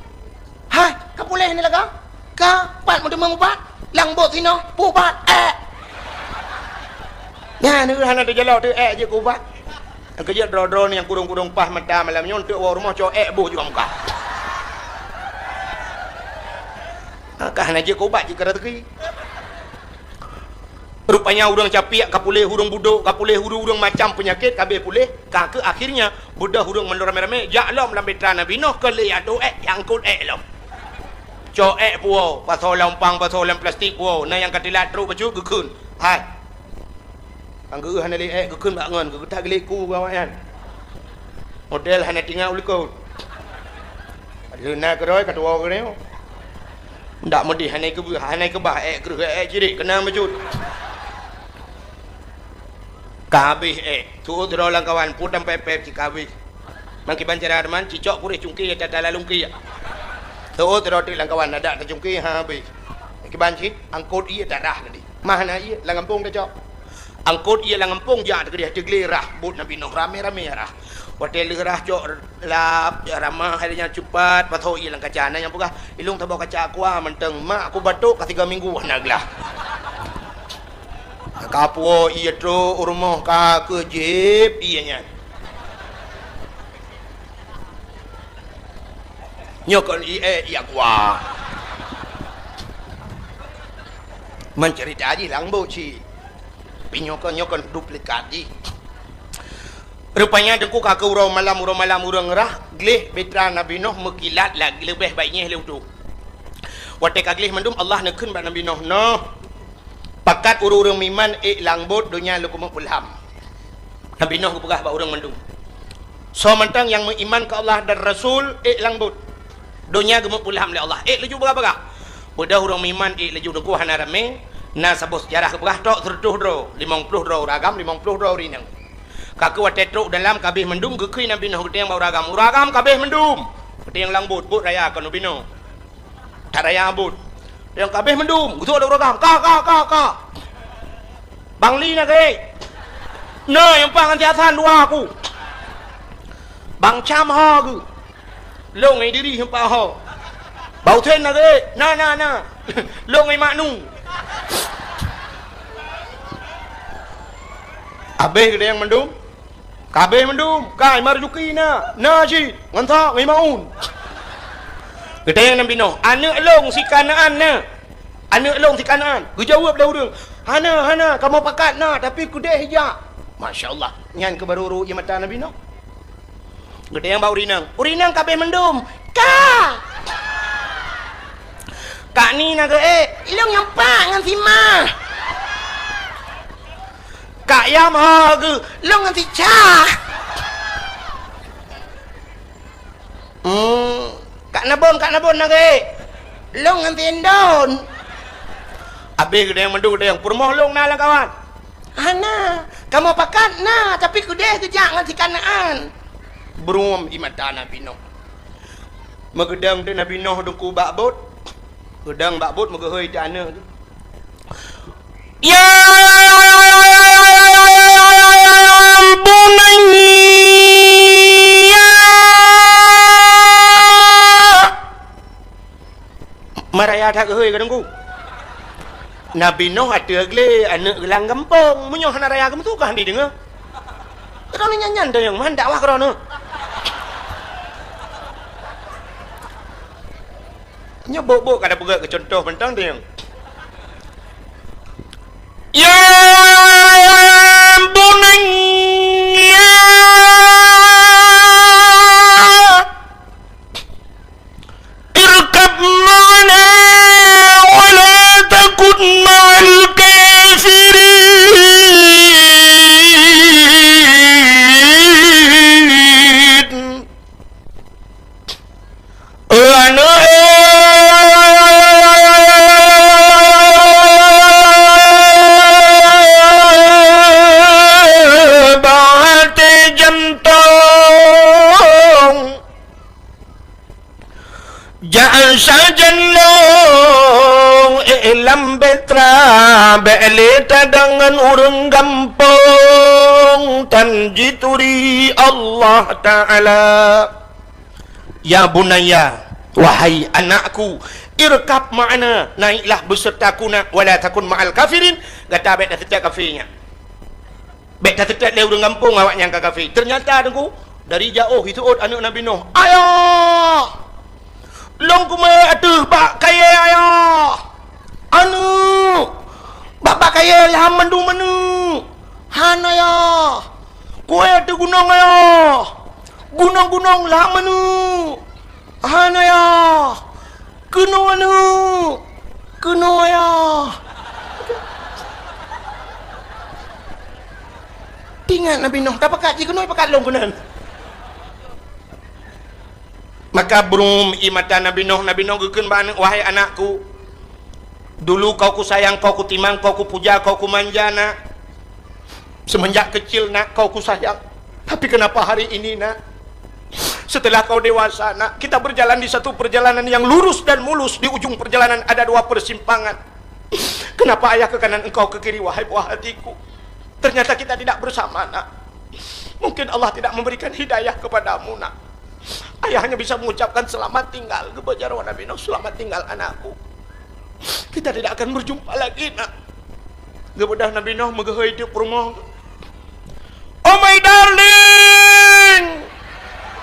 "Hai, ka puléh ni lagoe?" "Ka, pat meuteumeung ubat?" "Lam bot sinoe, peu ubat?" "Ék." Nyan ureuëng hana teujalok teuh ék jeuet keu ubat. Nyang keujeuet droe-droe nyang kudong-kudong paih mata malam nyoe, eunteuk woe rumoh cok ék boh juga muka. Ka hana jeuet keu ubat jeuet keu raseuki. Rupanya ureuëng capiek ka puléh, ureuëng budok ka puléh, ureuëng-ureuëng macam peunyakét ka abéh puléh, ka keuh akhirnya beudôh ureuëng mandum ramé-ramé jak lom lam bahtera Nabi Noh keu lé atô ék nyang eungkôt ék lom. Cok ék puwoe, pasoe lam umpang, pasoe lam plastik puwoe, na nyang ka teulat trok bacut geukheun. Hai. Nyang geu hana lé ék geukheun bak ngon, geutak geulék ku bak awaknyan. Model hana tinggai u likot. Leuna keudroe ka tuwoe keudroe. Ndak meudeh hana keu-, hana keubah ék kreueh ék cirit keunong bacut. Ka habéh ék. Tuwoe droe lam kawan pun dampék péb cit ka habéh. Mangkiban cara teuma cicok puréh cungké tata lalungké. Teuôt roti lam kawan, adak tacungke ha habéh. Kiban cit, angkot ié tarah tadi. Mah na ié lam gampông tacok. Angkot ié lam gampông jak teukeudeh teuglé rah bot Nabi Nuh ramé-ramé rah. Watée lheueh rah cok lap, jak ramah hai nyan cupat, pasoe ié lam kaca. Na nyang peugah, "Ilong taboh kaca aqua mantong, mak aku batuk ka tiga minggu hana glah." Ka puwoe ié trok u rumoh ka keuh jieb ié nyan. Nyoe kon ié, ié aqua. Meuceurita jih lam bot cit. Tapi nyoe kon, nyoe kon duplikat jih. Rupanya teungku ka keu uroe malam, uroe malam ureuëng rah, gleh bahtera Nabi Nuh meukilat lagée leubeh baik nyeh lé utoe. Watée ka gleh mandum, Allah neukheun bak Nabi Nuh, "Nuh, pakat ureuëng-ureuëng meuiman ék lam bot, donya lôn keumeung peulham." Nabi Nuh geupeugah bak ureuëng mandum, "Soe mantong nyang meuiman keu Allah dan Rasul, ék lam bot. Donya geumeupeulham lé Allah, ék laju bagah-bagah." Beudôh ureuëng meuiman ék laju, teungku hana ramé, na saboh seujarah geupeugah trok sireutôh droe, limong ploh droe ureuëng agam, limong ploh droe ureuëng inong. Ka keuh watée trok dalam ka abéh mandum, geukheun Nabi Nuh geutanyong bak ureuëng agam, "Ureuëng agam, ka abéh mandum?" Geutanyong lam bot, bot raya kon Nabi Nuh. That raya bot. Nyang ka abéh mandum, geutrok lé ureuëng agam, "Ka, ka, ka, ka." "Bang Li na geuh?" "Na, nyang pat ngon si Hasan dua aku." "Bang Cam ho geuh?" "Lôn ngon Idris nyang pat ho." "Bang Husen na geuh?" "Na, na, na." "Lôn ngon Mak Nu." Abéh geutanyong mandum. Ka abéh mandum, ka Marzuki na, na cit, ngon sa, ngon Maun. Geutanyong Nabi Nuh, "Aneuëk lôn si Kanaan na? Aneuëk lôn si Kanaan?" Geujaweueb lé ureuëng, "Hana, hana, kamoe pakat na, tapi keudeh jak." Masya Allah, nyan keuh barô rhot ié mata Nabi Nuh. Geutanyong bak ureuëng inong, "Ureuëng inong ka abéh mandum?" "Ka." "Kak Ni na geuh?" "Ék, ilong nyang pat ngon si Ma." "Kak Yam ho geuh?" "Lôn ngon si Ca." "Hmm, Kak Nabon, Kak Nabon na geuh?" "Lôn ngon si Indon." Abéh geutanyong mandum, geutanyong, "Peurumoh lôn na lam kawan?" "Hana, kamoe pakat na, tapi keudeh geujak ngon si Kanaan." Brôm ié mata Nabi Nuh. Meugeudong teuk Nabi Nuh teungku bak bot. Geudong bak bot meugeuhôi teuk aneuëk geuh. "Ya bunayya." Maraya that geuhôi ka teungku. Nabi Nuh ateueh glé aneuëk geuh lam gampông. Meunyoe hana raya geumeusu ka hana jideungoe. Droeneuh nyan-nyan teunyong man dakwah droeneuh. Nyoe bok-bok ka tapeugét keu cuntoh mantong teunyong. Ya bunayya irkab ma'ana wa la takun ma'al kafirin. Aneuk, eh, bak até jantong. Jak sajan lôn, eh, lam bahtera, bék lé tadong ngon ureuëng gampông, tan jituri Allah Taala. Ya bunayya, wahai anakku, irkab ma'ana, naiklah besertaku nak, wala takun ma'al kafirin, gata bék taseutôt kafé nyan. Bék taseutôt lé ureuëng gampông awaknyan ka kafé. Teunyata teungku, dari jiôh jiseuôt aneuk Nabi Nuh, "Ayah! Lôn kumè ateueh bak kayèe, Ayah! Aneuk! Bak, bak kayèe lham mandum aneuk! Han, Ayah! Kuè ateueh gunong, Ayah! Gunong-gunong lham aneuk! Han, Ayah! Keunoe aneuk! Keunoe, Ayah!" Teuingat Nabi Nuh, tapakat jih keunoe pakat lôn keunan. Maka brôm ie mata Nabi Nuh, Nabi Nuh geukheun bak aneuk, "Wahai anakku, dulu kau kusayang, kau kutimang, kau kupuja, kau kumanja, nak. Semenjak kecil, nak, kau kusayang. Tapi kenapa hari ini, nak, Setelah kau dewasa, nak, kita berjalan di satu perjalanan yang lurus dan mulus. Di ujung perjalanan ada dua persimpangan. Kenapa ayah ke kanan, engkau ke kiri, wahai buah hatiku? Ternyata kita tidak bersama, nak. Mungkin Allah tidak memberikan hidayah kepadamu, nak. Ayah hanya bisa mengucapkan selamat tinggal. Geubeujaro Nabi Nuh, "Selamat tinggal, anakku." Kita tidak akan berjumpa lagi, nak. Geubeudôh Nabi Nuh meugeuhôi teuk peurumoh. "Oh my darling,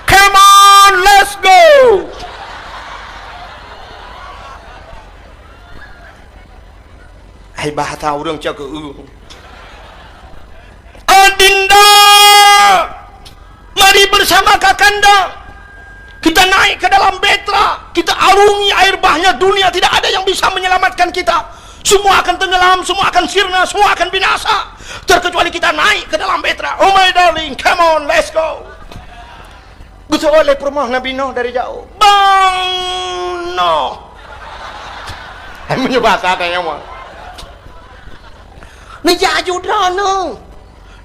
come on, let's go." Hai bahasa ureuëng cok keu ureuëng. "Adinda, mari bersama kakanda. Kita naik ke dalam bahtera, kita arungi air bahnya dunia, tidak ada yang bisa menyelamatkan kita. Semua akan tenggelam, semua akan sirna, semua akan binasa. Terkecuali kita naik ke dalam bahtera. Oh my darling, come on, let's go." Geuseuôt lé peurumoh Nabi Nuh dari jauh. "Bang Nuh!" Hai meunyoe bahasa tanyoe mah. "Neujak aju droe Nuh.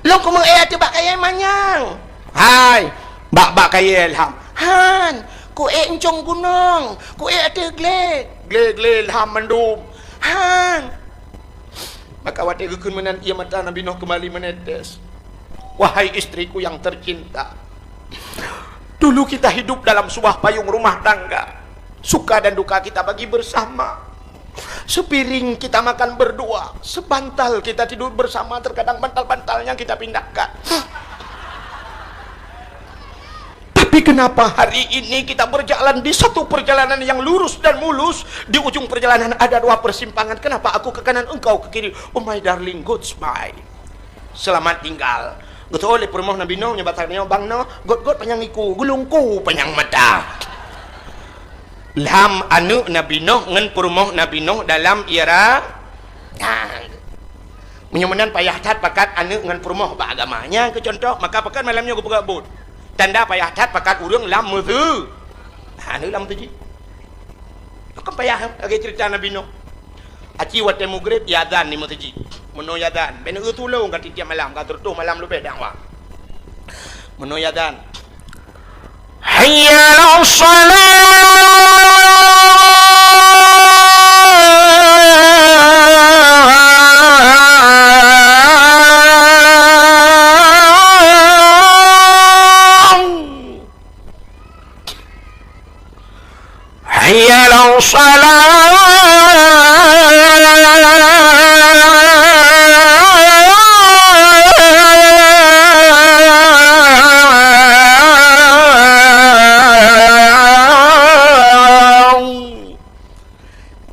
Lôn keumeung ék ateueh bak kayèe manyang." "Hai, bak, bak kayèe lham." "Han, kuék euncong gunong, kuék ateueh glé." "Glé, glé lham mandum." "Han." Maka watèe geukheun meunan, ié mata Nabi Nuh kembali menetes. Wahai istriku yang tercinta, dulu kita hidup dalam sebuah payung rumah tangga. Suka dan duka kita bagi bersama. Sepiring kita makan berdua, sebantal kita tidur bersama, terkadang bantal-bantalnya kita pindahkan. Tapi kenapa hari ini kita berjalan di satu perjalanan yang lurus dan mulus, di ujung perjalanan ada dua persimpangan, kenapa aku ke kanan, engkau ke kiri? Oh my darling, goodbye. Selamat tinggal. Geuseuôt lé peurumoh Nabi Nuh, nyoe basa nyoe, "Bang Nuh, göt-göt panyang iku, geulungku panyang mata." Lham aneuëk Nabi Nuh ngon peurumoh Nabi Nuh dalam ira. Nah, meunyoe meunan payah that pakat aneuëk ngon peurumoh bak agama. Nyan keu cuntoh, maka pakat malam nyoe geupeugah buet. Tanda payah that pakat ureuëng lam meusu-, aneuëk lam meuseujid. Kan payah lagèe ceurita Nabi Nuh. Aci watèe mugréb, iazan di meuseujid. Meunoe iazan, bèk neuyue tulông ka tiep-tiep malam, ka siratoh malam leubeh dakwah. Meunoe iazan, "Hayya 'alas shalah!" "Hayya 'alas shalah!"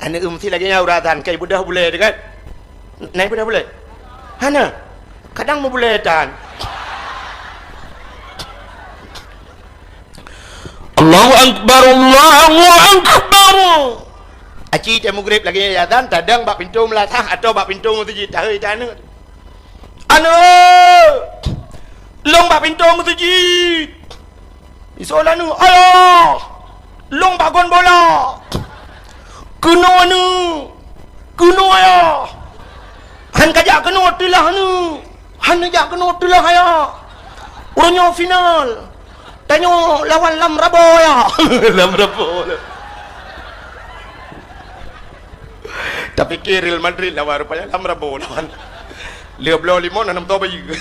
Aneuëk meusti lagèe nyan uroe azan, ka ibeudôh bulèe teuh kan? Na ibeudôh bulèe? Hana. Kadang meubulèe tan. Allahu Akbar, Allahu Akbar. Aci teuh mugréb lagèe nyan azan, tadong bak pintoe meulasah atau bak pintoe meuseujid, tahôi tan aneuëk. "Aneuëk, lôn bak pintoe meuseujid." Isôk lé aneuëk, "Ayah, lôn bak gon bola." "Keunoe aneuëk, keunoe ayah." "Han kajak keunoe, teulah aneuëk." "Han neujak keunoe, teulah ayah. Uroe nyoe final. Tanyoe lawan Lam Rabo, ayah." Lam Rabo. Tapike Real Madrid lawan, rupanya Lam Rabo lawan. Lheuh bloe limong, na nam tô bayeue.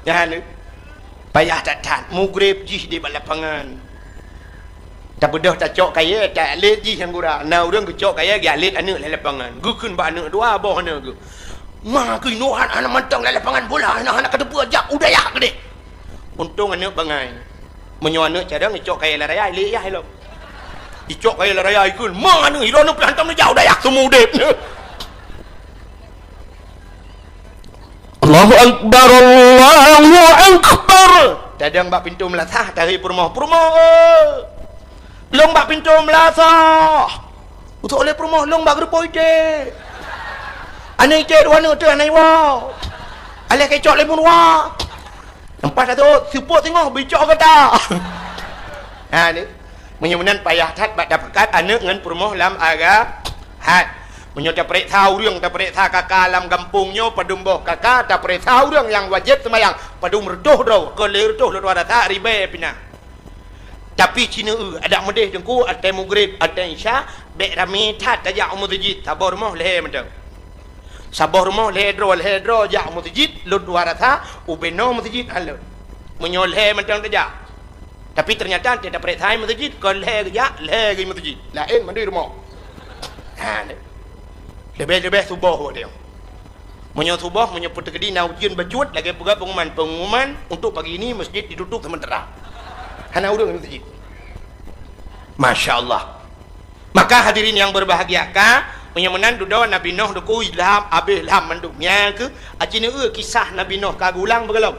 Nyan. Payah that-that, mugréb jih di bak lapangan. Tabeudôh tacok kayèe, ta-, lét jih nyang gura. Na ureuëng geucok kayèe, geualét aneuëk lam lapangan. Geukheun bak aneuëk dua boh aneuëk geuh. "Ma keunoe han, hana mantong lam lapangan bola, hana, hana kateupeue, jak u dayah keudéh." Untông aneuëk bangai. Meunyoe aneuëk carông, icok kayèe lam raya, ilét yah ilong. Icok kayèe lam raya, ikheun, "Ma aneuëk, ilong aneuëk pih hantom neujak u dayah, seumeudeb." Allahu Akbar, Allahu Akbar. Tadong bak pintoe meulasah, tahôi peurumoh, "Peurumoh, eh, lôn bak pintoe meulasah." Geusôk lé peurumoh, "Lôn bak geureupoh iték." "Aneuk iték dua nyoe teuh hana iwoe. Alah keucok lé meuruwa." Leupah tasôk, seupôt singoh bicok gata. Ha, ni. Meunyoe meunan payah that bak tapakat aneuk ngon peurumoh lam aga-, hat. Meunyoe tapareksa ureueng, tapareksa kaka lam gampông nyoe, padum boh kaka, tapareksa ureueng nyang wajéb seumayang, padum reutôh droe, kon lhèe reutôh lôn tuan rasa, ribèe pih na. Tapi cine eu adak meudeh teungku, até mugrib, até isya, bèk ramé that tajak u meuseujid, saboh rumoh lhèe mantong. Saboh rumoh lhèe droe, lhèe droe jak u meuseujid, lôn dua rasa, ubé noe meuseujid han lôn. Meunyoe lhèe mantong tajak. Tapi ternyata até tapareksa meuseujid, kon lhèe geujak, lhèe geuh meuseujid. Laén mandum rumoh. Ha, leubeh-leubeh suboh watèe nyoe. Meunyoe suboh, meunyoe peuteukedi na ujeuen bacut, lagèe peugah pengumuman, pengumuman untuk pagi ini masjid ditutup sementara. Hana ureueng di masjid. Masya Allah. Maka hadirin yang berbahagia, ka, meunyoe meunan dudoe Nabi Nuh teungku ilham, abéh ilham mandum. Nyan keuh, aci neu kisah Nabi Nuh ka geulang beugalom.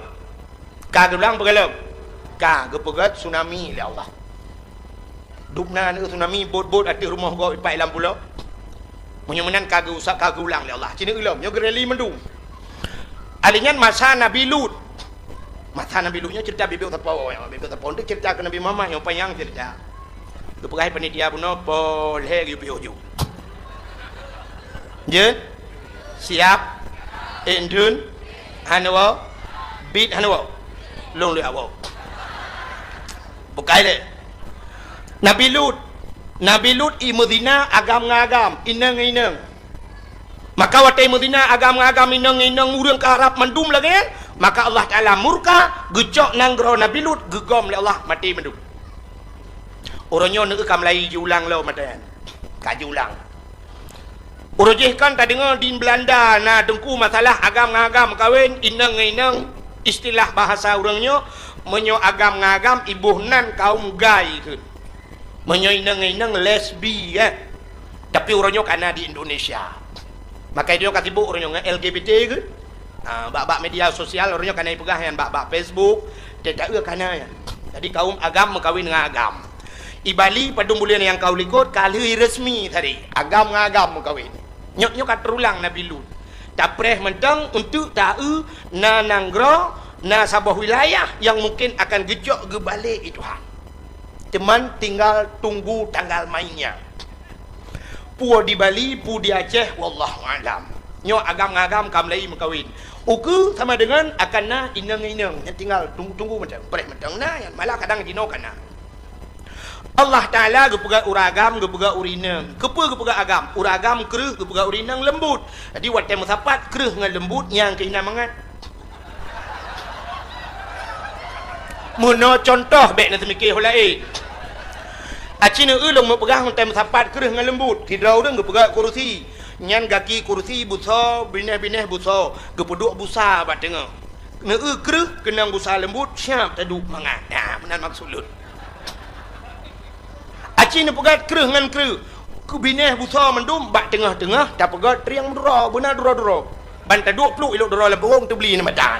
Ka geulang beugalom. Ka geupeugöt tsunami lé Allah. Dubna neu tsunami, bot-bot ateueh rumoh gob ipat lam pulo. Meunyoe meunan ka geusak, ka geulang lé Allah. Cina ulom, nyoe geureli mandum. Alèh nyan masa Nabi Lut. Masa Nabi Lut nyoe cerita bibit sapo, bibit sapo tu cerita keu Nabi Muhammad nyang panyang cerita. Geupeugah panitia bunoe, "Poh lhèe geuyue piôh ju." Jeuet? Siap? Ék dum? Hana woe? Bit hana woe? Lôn lheueh woe. Bukai lé. Nabi Lut. Nabi Lut i meuzina agam ngon agam, inong ngon inong. Maka watèe meuzina agam ngon agam, inong ngon inong, ureueng ka rab mandum lagèe nyan, maka Allah Taala murka, geucok nanggroe Nabi Lut, geugom lé Allah, maté mandum. Uroe nyoe neu ka mulai jiulang lom mata nyan. Ka jiulang. Uroe jih kan tadeungoe di Belanda na teungku masalah agam ngon agam meukawen, inong ngon inong, istilah bahasa ureueng nyoe, meunyoe agam ngon agam iboh nan kaum gay kheun. Meunyoe inong ngon inong lesbi, eh. Tapi uroe nyoe ka na di Indonesia. Maka nyoe ka sibuk uroe nyoe ngon L G B T kheun. Ah, bak-bak media sosial uroe nyoe ka na ipeugah nyan, bak-bak Facebook, teuka eu ka na nyan. Jadi kaum agam meukawen ngon agam. I Bali padum buleuen nyang ka u likot ka lheueh resmi tadi, agam ngon agam meukawen. Nyoe, nyoe ka teurulang Nabi Lut. Tapreh mantong untuk ta eu na nanggroe, na saboh wilayah nyang mungken akan geucok geubalek lé Tuhan. Teuma tinggal tunggu tanggal mainnya. Peue di Bali, peue di Aceh, wallahu a'lam. Nyoe agam ngon agam ka mulai meukawen. Ukeue sama dengan akan na inong ngon inong, nyan tinggal tung-, tunggu mantong, preh mantong na, nyan malah kadang jinoe ka na. Allah Taala geupeugah ureueng agam, geupeugah ureueng inong. Keupeue geupeugah agam? Ureueng agam kreueh, geupeugah ureueng inong leumbut. Jadi watèe meusapat kreueh ngon leumbut, nyang keu inan mangat. Meunoe cuntoh, bèk na teumike ho laén. Aci neu eu lôn meupeugah ngon tem sapat kreueh ngon leumbut. Sidroe ureueng geupeugah kursi. Nyan gaki kursi busoe, binéh-binéh busoe, geupeuduek busa bak teungoh. Neu eu kreueh keunong busa leumbut, siap taduek mangat. Nah, meunan maksud lôn. Aci neupeugöt kreueh ngon kreueh. Keu binéh busoe mandum bak teungoh-teungoh tapeugöt trieng meuduro, beuna duro-duro. Ban taduek pluek ilok duro lam punggung teubli neu mata.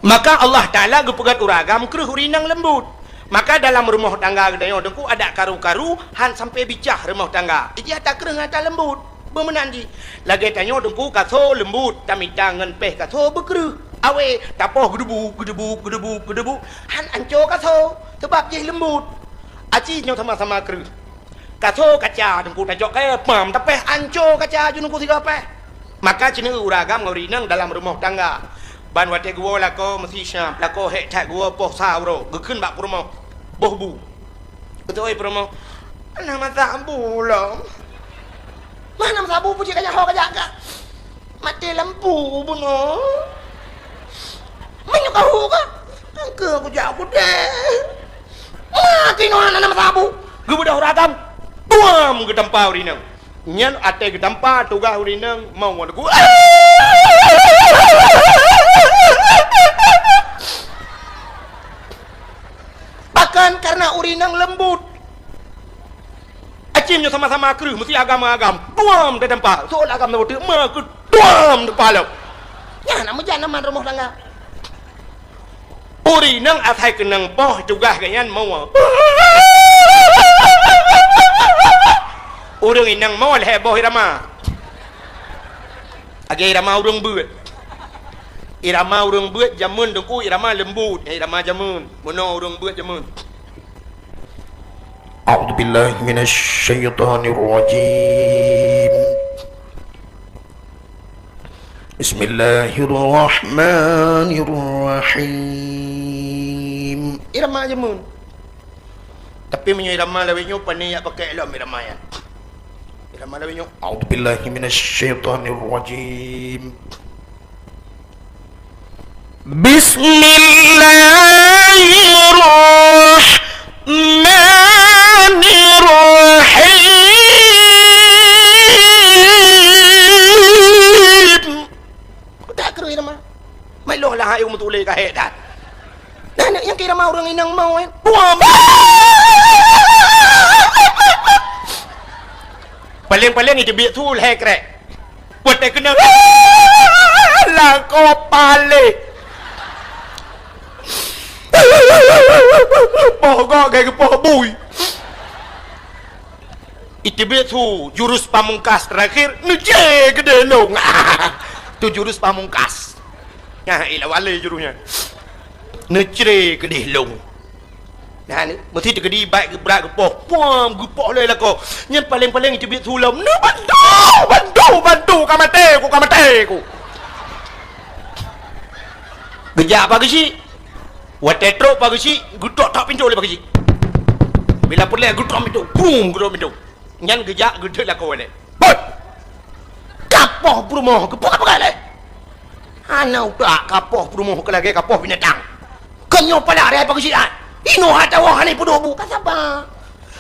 Maka Allah Taala geupeugöt ureueng agam kreueh ureueng inong leumbut. Maka dalam rumoh tangga geutanyoe teungku adak karu-karu han sampai bicah rumoh tangga. Iji ata kreueh ngon ata leumbut. Beumeunan jih. Lagèe tanyoe teungku kaso leumbut, tamita ngon péh kaso beukreueh. Awé, tapoh geudubu, geudubu, geudubu, geudubu. Han anco kaso, sabab jih leumbut. Aci nyoe sama-sama kreueh. Kaso kaca teungku tajok kayèe, pam tapéh anco kaca ju teungku sigoe péh. Maka ci neu eu ureueng agam ngon ureueng inong dalam rumoh tangga. Ban watèe geuwoe lakoe meusi siap, lakoe hék that geuwoe poh sa uroe, geukheun bak peurumoh. Boh bu. Beutôi peurumoh. Hana masa bu lom. Mana masa bu, puji kajak ho kajak ka. Maté lampu bunoe. Meunyoe kahu ka. Angke kujak kudeh. Mati noh hana masa bu. Geubeudôh ragam. Duam geutampa ureueng inong. Nyan até geutampa tugaih ureueng inong mau ngon ku. Bahkan karena ureueng inong leumbut. Acim nyoe sama-sama kreueh, meusi agam-agam. Duam teutampa. Soe agam na beutôi, ma keu duam teutampa lom. Nyan na meujan aman rumoh tangga. Ureueng inong asai keunong poh tugaih geuh nyan moe. Ureueng inong moe lhèe boh irama. Lagèe irama ureueng beuet. Irama ureueng beuet jameun teungku irama leumbut, irama jameun. Bunoe ureueng beuet jameun. أعوذ بالله من الشيطان الرجيم. بسم الله الرحمن الرحيم. Irama jameun. Tapi meunyoe irama lawét nyoe, pane jak pakai lom irama nyan. Irama lawét nyoe, "A'udzubillahi minasyaitonirrajim. Bismillahirrahmanirrahim." Kok tak kreueh irama? Mai lôn lah hai meutuléh ka hék that. Nah, nyang keu irama ureueng inong mau, eh. Buam! Paleng-paleng iteubiet su lhèe krek. Watèe keunoe, lakoe paleng. Poh gok gai geupoh bui. Iteubiet su jurus pamungkas terakhir, neucre keudeh lôn. Tu jurus pamungkas. Nah, ilah walé jurus nyan. Neucre keudeh lôn. Nah, ni, meusti teukeudi bak geubrat geupoh. Puam, geupoh lé lakoe. Nyan paleng-paleng iteubiet su lom. Neubantu, bantu, bantu, ka maté ku, ka maté ku. Geujak Pak Geuchik. Watèe trok Pak Geuchik, geutok-tok pintoe lé Pak Geuchik. Bila peureulèe geutok pintoe, brum, geutok pintoe. Nyan geujak geudeuk lakoe lé. Bot! Kapoh peurumoh, geupeugah-peugah lé. Hana utak kapoh peurumoh keu lagèe kapoh binatang. Keu nyoe palak raya Pak Geuchik that. Inoe that tawoe hana peuduek bu, ka saba.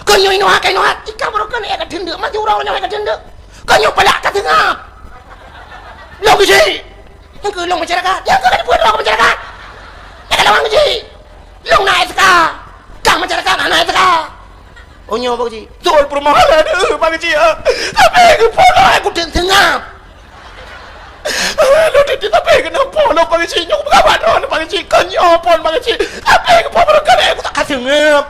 Keu nyoe inoe hat, ka inoe hat, ika baroekon ék ka teundeuk, maju uroe nyoe ék ka teundeuk. Keu nyoe palak ka seungab. Lôn Geuchik. Nyang keu lôn masyarakat, nyang keu ka dipeudong keu masyarakat. Nyang ka lawan Geuchik. Lôn na S K. Kang masyarakat hana S K. Oh, nyoe Pak Geuchik. Beutôi peurumoh lôn, Pak Geuchik, ah. Tapi geupeudong ék kuteueng seungab. Lôn teuntèe tapi keunoe po lôn Pak Geuchik, nyoe peugah bak droeneuh Pak Geuchik, keu nyoe phon Pak Geuchik, tapi keu phon beureukat lé, kutak ka seungab.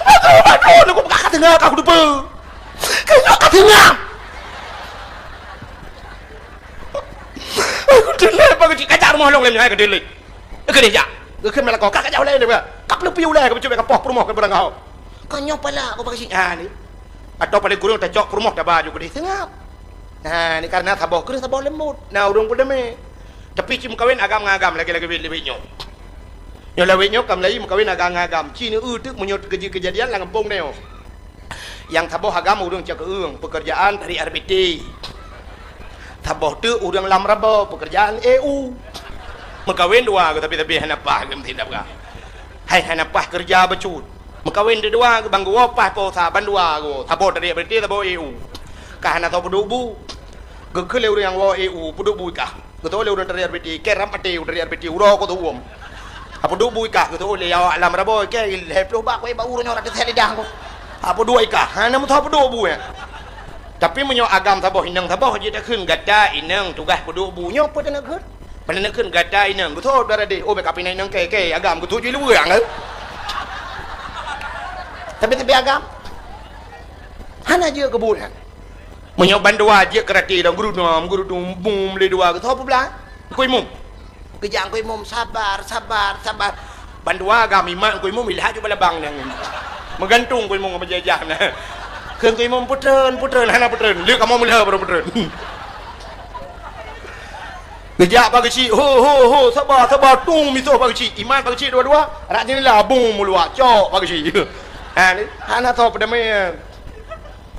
Beutôi bak droeneuh kupeugah ka seungab, ka kuteupeue. Keu nyoe ka seungab. Kuteuleuk Pak Geuchik, kajak rumoh lôn lé nyoe, kuteuleuk. Keu dijak. Geukheun meunan lakoe, ka kajak ulèe lé, ka peuleupi ulèe, ka peucubit ka poh peurumoh keu beurangkaho. Keu nyoe palak ku Pak Geuchik, ha ni. Atawa paleng kureueng tacok peurumoh taba ju keudeh seungab. Nah, ni karena saboh kreueh saboh leumbot. Na ureueng peudamé. Tapi ci meukawen agam ngon agam lagèe-lagèe lawét nyoe. Nyoe lawét nyoe ka meulayeue meukawen agam ngon agam. Ci neu-eu teuk meunyoe teukeujeuet keujadian lam gampông nyoe. Nyang saboh agam ureueng cakeueng, peukeurjaan tarék R B T. Saboh teuk ureueng lam rabo, peukeurjaan E U. Meukawen dua geuh tapi-tapi hana paih geuh meusidab gah. Hai hana paih keureuja bacut. Meukawen di dua geuh bang geuwoe paih po sa ban dua geuh. Saboh tarék R B T, saboh E U. Ka hana soe peuduek bu. Geukheun lé ureueng nyang woe E U, peuduek bu i kah. Geutôh lé ureueng tarék R B T, keu ram até ureueng tarék R B T, uroe ko teuuem. Apa duek bu i kah, geutôh lé awak lam rabo, keu lhèe ploh bak, keu bak uroe nyoe rata sèt lidah ko. Apa duek i kah, hana meusoe peuduek bu nyan. Tapi meunyoe agam saboh inong saboh jeuet takheun gata inong tugaih peuduek bu nyoe peue teuneuk kheun? Peue teuneuk kheun gata inong, geutôh dara deh, oh bèk ka pinah inong kèe, kèe agam geutôh jih luweue nyan. Tapi, tapi agam hana jeuet keu bu nyan. Meunyoe bandua jeuet keu rati dong, geurudum, geurudum, bum, lé dua, geusoe peublah. Teungku Imum. Geujak Teungku Imum, sabar, sabar, sabar. Bandua gam imat Teungku Imum, ilhak ju balabang nyan. Meugantung Teungku Imum ngon meujajah na. Kheun Teungku Imum, "Peutreun, peutreun," hana peutreun. Lé kamoe meulheueh baru peutreun. Geujak Pak Geuchik, "Ho, ho, ho, sabar, sabar, tung misoh Pak Geuchik." Imat Pak Geuchik dua-dua, rak jeundela, bum, meuluak, cok Pak Geuchik. Ha, ni, hana soe peudamé.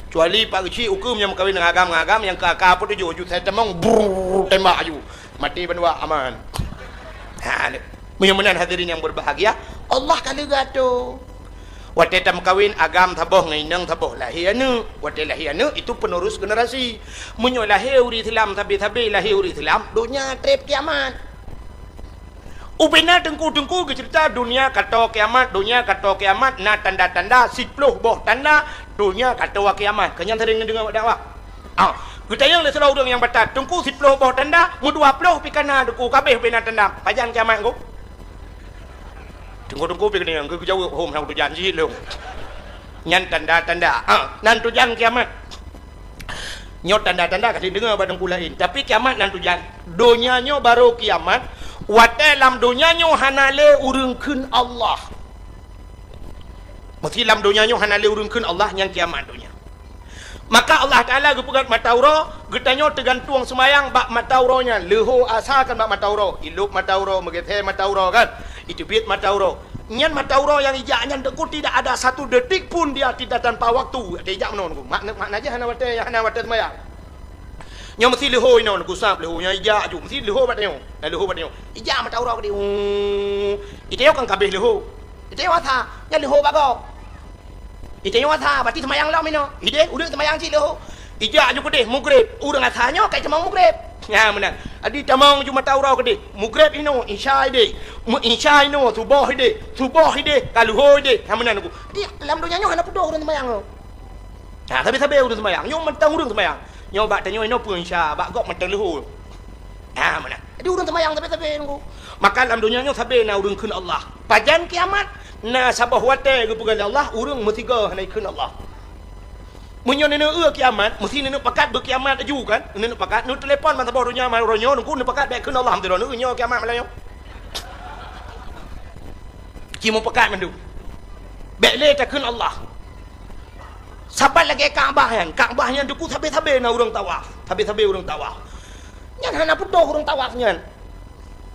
Kecuali Pak Geuchik ukeue meunyoe meukawen ngon agam-agam nyang ka, ka peutujoh ju sai tamong, brrrr, tembak aju. Maté bandua aman. Ha, meunyoe meunan hadirin yang berbahagia, Allah ka leuga tu. Watèe tameukawen agam saboh ngon inong saboh lahé aneuk. Watèe lahé aneuk itu penerus generasi. Meunyoe lahé ureueng Islam sabe-sabe lahé ureueng Islam, donya trép kiamat. Ubena teungku-teungku geuceurita donya ka toe kiamat, donya ka toe kiamat, na tanda-tanda, siploh boh tanda donya ka toe kiamat. Keu nyan sering neudeungoe bak dakwah. Ah, geutanyong lé sidroe ureueng nyang batat, "Teungku, siploh boh tanda, meudua ploh pih ka na teungku, ka abéh ubena tanda. Pajan kiamat teungku?" Teungku-teungku pih geutanyong, geujaweueb, "Hom, hana tujan jih lôn." Nyan tanda-tanda. Ah, nan tujan kiamat. Nyoe tanda-tanda ka jideungoe bak teungku laén. Tapi kiamat nan tujan. Donya nyoe barô kiamat. Watèe lam donya nyoe hana lé ureueng kheun Allah. Meusé lam donya nyoe hana lé ureueng kheun Allah, nyan kiamat donya. Maka Allah Taala geupeugöt mata uroe, geutanyoe teugantueng seumayang bak mata uroe nyan. Leuhô asa kan bak mata uroe, ilôp mata uroe, meugeusé mata uroe kan, iteubiet mata uroe. Nyan mata uroe nyang ijak nyan, Teungku, tidak ada satu detik pun dia tidak tanpa waktu. Watèe ijak meunoe, Teungku. Makna, makna jih hana watèe, hana watèe seumayang. Nyoe meusi leuhô inoe, Teungku, sab leuhô. Nyan ijak ju, meusi leuhô bak tanyoe. Nah, leuhô bak tanyoe. Ijak mata uroe keudéh. Uu. Itanyoe kan ka abéh leuhô. Itanyoe asa, nyan leuhô bak gob. Itanyoe asa, berarti seumayang lom inoe. Idéh, ureueng seumayang cit leuhô. Ijak ju keudéh, mugreb. Ureueng asa nyoe ka itamong mugreb. Nyan meunan. Adi tamong ju mata uroe keudéh. Mugreb inoe, isya idéh. Meu-, isya inoe, suboh idéh. Suboh idéh, ka leuhô idéh. Nyan meunan, Teungku. Di lam donya nyoe hana putôh ureueng seumayang nyoe. Ha, sabe-sabe ureueng seumayang. Nyoe mantong ureueng seumayang. Nyoe bak tanyoe inoe peue isya, bak gob mantong leuhô. Ha, meunan. Jadi ureueng seumayang sabe-sabe, Teungku. Maka lam donya nyoe sabe na ureueng kheun Allah. Pajan kiamat, na saboh watèe geupeugah lé Allah, ureueng meusigoe hana ikheun Allah. Meunyoe neuneuk eu kiamat, meusi neuneuk pakat beukiamat laju kan? Neuneuk pakat, neutelepon ban saboh donya, uroe nyoe, Teungku, neupakat bèk kheun Allah, meusidroe neueu nyoe kiamat malam nyoe. Ci meupakat mandum. Bèk lé takheun Allah. Saban lagèe Ka'bah nyan. Ka'bah nyan, Teungku, sabe-sabe na ureueng tawaf. Sabe-sabe ureueng tawaf. Nyan hana putôh ureueng tawaf nyan.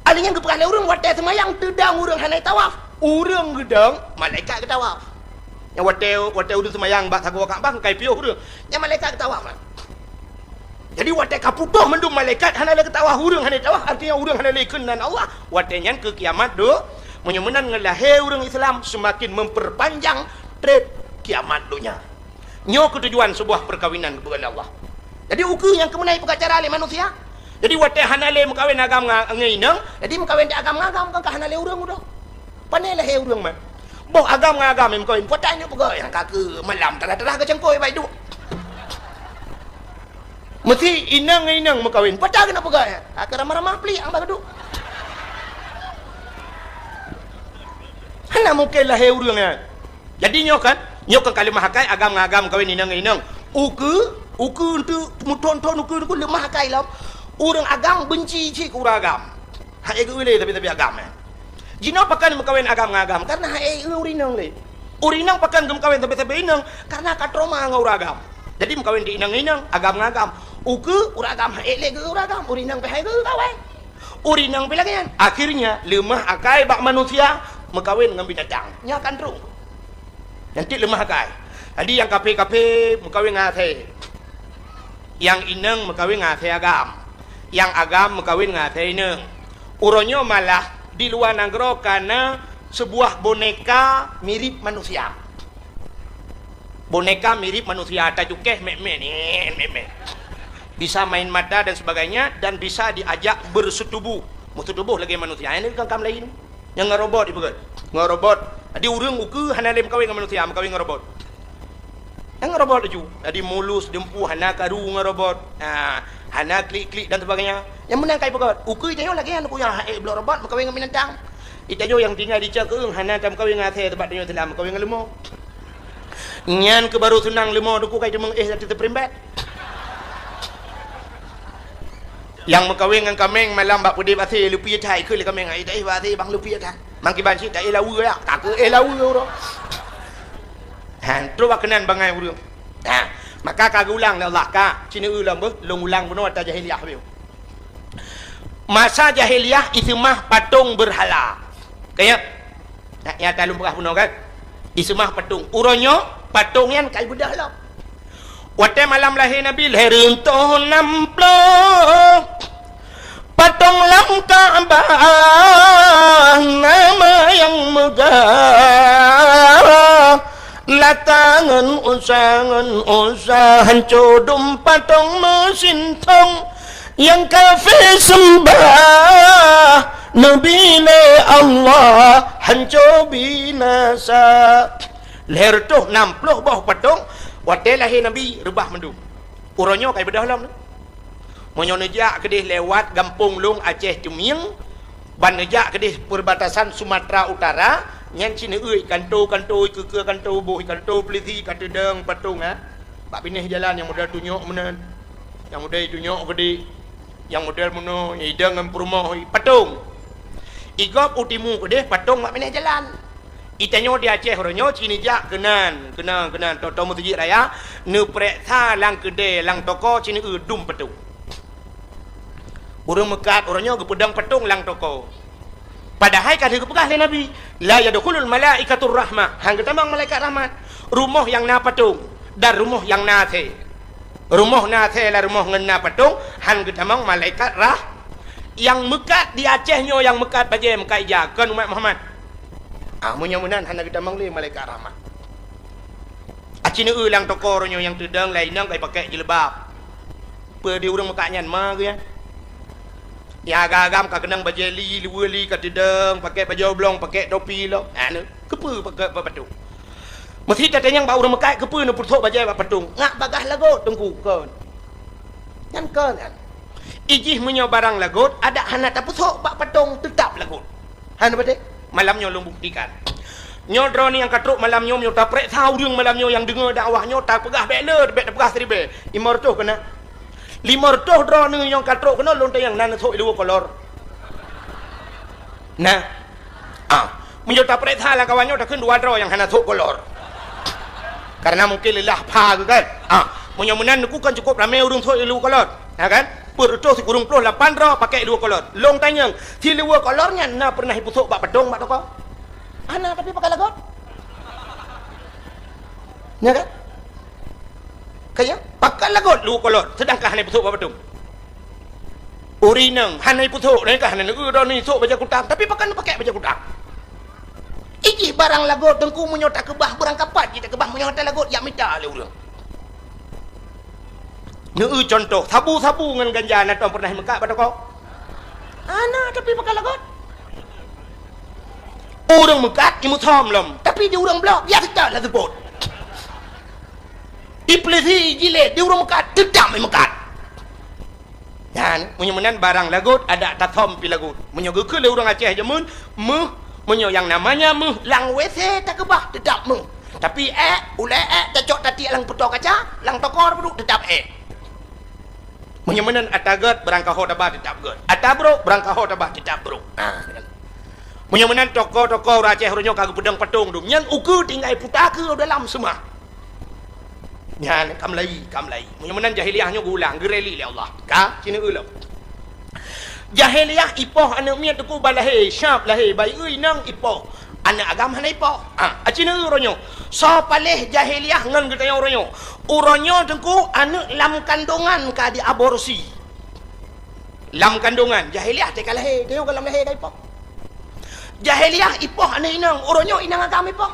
Ahli nyan geupeugah lé ureueng watèe seumayang teudong ureueng hana tawaf. Ureueng geudong, malaikat geutawaf. Nyan watèe, watèe ureueng seumayang bak sagoe Ka'bah, ka ipiôh ureueng. Nyan malaikat geutawaf. Jadi watèe ka putôh mandum malaikat hana lé geutawaf, ureueng hana tawaf, artinya ureueng hana lé kheun nan Allah. Watèe nyan keu kiamat do, meunyoe meunan ngon lahé ureueng Islam seumaken memperpanjang trép kiamat donya. Nyoe keutujuan seubuah peukawinan geupeugah lé Allah. Jadi ukeue nyang keumeunai peugah cara lé manusia. Jadi watèe hana lé meukawen agam ngon inong, jadi meukawen di agam ngon agam, kon ka hana lé ureueng udoe. Pane lahé ureueng man. Boh agam ngon agam nyang meukawen, peue ta nyoe peugah nyang ka keu malam tarah-tarah keu cangkôi baik duek. Meusi inong ngon inong meukawen, peue ta keuneuk peugah nyan? Ka keu ramah-ramah plik nyang ba keuduek. Hana mungken lahé ureueng nyan. Jadi nyoe kan, nyoe kan ka leumah akai agam ngon agam meukawen inong ngon inong. Ukeue, ukeue eunteuk meuthon-thon ukeue, ukeue leumah akai lom. Ureueng agam beunci cit keu ureueng agam. Hana geu-eu lé sabe-sabe agam nyan. Jinoe pakon meukawen agam ngon agam, kareuna hana geu-eu ureueng inong lé. Ureueng inong pakon geumeukawen sabe-sabe inong, kareuna ka trauma ngon ureueng agam. Jadi meukawen di inong ngon inong, agam ngon agam. Ukeue ureueng agam hana lé geu-eu ureueng agam, ureueng inong pih hana geu-eu kawai. Ureueng inong pih lagèe nyan. Akhirnya leumah akai bak manusia meukawen ngon binatang. Nyan kan trok. Nyan cit leumah akai. Jadi nyang kaphé-kaphé meukawen ngon asèe. Nyang inong meukawen ngon asèe agam. Nyang agam meukawen ngon asèe inong. Uroe nyoe malah di luwa nanggroe ka na seubuah boneka mirip manusia. Boneka mirip manusia, tacukéh mèk-mèk, nèt, mèk-mèk. Bisa main mata dan sebagainya dan bisa diajak berseutubuh. Meuseutubuh lagèe manusia. Nyan kan kam laén. Nyang ngon robot ipeugah. Ngon robot. Jadi ureueng ukeue hana lé meukawen ngon manusia, meukawen ngon robot. Nyang ngon robot laju. Jadi mulus, dumpeue hana karu ngon robot. Ha, hana klik-klik dan sebagainya. Nyang meunan ka ipeugah. Ukeue tanyoe lagèe nyan, ukeue nyang hana ék bloe robot meukawen ngon binatang. Itanyoe nyang tinggai di cok keueng hana tameukawen ngon asèe, sabab tanyoe Islam meukawen ngon leumo. Nyan keuh baru seunang leumo, Teungku, ka iteumeung éh ateueh teupeurimbat. Nyang meukawen ngon kaméng malam bak peudeh bak asèe, leupie that, ikheun lé kaméng, "Ai, taéh bak asèe, bang, leupie that." Mangkiban cit taéh laweue, ya, ka keu éh laweue uroe. Ha, trok bak keunan bangai ureueng. Ha, maka ka geuulang lé Allah, ka, ci neueu lom beuh, lôn ulang bunoe ata jahiliyah beuh. Masa jahiliyah iseumah patong beurhala. Ka ingat? Nah, nyata lôn peugah bunoe kan? Iseumah patong. Uroe nyoe, patong nyan ka ibeudôh lom. Watèe malam lahé Nabi, lhèe reutôh nam ploh. Patong lam Ka'bah, nama nyang meugah. Lata ngon Uzza, ngon Uzza, hanco dum patong meusintong. Nyang kafé seumbah Nabi lé Allah hanco binasa. Lhèe reutôh nam ploh boh patong watèe lahé Nabi reubah mandum. Uroe nyoe ka ibeudôh lom. Meunyoe neujak keudeh lewat gampông lôn Aceh Teumieng, ban neujak keudeh perbatasan Sumatera Utara, nyan ci neueu kanto-kanto, ikeue-keue kanto, boh kanto peulisi ka teudong patong, ha. Bak binéh jalan nyang model tunyok meunan, nyang model tunyok geude, nyang model meunoe, nyang idong ngon peurumoh, patong. Igob u timu keudeh patong bak binéh jalan. Itanyoe di Aceh uroe nyoe ci neujak keunan, keunan, keunan, toe-toe meuseujid raya, neupareksa lam keudè, lam toko ci neueu dum patong. Ureueng meukat uroe nyoe geupeudong patong lam toko. Padahai ka geupeugah lé Nabi, "La yadkhulul malaikatur rahmah," hán geutamong malaikat rahmat. Rumoh nyang na patong dan rumoh nyang na asèe. Rumoh na asèe lam rumoh ngon na patong, hán geutamong malaikat rah-, nyang meukat di Aceh nyoe, nyang meukat bajèe, meukat ija, kon umat Muhammad. Ah, meunyoe meunan hana geutamong lé malaikat rahmat. Aci neueu lam toko uroe nyoe nyang teudong lé inong ka ipakék jilbab. Peue di ureueng meukat nyan ma geuh nyan? Nyang agam-agam ka keunong bajèe li, luweue li ka teudong, pakék bajèe oblong, pakék topi lom. Anu, keupeue pakék bak patong? Meusti tatanyong bak ureueng meukat, keupeue neupeusok bajèe bak patong? Ngat bagaih lagot teungku kon. Nyan kon nyan. Ijih meunyoe barang lagot, adak hana tapeusok bak patong, teutab lagot. Hana patéh? Malam nyoe lôn buktikan. Nyoe droeneuh nyang ka trok malam nyoe, meunyoe tapareksa ureueng malam nyoe nyang deungö dakwah nyoe, tapeugah bèk le, bèk tapeugah siribèe. Limong reutôh keunan. Limong reutôh droeneuh nyang ka trok keunoe lôn tanyong na neusok i luweue kolor. Nah. Ah, meunyoe tapareksa lam kawan nyoe takheun dua droe nyang hana sok kolor. Karena mungkin leulah pha geuh kan. Ah, meunyoe meunan neukheun kan cukup ramé ureueng sok i luweue kolor. Ya kan? Peuet reutôh sikureueng ploh lapan droe pakék luweue kolor. Lôn tanyong, si luweue kolor nyan na peureunah ipeusok bak patong bak toko? Hana, tapi pakat lagot. Ya kan? Kaya, pakat lagot luweue kolor, seudangkan hana ipeusok bak patong. Ureueng inong hana ipeusok, nyan ka hana neueu droeneuh isok bajèe kutang, tapi pakat neupakék bajèe kutang. Ijih barang lagot teungku meunyoe takeubah, beurangkapat jih takeubah meunyoe hana lagot, jak mita lé ureueng. Neueu cuntoh, sabu-sabu ngon ganja na tom peureunah imeukat bak toko? Hana, tapi pakat lagot. Ureueng meukat imeusom lom, tapi di ureueng bloe biasa that lam seupôt. Ipeulisi jilét di ureueng meukat, teutab imeukat. Nyan, meunyoe meunan barang lagot, adak tasom pih lagot. Meunyoe geukheun lé ureueng Aceh jameun, meuh, meunyoe nyang namanya meuh, lam W C takeubah, teutab meuh. Tapi èk, ulèe èk tacok tatiek lam peutoe kaca, lam toko tapeuduek, teutab èk. Meunyoe meunan ata gèt, beurangkaho taba teutab gèt. Ata brôk, beurangkaho taba teutab brôk. Ah, meunyoe meunan toko-toko ureueng Aceh uroe nyoe ka geupeudong patong dum. Nyan ukeue tinggai puta keu dalam seumah. Nyan ka meulayi, ka meulayi. Meunyoe meunan jahiliyah nyoe geuulang, geureli lé Allah. Ka, ci neueu lom. Jahiliyah ipoh aneuk miet teungku ba lahé, syab lahé, bayeue inong ipoh. Aneuk agam hana ipoh. Ha, aci neueu uroe nyoe. Soe paléh jahiliyah ngon geutanyoe uroe nyoe? Uroe nyoe teungku aneuk lam kandongan ka diaborsi. Lam kandongan, jahiliyah teuka lahé, tanyoe ka lam lahé ka ipoh. Jahiliyah ipoh aneuk inong, uroe nyoe inong agam ipoh.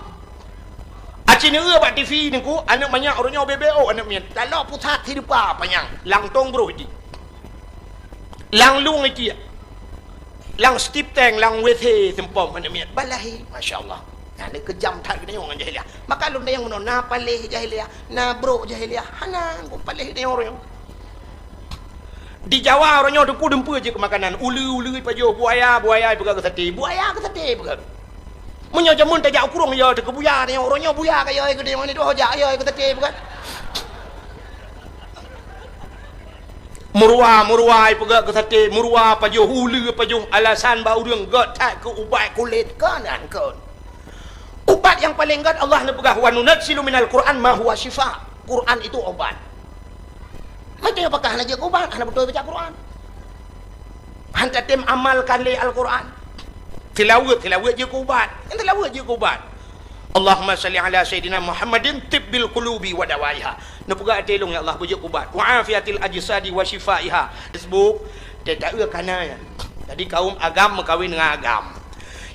Aci neueu bak T V teungku, aneuk manyak uroe nyoe B B O aneuk miet. Taloe pusat hidupa panyang, lam tong broh di. Lam lueng itiek. Lam stip tank, lam W C seumpom aneuk miet. Ba lahé, masya Allah. Nyan keujam that geutanyoe ngon jahiliyah. Maka lôn tanyong meunoe, na paléh jahiliyah, na brôk jahiliyah. Hana, kon paléh geutanyoe uroe nyoe. Di Jawa uroe nyoe teungku dumpeue jeuet keu makanan. Uleue-uleue ipajoh, buaya, buaya ipeugöt keu saté. Buaya keu saté ipeugöt. Meunyoe jameun tajak u krueng, yo teuka buya, tanyoe uroe nyoe buya ka yo keu tanyoe, nyoe jak yo keu saté ipeugöt. Meuruwa, meuruwa ipeugöt keu saté, meuruwa pajoh, uleue pajoh, alasan bak ureueng göt that keu ubat kulét, kon nyan kon. Ubat nyang paleng göt Allah neupeugah, "Wa nunazzilu minal Qur'an ma huwa syifa." Quran itu obat. Maka pakon hana jeuet keu ubat, hana beutôi baca Quran. Hana tem amalkan lé Al-Quran. Tilaweuet, tilaweuet jeuet keu ubat. Nyang tilaweuet jeuet keu ubat. Allahumma shalli ala sayyidina Muhammadin tibbil qulubi wa dawaiha. Neupeugah até lôn, ya Allah, beujeuet keu ubat. Wa afiatil ajsadi wa syifaiha. Facebook, teuka kana ya. Jadi kaum agam meukawen ngon agam.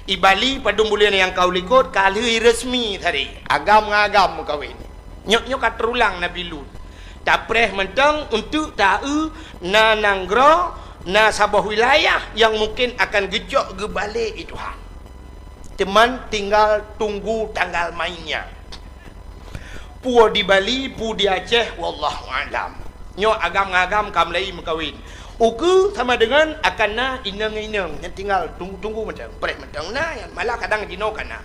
I Bali padum buleuen nyang ka u likot ka lheueh resmi tadi. Agam ngon agam meukawen. Nyoe, nyoe ka teurulang Nabi Lut. Tapreh mantong untuk taeu na nanggroe, na saboh wilayah nyang mungken akan geucok geubalek i Tuhan. Teuma tinggal tunggu tanggal mainnya. Peue di Bali, peue di Aceh, wallahu a'lam. Nyoe agam ngon agam ka mulai meukawen. Ukeue sama dengan akan na inong-inong nyang tinggal tunggu-tunggu mantong, preh mantong na, malah kadang jinoe ka na.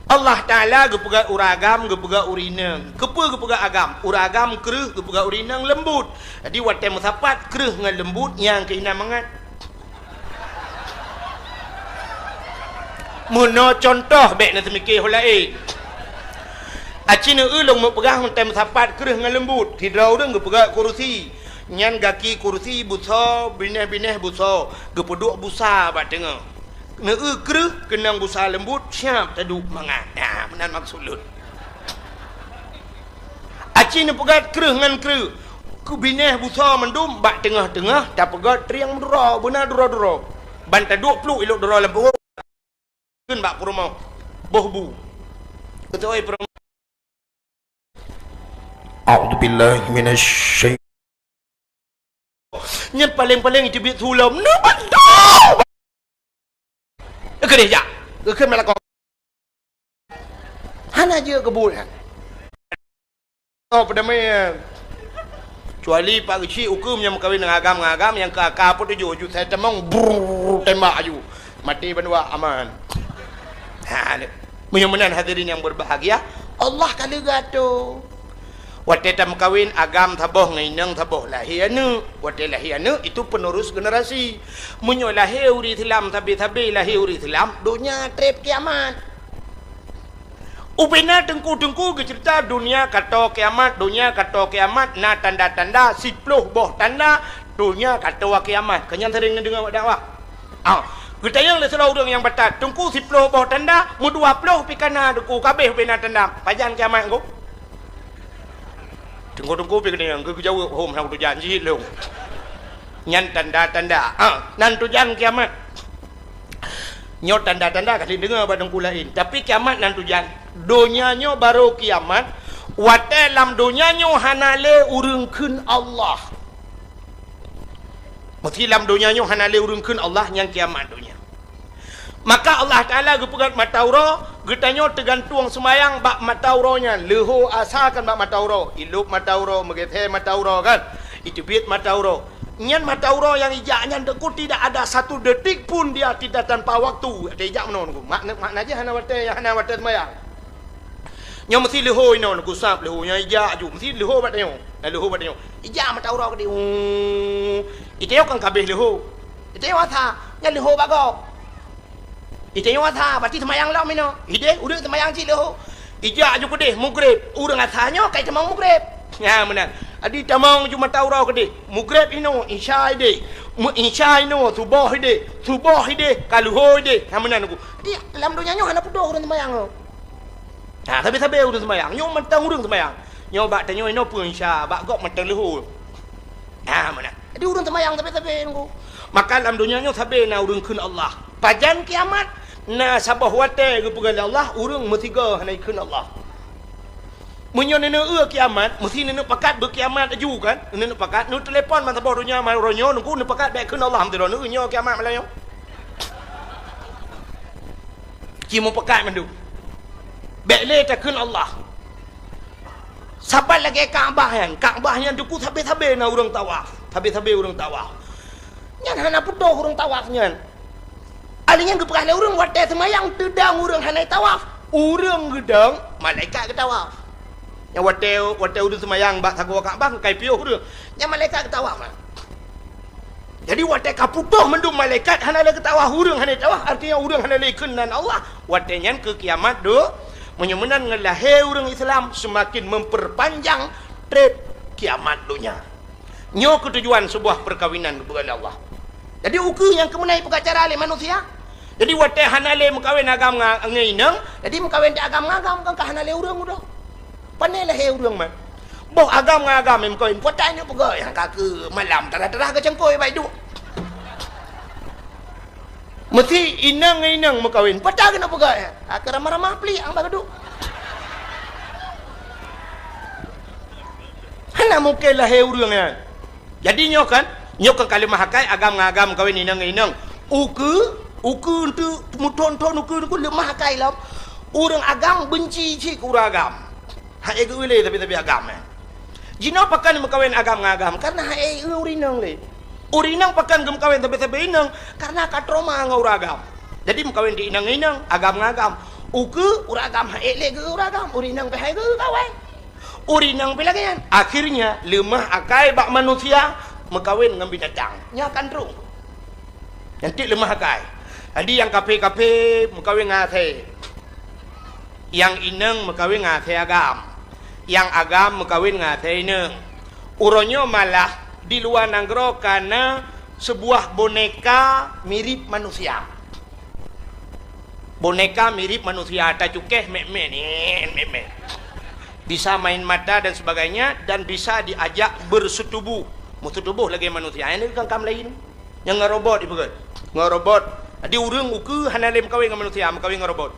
Allah Taala geupeugah ureueng agam, geupeugah ureueng inong. Keupeue geupeugah agam? Ureueng agam kreueh, geupeugah ureueng inong leumbut. Jadi watèe meusapat kreueh ngon leumbut nyang keuh na mangat. Meunoe contoh, bèk na teumike ho laén. Aci neueu lôn meupeugah watèe meusapat kreueh ngon leumbut. Sidroe ureueng geupeugah kurusi. Nyan gaki kurusi busoe, binéh-binéh busoe, geupeuduek busa bak teungoh. Neueu kreueh keunong busa leumbot, siap taduek mangat. Nah, meunan maksud lôn. Aci neupeugöt kreueh ngon kreueh. Keu binéh busa mandum bak teungoh-teungoh tapeugöt trieng meuduro, beuna duro-duro. Ban taduek pluek ilok duro lam peurumoh. Kheun bak peurumoh. Boh bu. Beutôi peurumoh. A'udzubillahi minasyaitan. Nyan paleng-paleng itu biet sulom. Neubantu! Keudeh jak. Keu malakot. Hana jeuet keu buet nyan. Oh, peudamai. Kecuali Pak Geuchik ukeue nyang meukawen ngon agam, ngon agam nyang keu aka peutujoh ju sai tamong, brrrr, tembak aju. Maté bandua aman. Ha, ni. Meunyoe meunan hadirin yang berbahagia, Allah ka leuga tu. Watée tameukawen agam saboh ngon inong saboh lahé aneuëk. Watée lahé aneuëk itu penerus generasi. Meunyoe lahé ureuëng Islam sabe-sabe lahé ureuëng Islam, donya treb kiamat. Ubena teungku-teungku geuceurita donya kato kiamat, donya kato kiamat na tanda-tanda siploh boh tanda donya kato kiamat. Keu nyan sering neudeungoe bak dakwah. Ah, geutanyong lé sidroe ureuëng nyang batat, "Teungku, siploh boh tanda, meudua ploh pih kana teungku, kabeh ubena tanda. Pajan kiamat teungku?" Teungku-teungku pih geutanyong, geujaweueb, "Hom, hana tujan jih lôn." Nyan tanda-tanda. Ah, nan tujan kiamat. Nyoe tanda-tanda ka lheueh deungoe bak teungku laén. Tapi kiamat nan tujan. Donya nyoe barô kiamat, watée lam donya nyoe hana lé ureuëng kheun Allah. Meusé lam donya nyoe hana lé ureuëng kheun Allah, nyan kiamat donya. Maka Allah Taala geupeugöt mata uroe, geutanyoe teugantueng seumayang bak mata uroe nyan. Leuho asa kan bak mata uroe, ilop mata uroe, meugeusé mata uroe kan, iteubiet mata uroe. Nyan mata uroe nyang ijak nyan teungku tidak ada satu detik pun dia tidak tanpa waktu. Ada ijak meunoe teungku. Makna, makna jih hana watée, hana watée seumayang. Nyoe meusé leuho inoe teungku sab leuho nyan ijak aju. Meusé leuho bak tanyoe. Nah, leuho bak tanyoe. Ijak mata uroe keudeh. Uu. Itanyoe kan kabeh leuho. Itanyoe asa. Nyan leuho bak gob. Itanyoe asa, berarti seumayang lom inoe. Ideh, ureuëng seumayang cit leuho. Ijak aju keudeh, mugreb. Ureuëng asa nyoe kai tamong mugreb. Nyan meunan. Adi tamong ju mata uroe keudeh. Mugreb inoe, isya ideh. Meu-, isya inoe, suboh ideh. Suboh ideh, ka leuho ideh. Nyan meunan teungku. Di lam donya nyoe hana putôh ureuëng seumayang nyoe. Ha, sabe-sabe ureuëng seumayang. Nyoe mantong ureuëng seumayang. Nyoe bak tanyoe inoe peue isya, bak gob mantong leuho. Ha, meunan. Jadi ureuëng seumayang sabe-sabe teungku. Maka lam donya nyoe sabe na ureuëng kheun Allah. Pajan kiamat, na saboh watée geupeugah lé Allah, ureuëng meusigoe hana ikheun Allah. Meunyoe neuneuk eu kiamat, meusé neuneuk pakat beukiamat laju kan? Neuneuk pakat, neutelepon ban saboh donya, man uroe nyoe, teungku neupakat bék kheun Allah, meusidroe neueu nyoe kiamat malam nyoe. Ci meupakat mandum. Bék lé takheun Allah. Saban lagée Ka'bah nyan, Ka'bah nyan teungku sabe-sabe na ureuëng tawaf, sabe-sabe ureuëng tawaf. Nyan hana putôh ureuëng tawaf nyan. Ahli nyan geupeugah lé ureuëng watée seumayang teudong ureuëng hana tawaf. Ureuëng geudong, malaikat geutawaf. Nyan watée, watée ureuëng seumayang bak sagoe Ka'bah kai piôh ureuëng. Nyan malaikat geutawaf. Jadi watée ka putôh mandum malaikat hana lé geutawaf ureuëng hana tawaf, artinya ureuëng hana lé kheun nan Allah. Watée nyan keu kiamat do, meunyoe meunan ngon lahé ureuëng Islam seumaken memperpanjang treb kiamat donya. Nyoe keutujuan seubuah peukawinan geupeugah lé Allah. Jadi ukeue nyang keumeunai peugah cara lé manusia. Jadi watée hana lé meukawen agam nga-, ngon inong, jadi meukawen di agam ngon agam kan ka hana lé ureuëng udah. Pane lahé ureuëng man. Boh agam ngon agam nyang meukawen, peue ta inong peugah nyang ka keu malam tarah-tarah geucangkôi bak iduek. Meusé inong ngon inong meukawen, peue ta keuneuk peugah nyan? Ka ramah-ramah plik nyang bak geuduek. Hana mungken lahé ureuëng nyan. Jadi nyoe kan, nyoe kan ka leumah akai agam ngon agam meukawen inong ngon inong. Ukeue, ukeue eunteuk meuthon-thon ukeue, ukeue leumah akai lom. Ureuëng agam beunci cit keu ureuëng agam. Hana geu-eu lé sabe-sabe agam, eh. Jinoe pakon meukawen agam ngon agam, kareuna hana geu-eu ureuëng inong lé. Ureuëng inong pakon geumeukawen sabe-sabe inong, kareuna ka trauma ngon ureuëng agam. Jadi meukawen di inong ngon inong, agam ngon agam. Ukeue ureuëng agam hana lé geu-eu ureuëng agam, ureuëng inong pih hana geu-eu kawen. Ureuëng inong pih lagée nyan. Akhirnya leumah akai bak manusia meukawen ngon binatang. Nyan kan troh. Nyan cit leumah akai. Jadi nyang kaphé-kaphé meukawen ngon asèe. Nyang inong meukawen ngon asèe agam. Nyang agam meukawen ngon asèe inong. Uroe nyoe malah di luwa nanggroe ka na seubuah boneka mirip manusia. Boneka mirip manusia, tacukéh mét-mét, nyan mét-mét. Bisa main mata dan sebagainya, dan bisa diajak bersetubuh. Meusetubuh lagèe manusia. Nyan kan kam laén. Nyang ngon robot ipeugah. Ngon robot. Jadi ureueng ukeue hana lé meukawen ngon manusia, meukawen ngon robot.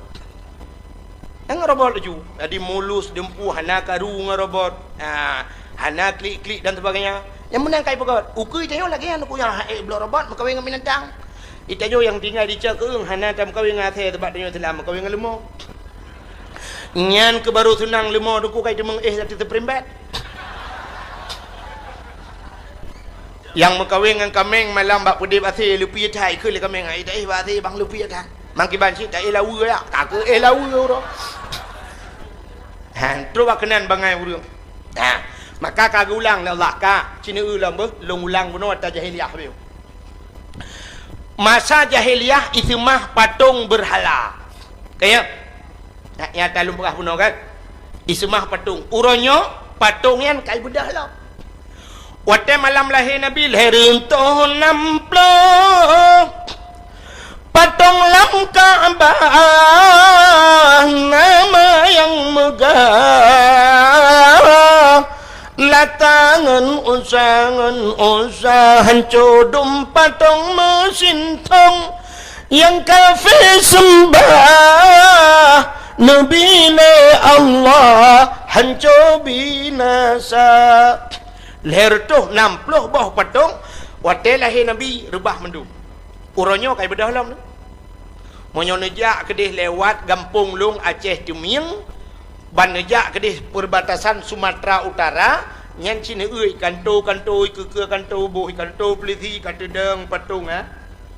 Nyan ngon robot laju. Jadi mulus, dumpeue, hana karu ngon robot. Ha, hana klik-klik dan sebagainya. Nyang meunan ka ipeugah. Ukeue tanyoe lagèe nyan, ukeue nyang hana ék bloe robot, meukawen ngon binatang. Di tanyoe nyang tinggai di Cot Keueung hana tameukawen ngon asèe, sabab tanyoe Islam meukawen ngon leumo. Nyan keuh baru seunang leumo, Teungku, ka iteumeung éh lam teuteuprimbet. Nyang meukawen ngon kaméng malam bak peudép asèe, leupie that, ikheun lé kaméng, "Ai, taéh bak asèe, bang, leupie that." Mangkiban cit taéh laweue, ya, ka keuh éh laweue uroe. Ha, trok bak keunan bangai ureueng. Ha, maka ka geulang lé Allah, ka, ci neueu lom beuh, lôn ulang bunoe ata jahiliyah beuh. Masa jahiliyah iseumah patong beurhala. Ka ya? Nyak nyata lôn peugah bunoe kan? Iseumah patong. Uroe nyoe patong nyan ka ibeudôh lom. Watèe malam lahé Nabi, lhèe reutôh nam ploh, patong lam Ka'bah na ma nyang meugah. Lata ngon Uzza, ngon Uzza, hanco dum patong meusintong. Nyang kafé seumbah Nabi lé Allah, hanco binasa. Lhèe reutôh nam ploh boh patong, watèe lahé Nabi reubah mandum. Uroe nyoe ka ibeudôh lom. Meunyoe neujak keudéh lewat gampông lôn Aceh Teumieng, ban neujak keudéh perbatasan Sumatera Utara, nyan ci neueu kanto-kanto, ikeue-keue kanto, boh kanto polisi ka teudong patong, ha.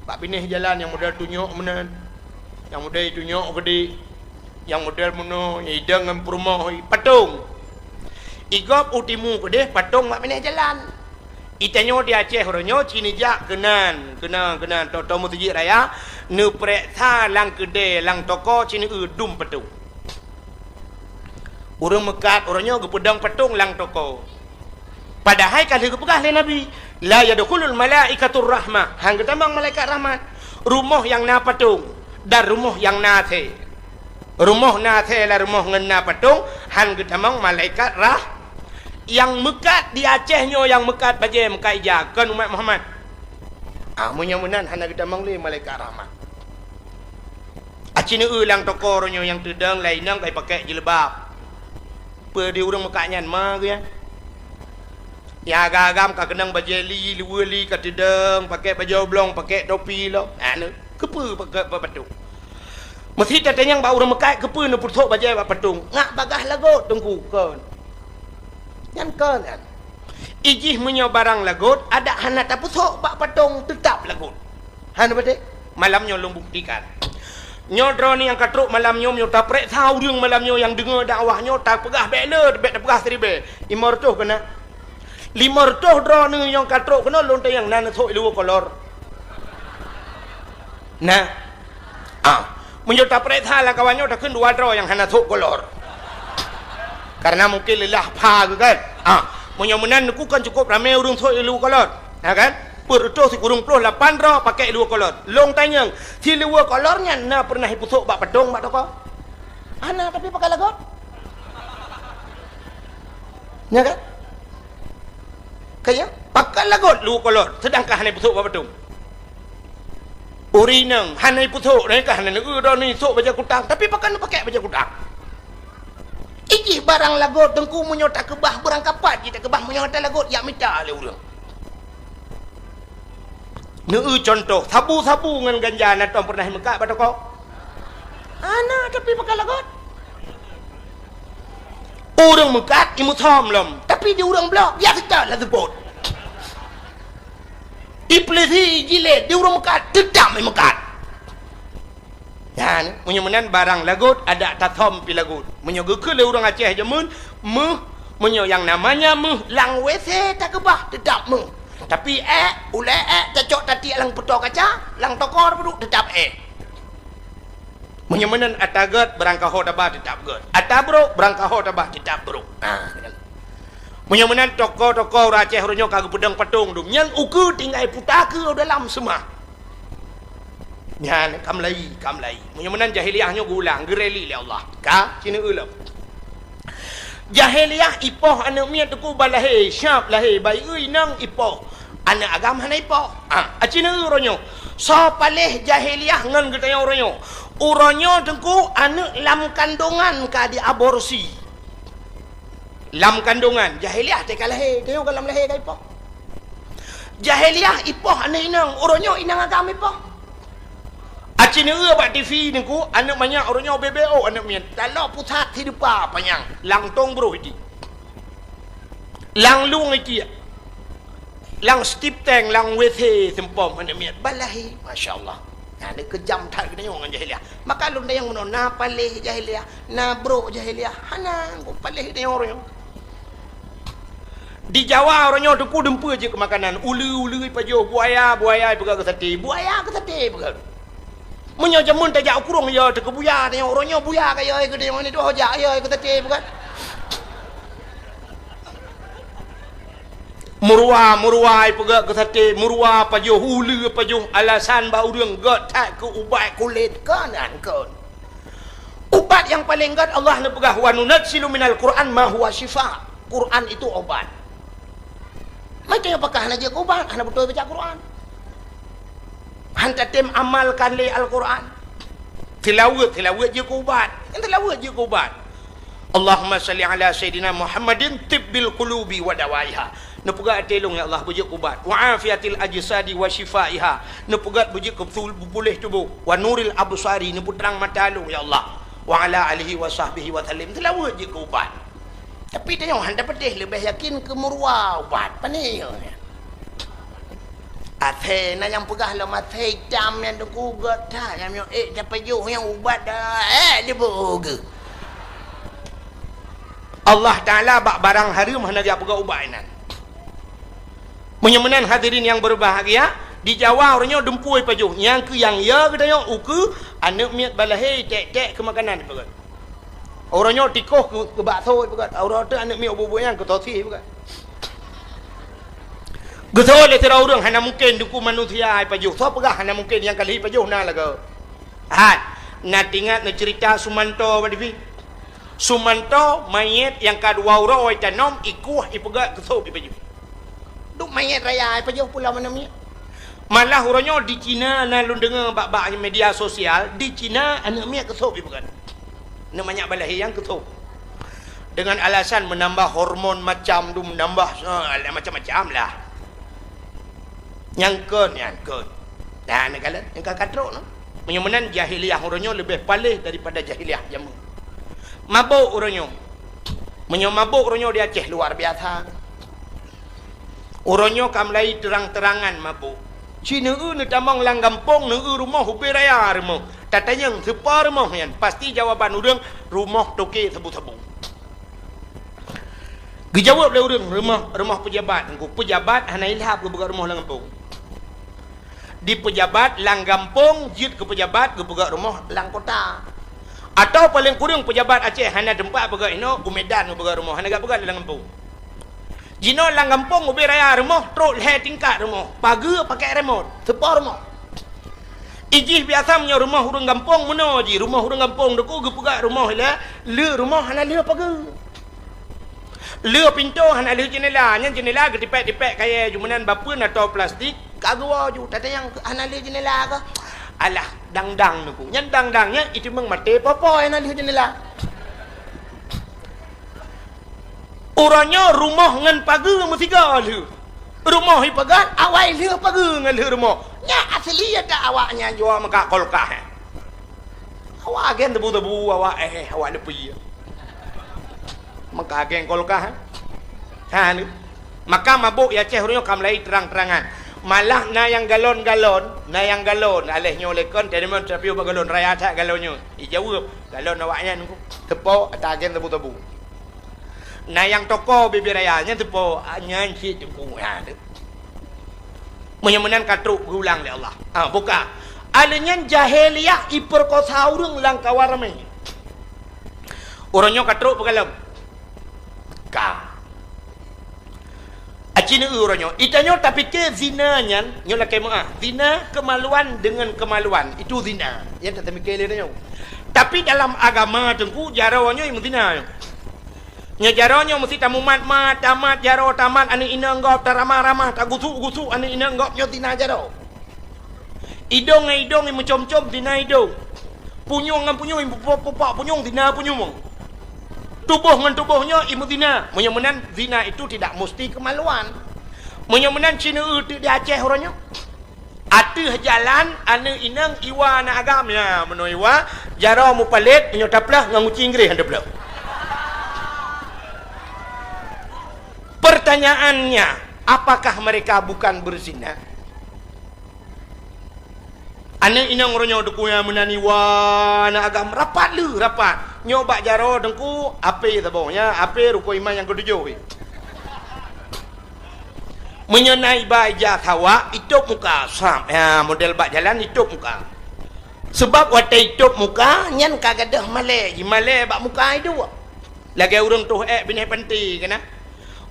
Bak binéh jalan nyang model tunyok meunan, nyang model tunyok geude, nyang model meunoe, nyang idong ngon peurumoh, patong. Igob u timu keudéh patong bak binéh jalan. Itanyoe di Aceh uroe nyoe ci neujak keunan, keunan, keunan, tô-tô meuseujid raya, neupeureksa lam keudè, lam toko ci neueu dum patong. Ureueng meukat uroe nyoe geupeudong patong lam toko. Padahai ka lheueh geupeugah lé Nabi, "La yadkhulul malaikatur rahmah," han geutamong malaikat rahmat. Rumoh nyang na patong dan rumoh nyang na asèe. Rumoh na asèe lam rumoh ngon na patong, han geutamong malaikat rah-, nyang meukat di Aceh nyoe, nyang meukat bajèe, meukat ija, kon umat Muhammad. Ah, meunyoe meunan hana geutamong lé malaikat rahmat. Aci neueu lam toko uroe nyoe nyang teudong, laén inong ka ipakék jilbab. Peue di ureueng meukat nyan ma geuh nyan? Nyang agam-agam ka keunong bajèe li, luweue li ka teudong, pakék bajèe oblong, pakék topi lom. Anu, keupeue pakék bak patong? Meusi tatanyong bak ureueng meukat, keupeue neupeusok bajèe bak patong? Ngat bagaih lagot, Teungku, kon. Nyan kon nyan. Ijih meunyoe barang lagot, adak hana tapeusok bak patong, teutap lagot. Hana beutôi? Malam nyoe lôn buktikan. Nyoe droeneuh nyang ka trok malam nyoe, meunyoe tapeureksa ureueng malam nyoe nyang deungoe dakwah nyoe, tapeugah bèk le, bèk tapeugah siribèe. Limong reutôh keunan. Limong reutôh droeneuh nyang ka trok keunoe lôn tanyong na neusok i luweue kolor. Nah. Ah, meunyoe tapeureksa lam kawan nyoe takheun dua droe nyang hana sok kolor. Karena mungkin leulah pha geuh kan. Ah, meunyoe meunan Teungku kan cukup ramé ureueng sok i luweue kolor. Ha kan? Peuet reutôh sikureueng ploh lapan droe pakék luweue kolor. Lôn tanyong, si luweue kolor nyan na peureunah ipeusok bak patong bak toko? Hana, tapi pakai lagot. Nya kan? Kaya, pakai lagot luweue kolor, seudangkan hana ipeusok bak patong. Ureueng inong hana ipeusok, nyan ka hana neueu droeneuh isok bajèe kutang, tapi pakon neupakék bajèe kutang. Ijih barang lagot Teungku meunyoe takeubah beurangkapat jih takeubah meunyoe hana lagot jak mita lé ureueng. Neueu cuntoh, sabu-sabu ngon ganja na tom peureunah imeukat bak toko? Hana, tapi pakai lagot. Ureueng meukat imeusom lom, tapi di ureueng blok biasa that laju seupôt. Ipeulisi jilét di ureueng meukat, teutap imeukat. Nyan, meunyoe meunan barang lagot, adak tasom pih lagot. Meunyoe geukheun lé ureueng Aceh jameun, méuh, meunyoe nyang namanya méuh, lam WC takeubah, teutap méuh. Tapi ék, ulèe ék, tacok tatiek lam peutoe kaca, lam toko tapeuduek, teutap ék. Meunyoe meunan ata gèt, beurangkaho taba teutap gèt. Ata brôk, beurangkaho taba teutap brôk. Nah, meunyoe meunan toko-toko ureueng Aceh uroe nyoe ka geupeudong patong dum, nyan ukeue tinggai puta keu dalam seumah. Nyan, ka meulayi, ka meulayi. Meunyoe meunan jahiliyah nyoe geulang, geureli lé Allah. Ka, ci neueu lom. Jahiliyah ipoh aneuk miet teungku ban lahé, siap lahé, bayeue inong ipoh. Aneuk agam hana ipoh. Ah, aci neueu uroe nyoe. Soe paléh jahiliyah ngon geutanyoe uroe nyoe? Uroe nyoe teungku aneuk lam kandongan ka diaborsi. Lam kandongan, jahiliyah teuka lahé, tanyoe ka lam lahé ka ipoh. Jahiliyah ipoh aneuk inong, uroe nyoe inong agam ipoh. Aci neueu bak T V teungku, aneuk manyak uroe nyoe B B O aneuk miet. Taloe pusat hidupa panyang, lam tong broh iti. Lam lueng iti. Lam stip tank, lam W C seumpom aneuk miet. Ban lahé, masya Allah. Nah, ni keujam that geutanyoe ngon jahiliyah. Maka lôn tanyong meunoe, na paléh jahiliyah, na brok jahiliyah. Hana, paléh geutanyoe uroe nyoe. Di Jawa uroe nyoe teungku dumpeue jeuet keu makanan. Uleue, uleue ipajoh, buaya, buaya ipeugöt keu saté. Buaya keu saté ipeugöt. Meunyoe jameun tajak u krueng, yo teuka buya, tanyoe uroe nyoe buya ka yo keu tanyoe ni, tuha jak yo keu saté ipeugöt. Meuruwa, meuruwa ipeugöt keu saté, meuruwa pajoh, uleue pajoh, alasan bak ureuëng göt that keu ubat kulét, kon nyan kon. Ubat nyang paleng göt Allah neupeugah, "Wa nunazzilu minal Qur'an ma huwa syifa." Quran itu obat. Maka pakah hana jeuet keu ubat, hana beutôi baca Quran. Han tatem amalkan lé Al-Quran. Tilaweuet, tilaweuet jeuet keu ubat. Kan tilaweuet jeuet keu ubat. Allahumma salli ala Sayyidina Muhammadin tibbil qulubi wa dawaiha. Neupeugah até lôn, ya Allah, beujeuet keu ubat. Wa afiyatil ajsadi wa syifaiha. Neupeugah beujeuet keu beutôi puléh tuboh. Wa nuril absari, neupeutrang mata lôn, ya Allah. Wa ala alihi wa sahbihi wa sallim. Tilaweuet jeuet keu ubat. Tapi tanyoe han tapeudeh, leubeh yakin keu meuruwa ubat. Pane nyoe? Asèe na nyang peugah lom, asèe itam nyang teuku göt that, nyang miyueb ék tapajoh nyang ubat dah, ék diboh geuh. Allah Taala bak barang hareuem hana geupeugah ubat inan. Meunyoe meunan hadirin nyang berbahagia, di Jawa uroe nyoe dumpeue ipajoh, nyang keu nyang ya geutanyoe ukeue aneuk miet ban lahé tek-tek keu makanan ipeugöt. Uroe nyoe tikoh keu, keu bakso ipeugöt, uroe teuk aneuk miet ubeut-ubeut nyan keu sosis ipeugöt. Geutho lé sidroe ureuëng hana mungken teungku manusia ipajoh. Soe peugah hana mungken, nyang ka lheueh ipajoh na lagoe. Hat, na teuingat neuceurita Sumanto bak T V? Sumanto manyét nyang ka dua uroe itanom, ikueh, ipeugöt, keu sop ipajoh. Duek manyét raya ipajoh pulo aneuk miet. Malah uroe nyoe di Cina na lôn deungoe bak, bak media sosial, di Cina aneuk miet keu sop ipeugöt. Aneuk manyak ban lahé nyang keu sop. Dengan alasan menambah hormon macam tu, menambah, eh, macam-macam lah. Nyang kon, nyang kon. Nah, neukalon, nyang ka katrok nyoe. Meunyoe meunan jahiliyah uroe nyoe leubeh paléh daripada jahiliyah jameun. Mabök uroe nyoe. Meunyoe mabök uroe nyoe di Aceh luar biasa. Uroe nyoe ka mulai terang-terangan mabök. Ci neueu neutamong lam gampông, neueu rumoh ubé raya rumoh. Tatanyong sipa rumoh nyan, pasti jawaban ureuëng rumoh toke sabu-sabu. Geujaweueb lé ureuëng, rumoh, rumoh peujabat. Engko peujabat hana ilhab geupeugah rumoh lam gampông. Di peujabat lam gampông jeuet keu peujabat geupeugah rumoh lam kota. Atawa paleng kureueng peujabat Aceh hana teumpat peugah inoe, u Medan geupeugah rumoh, hana geupeugah lam gampông. Jinoe lam gampông ubé raya rumoh, trok lhée tingkat rumoh, pageue pakai remot, sipa rumoh. Ijih biasa meunyoe rumoh ureuëng gampông meunoe jih, rumoh ureuëng gampông teuku geupeugah rumoh ilée, le rumoh hana le pageue. Le pintoe hana le jeunela, nyan jeunela geutipék-tipék kayée ju meunan bapeue atau plastik, ka geuwoe ju, tatanyong hana le jeunela kah? Alah, dang-dang teuku. Nyan dang-dang nyan iteumong maté popo hana le jeunela. Uroe nyoe rumoh ngon pageue meusigoe lheueh. Rumoh ipeugöt, awai lheueh pageue ngon lheueh rumoh. Nyan asli ata awak nyan jua meukat kulkas, eh. Awak agen tebu-tebu, awak, eh, awak leupie. Meukat agen kulkas, eh. Ha, ni. Maka mabök i Aceh uroe nyoe ka mulai terang-terangan. Malah na nyang galon-galon, na nyang galon. Aléh nyoe lé kon, teurimong teupiôh bak galon, raya that galon nyoe. Ijaweueb, galon awak nyan teuku. Teupo, ata agen tebu-tebu. Na nyang toko bibir raya, nyan teupo, nyan cit teuku, ha, tu. Meunyoe meunan ka trok geulang lé Allah. Ha, buka. Aléh nyan jahiliyah ipeurkosa ureuëng lam kawan ramé. Uroe nyoe ka trok peugalom. Ka. Cina uroe nyoe, itanyoe tapike zina nyan, nyoe lakée meu'ah. Zina kemaluan dengan kemaluan, itu zina. Nyan tatamike lé tanyoe. Tapi dalam agama Teungku, jaroe nyoe meuzina nyoe. Nyoe jaroe nyoe meusti tamumat-mat, tamat jaroe, tamat aneuk inong gob, taramah-ramah, tagusuk-gusuk aneuk inong gob, nyoe zina jaroe. Idong ngon idong imeucom-com, zina idong. Punyueng ngon punyueng imeupupak-pupak punyueng, zina punyueng. Tuboh ngon tuboh nyoe imeuzina. Meunyoe meunan, zina itu tidak mesti kemaluan. Meunyoe meunan, cina eu teuk di Aceh uroe nyoe. Ateueh jalan, aneuk inong iwa aneuk agam, ya, meunoe iwa, jaroe mupalét, meunyoe taplah ngon guci Inggréh han taplah. Pertanyaannya, apakah mereka bukan berzina? Aneuk inong uroe nyoe Teungku nyang meunan iwa aneuk agam, rapat le, rapat. Nyoe bak jaroe Teungku, ape saboh nyan, ape rukon iman nyang keutujôh. Meunyoe na iba ija sawak, itôb muka, sab, ya, model bak jalan itôb muka. Sebab watée itôb muka, nyan ka gadôh malée, jimalée bak muka iduek. Lagée ureuëng toh ék binéh panté keunan.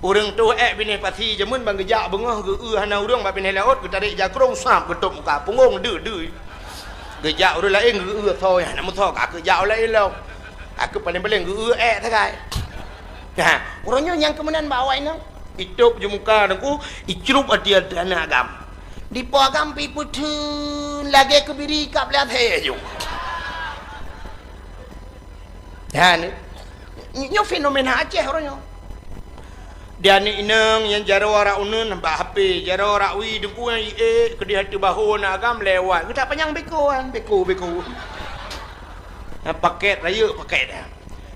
Ureuëng toh ék binéh pasi jameun ban geujak beungoh geu-eu hana ureuëng bak binéh laôt, geutarek jakrong sab geutôb muka, punggong deu-deu. Geujak ureuëng laén geu-eu soe nyang hana meusoe, ka keu jak ureuëng laén lom. Ka keu paléng-paléng geu-eu ék sagai. Ha, uroe nyoe nyang keu meunan bak awak inong. Itôb ju muka Teungku, icrup ateueh aneuk agam. Dipo agam pi peutheun lagée keubiri kab lé asée ju. Ha, ni. Nyoe fenomena Aceh uroe nyoe. Di aneuk inong nyang jaroe arak uneun bak H P, jaroe arak wie Teungku nyang iék keudeh ateueh bahô aneuk agam lewat. Geutak panyang beko kan, beko, beko. Ha, paket, rayeuk paket, ha.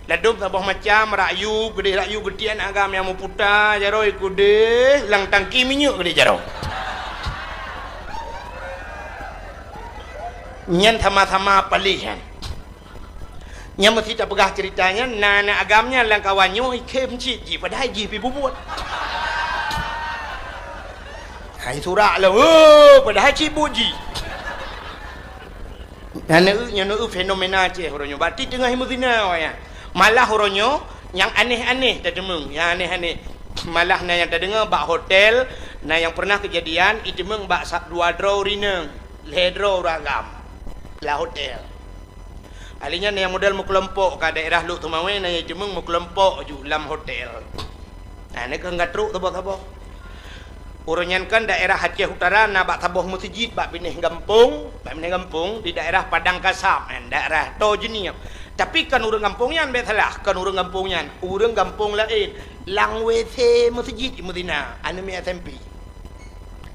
Ladôm saboh macam, arak yub, keudeh arak yub geutiek aneuk agam nyang meuputa, jaroe keudeh lam tangki minyeuk keudeh jaroe. Nyan sama-sama paléh nyan. Nyan meusti tapeugah ceurita nyan, na aneuk agam nyan lam kawan nyoe ikhém cit jih, padahai jih pi bubuet. Hai surak lom, oh, padahai cit buet jih. Nyan eu, nyan eu fenomena Aceh uroe nyoe. Berarti teungoh meuzina awaknyan. Malah uroe nyoe nyang aneh-aneh tateumeung, nyang aneh-aneh. Malah na nyang tadeungoe bak hotel, na nyang pernah keujadian iteumeung bak sa-, dua droe ureueng inong, lhée droe ureueng agam lam hotel. Ahli nyan nyang model meukeulompok ka daerah Lhokseumawe, na nyang iteumeung meukeulompok ju lam hotel. Nah, nyan keuh ka trok saboh-saboh. Uroe nyan kan daerah Aceh Utara na bak saboh meuseujid bak binéh gampông, bak binéh gampông di daerah Padang Kasab, nyan daerah Toh Jeunieb. Tapi kon ureueng gampông nyan, bék salah, kon ureueng gampông nyan, ureueng gampông laén. Lam W C meuseujid meuzina, aneuk miet S M P.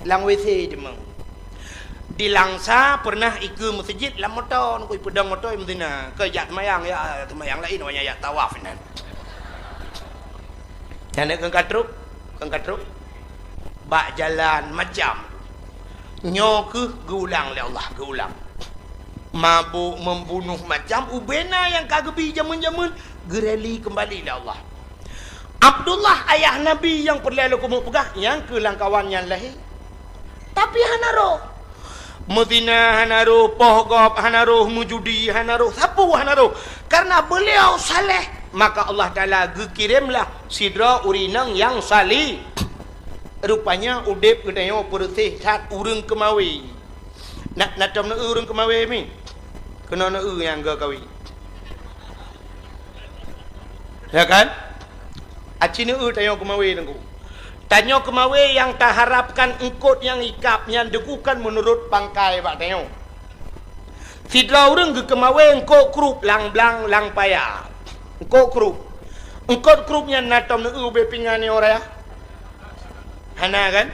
Lam W C teuma. Di Langsa pernah ikeue meuseujid lam moto, nunggu ipeudong moto meuzina. Keu jak seumayang, ya, seumayang laén, awaknyan jak tawaf inan. Nyan keuh ka trok, keuh ka trok. Bak jalan macam. Nyoe keuh geuulang lé Allah, geuulang. Mabök, membunuh, macam ubena nyang ka geubi jameun-jameun, geureli keumbali lé Allah. Abdullah, ayah Nabi nyang peureulée lôn keumeung peugah, nyang keu lam kawan nyan lahé. Tapi hana roh. Meuzina hana roh, poh gob hana roh, meujudi hana roh, sapeue hana roh. Karena beuliau saleh, maka Allah Taala geukiremlah sidroe ureueng inong nyang saleh. Rupanya udeb geutanyoe peureuseh that ureueng keumawe. Na, na tom neu-eu ureueng keumawe mi? Keunoe neu-eu nyang geukawen. Ya kan? Aci neu-eu tanyoe keumawe Teungku. Tanyoe keumawe nyang taharapkan eungkôt nyang ikab nyan Teungku kan meunurot pangkai bak tanyoe. Sidroe ureueng geukeumawe eungkôt krup lam blang lam paya. Eungkôt krup. Eungkôt krup nyan na tom neu-eu ubé pingan nyoe raya? Hana kan?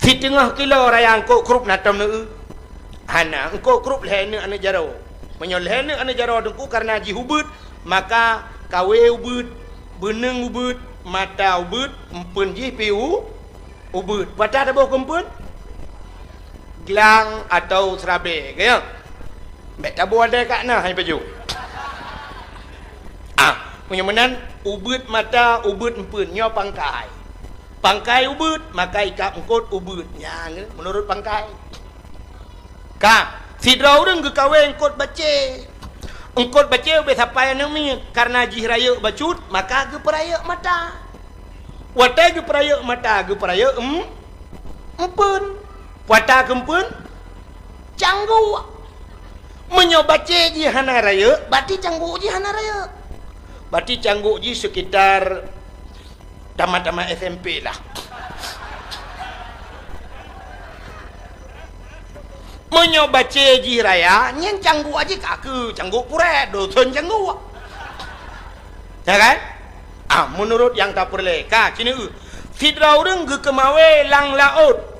Siteungoh kilo raya eungkôt krup na tom neu-eu? Hana, eungkôt krup lhée neuk aneuk jaroe. Meunyoe lhée neuk aneuk jaroe Teungku karena jih ubeuet, maka kawé ubeuet, beuneueng ubeuet, mata ubeuet, eumpeuen jih pi u-, ubeuet. Patah taboh keu eumpeuen? Glang atau seurabée, ka nyo? Bék taboh adai ka na hai pajoh. Ah, meunyoe meunan, ubeuet mata, ubeuet eumpeuen, nyoe pangkai. Pangkai ubeuet, maka ikab eungkôt ubeuet. Nyan, meunurot pangkai. Ka, sidroe ureueng geukawen eungkôt bacée. Eungkôt bacée ubé sapai aneuk miet, karena jih rayeuk bacut, maka geupeurayeuk mata. Watée geupeurayeuk mata, geupeurayeuk em-, empeuen. Watée keu empeuen, cangguk. Meunyoe bacée jih hana rayeuk, berarti cangguk jih hana rayeuk. Berarti cangguk jih sekitar tamat-tamat S M P lah. Meunyoe bacée jih raya, nyan cangguk jih ka keu cangguk purée, dosen cangguk. Ya kan? Ah, meunurot nyang tapeureulée, ka keuneuk, sidroe ureuëng geukeumawé lam laôt.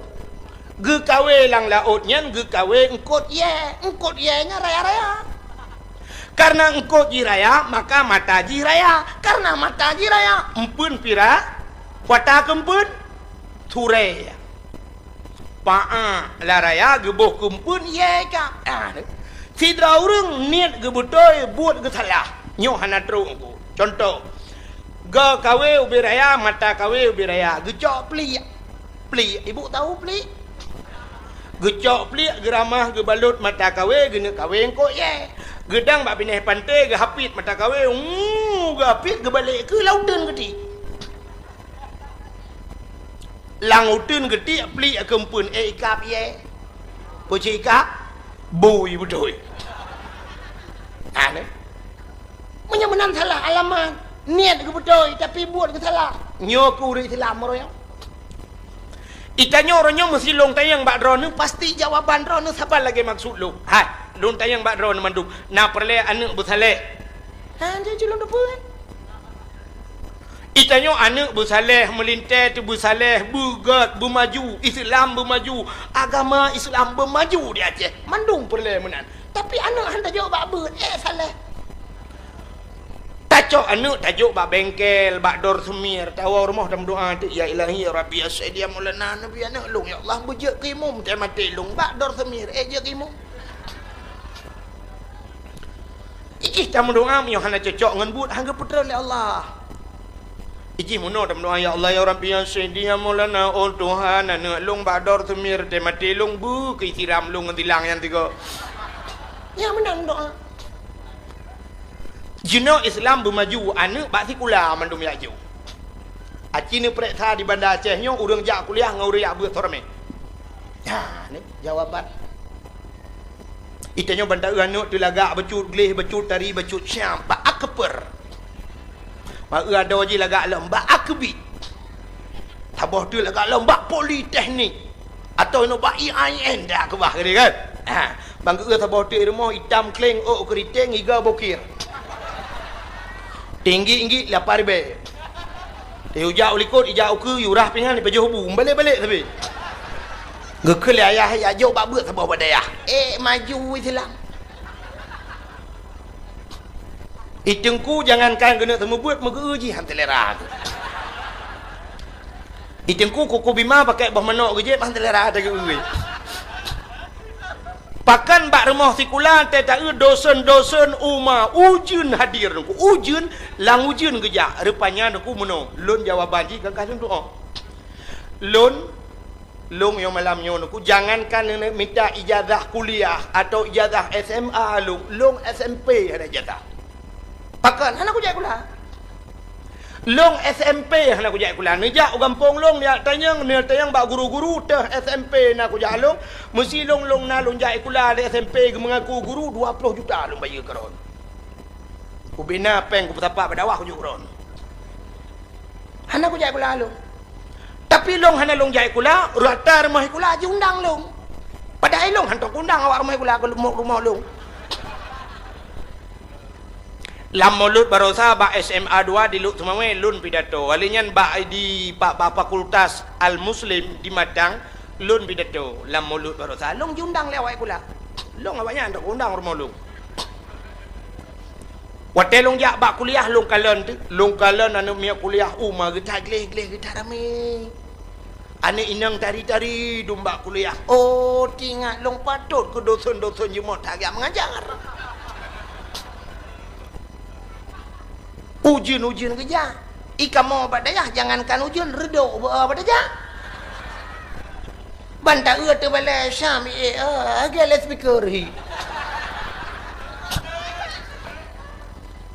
Geukawé lam laôt nyan geukawé eungkot yée. Eungkot yée nyan raya-raya. Kareuna eungkot jih raya, maka mata jih raya. Kareuna mata jih raya, empeuen pira, watée keu empeuen, surée. Paa lam raya geuboh keu empeuen yée ka. Ah, sidroe ureuëng niet geubeutôi, buet geusalah. Nyoe hana trok Teungku. Cuntoh, geu kawé ubé raya, mata kawé ubé raya, geucok pliek. Pliek, ibu tahu pliek? Geucok pliek, geuramah, geubalot mata kawé, geuneuk kawé eungkot yée. Geudang bak binéh panté, geuhapit mata kawé, uu, geuhapit, geubalek keu lam uteuen geuti. Lam uteuen geuti pliek keu empeuen, ék ikab yée. Peue cit ikab? Bui beutôi. Aneh. Meunyoe meunan salah alamat, niet geubeutôi, tapi buet geusalah. Nyoe keu ureuëng Islam roh nyoe. Itanyoe roh nyoe meusi lôn tanyong bak droeneuh, pasti jawaban droeneuh saban lagée maksud lôn. Hai, lôn tanyong bak droeneuh mandum, na peureulée aneuëk beusaléh? Ha, jadi lôn teupeue. Itanyoe aneuëk beusaléh, meulintée teuh beusaléh, beugét, beumaju, Islam beumaju, agama Islam beumaju di Aceh. Mandum peureulée meunan. Tapi aneuëk han tajok bak beuet, ék saléh. Tacok aneuëk tajok bak bengkel, bak dor seumir, tawoe rumoh tameudoa teuk, "Ya Ilahi, ya Rabbi, ya Sayyidi, ya Maulana, Nabi aneuëk lôn, ya Allah, beujeuet keu imum, teuh maté lôn bak dor seumir, ék jeuet keu imum." Ijih tameudoa meunyoe hana cocok ngon buet, han geupeutreun lé Allah. Ijih meunoe tameudoa, "Ya Allah, ya Rabbi, ya Sayyidi, ya Maulana, oh Tuhan, aneuëk lôn bak dor seumir, teuh maté lôn beu keu siram lôn ngon silang nyang tiga." Nyan meunan doa. Jinoe Islam beumaju, aneuëk bak sikula mandum jak jok. Aci neupeuriksa di Banda Aceh nyoe ureuëng jak kuliah ngon ureuëng jak beuet soe ramé. Nyan jawaban. Itanyoe ban taeu aneuëk teuh lagak bacut gleh, bacut tari, bacut syam, bak akper. Bak eu adoe jih lagak lom bak akbit. Saboh teuk lagak lom bak politeknik. Atawa inoe bak I A I N dak keubah geude kan? Ha, ban geu saboh teuk rumoh itam kleng ôk keuriteng iga bokir. Tinggi-tinggi lapan ribèe. Ijak u likot, ijak u keue, yurah pingan, ipajoh bu, balek-balek sabe. Geukheun lé ayah, "Jak jok bak beuet saboh bak dayah." Eh, maju Islam. I Teungku jangankan geuneuk seumeubeuet, meugeu jih han seulera. I Teungku kuku bima pakai boh manok geujép han seulera teugeue. Pakon bak rumoh sikula teuh taeu dosen-dosen uma ujeuen hadir Teungku. Ujeuen, lam ujeuen geujak. Rupanya Teungku meunoe, lôn jawaban jih gagah lôn tu'oh. Lôn Lôn nyoe malam nyoe Teungku, jangankan neuneuk mita ijazah kuliah atawa ijazah S M A lôn, lôn S M P hana ijazah. Pakon hana kujak sikula? Lôn S M P hana kujak sikula. Neujak u gampông lôn, neujak tanyong, neujak tanyong bak guru-guru teuh S M P na kujak lôn. Meusi lôn, lôn na lôn jak sikula di S M P geumeungaku guru, dua ploh juta lôn bayeue keu droen. Ubena péng kupeusapat bak dakwah kujok droen. Hana kujak sikula lôn. Tapi lôn hana lôn jak sikula, rata rumoh sikula jiundang lôn. Padahai lôn hantom kuundang awak rumoh sikula keu rumoh, rumoh lôn. Lam Mulod Barosa bak S M A dua di Lhokseumawe lôn pidato. Kali nyan bak di, bak, bak Fakultas Al-Muslim di Matang lôn pidato. Lam Mulod Barosa lôn jiundang lé awak sikula. Lôn awaknyan hantom kuundang rumoh lôn. Watée lôn jak bak kuliah, lôn kalon teuk, lôn kalon aneuëk miet kuliah uma geuta gleh-gleh, geuta ramé. Aneuëk inong tari-tari dum bak kuliah. Oh, teuingat lôn patot keu dosen-dosen jeuet that geujak meungajar. Ujeuen-ujeuen geujak. I kamoe bak dayah jangankan ujeuen, reudok beu bak dayah. Ban taeu teubalai Syam, eh, eh, lagée loudspeaker hi.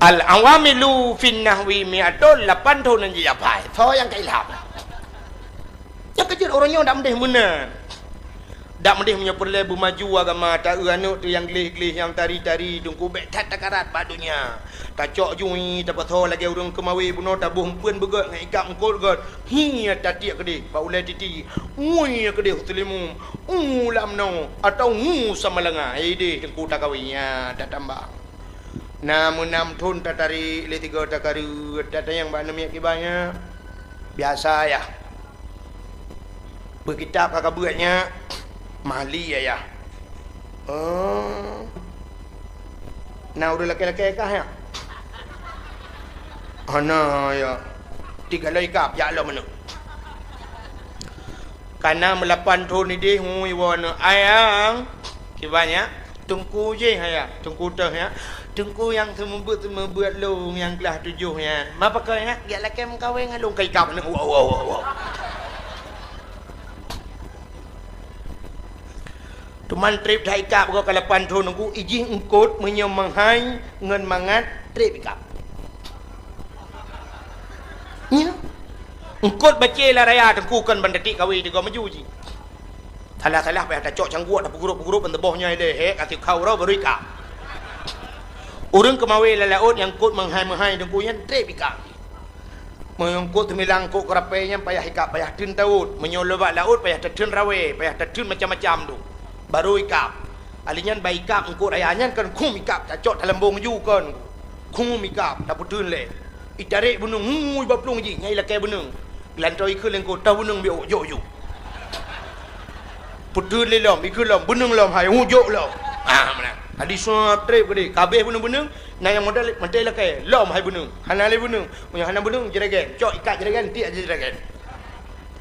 Al-awamilu fin nahwi mi'atun, lapan thon nyang jijak phai. Soe nyang ka ilham? Nyang keujeuet ureueng nyoe dak meudeh meunan. Dak meudeh meunyoe peureulée beumaju agama, ta-eu aneuk teuh nyang gleh-gleh, nyang tari-tari, teungku bék that takarat bak donya. Tacok jui, tapasoe lagée ureueng keumawe bunoe, taboh eumpeuen beugét ngon ikab eungkot gét. Hi tatiek keudeh bak ulée titi. Ngui keudeh u Seulimum. U lam noe atau ngu Samalanga. Ideh teungku takawe nyan tatambah. Na meunam thon tatarek lé tiga takareuet, tatanyong bak aneuk miet kiban nyan. Biasa yah. Peukitab ka kabeuet nyan, mali ayah. Oh. Na ureueng lakée-lakée kah nyan? Hana ya. Tiga loi kab jak lom aneuk. Kana meulapan thon ideh ngui woe aneuk ayang. Kiban nyan, teungku jih ayah, teungku teuh nyan. Teungku nyang seumeubeuet-seumeubeuet lôn nyang glah tujoh nyan. Ma pakon nyan, jak lakée meukawen ngon lôn ka ikab aneuk. Wow, wow, wow, wow. Teuma treb that ikab goe ka lapan thon teungku, ijih eungkot meunyoe meuhai ngon mangat treb ikab. Nyoe. Eungkot bacé lam raya teungku kon ban tatiek kawe tiga maju jih. Salah-salah payah tacok cangguek, tapeugurup-gurup ban teuboh nyoe lé, hek, até kau roh baru ikab. Ureueng keumawe lam laôt nyang eungkot meuhai-meuhai teungku nyan treb ikab. Meunyoe eungkot teumilang eungkot keurapée nyan payah ikab, payah teun tawot. Meunyoe lôn bak laôt payah tateun rawée, payah tateun macam-macam tu. Baru ikab. Ali nyan bak ikab eungkot raya nyan kon khum ikab, tacok taleumbong ju kon. Khum ikab, tapeuteun lé. Itarek beuneueng, hui baplueng jih, nyang ilakée beuneueng. Geulantoe ikheun lé eungkot, toh beuneueng biôk, jok ju. Peuteun lé lom, ikheun lom, beuneueng lom hai, hu jok lom. Ah, meunan. Adi sab treb keudeh, ka abéh beuneueng-beuneueng, na nyang modal mantong ilakée, lom hai beuneueng. Hana lé beuneueng. Meunyoe hana beuneueng, jeuregan. Cok ikat jeuregan, tiek jeuregan.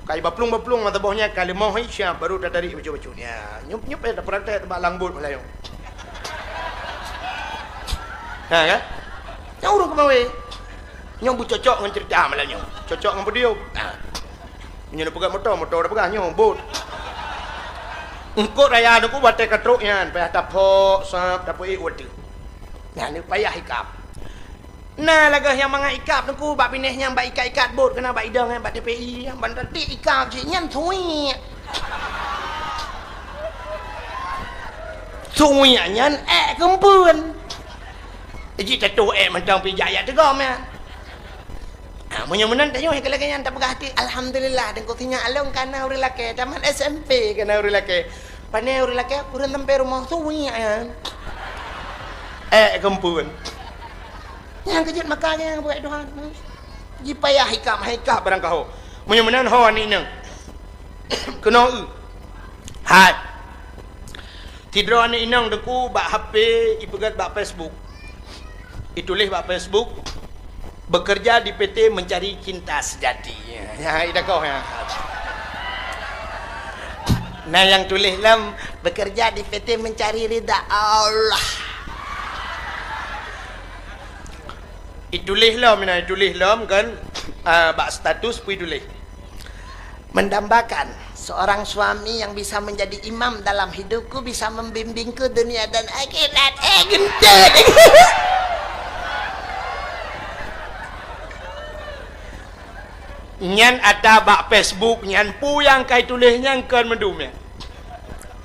Kai baplueng-baplueng mata boh nyan ka leumoh hai siap, baru tatarik bacut-bacut. Ya, nyup-nyup ya tapeuraték bak langbot malam nyoe. Ha, kan? Nyang ureueng keumawe. Nyoe beucocok ngon cerita malam nyoe. Cocok ngon podium. Ha. Nyoe neupeugah moto, moto dah peugah nyoe, bot. Eungkot raya teungku batée ka trok nyan, payah tapok, sab, tapeuék watée. Nyan payah ikab. Na lagée nyang mangat ikab teungku bak binéh nyang bak ikat-ikat bot keunan bak idong nyan bak T P I, ban tatiek ikab cit nyan suwiek. Suwiek nyan ék keumpeuen. Jih tatuh ék mantong pih jak yak teugom nyan. Ha, meunyoe meunan tanyoe ka lagée nyan tapeugah até, "Alhamdulillah, teungku sinyak lôn kana ureueng lakée, tamat S M P kana ureueng lakée." Pane ureueng lakée, ureueng sampai rumoh suwiek nyan. Ék keumpeuen. Nyang keujeuet maka nyang buet Tuhan. Jipayah ikab, hai ikab barang kaho. Meunyoe meunan ho aneuk inong. Keunoe eu. Hai. Sidroe aneuk inong teungku bak H P ipeugét bak Facebook. Ituléh bak Facebook, "Bekerja di P T mencari cinta sejati." Ya, ya, idakoh ya. Nah, nyang tuléh lom, "Bekerja di P T mencari ridha Allah." Ituléh lom, nah, ituléh lom kan, ah, bak status pun ituléh. Mendambakan seorang suami yang bisa menjadi imam dalam hidupku, bisa membimbingku dunia dan akhirat. Eh, geuntét. Nyan ata bak Facebook nyan, peue nyang kai tuléh nyan kon meudum nyan.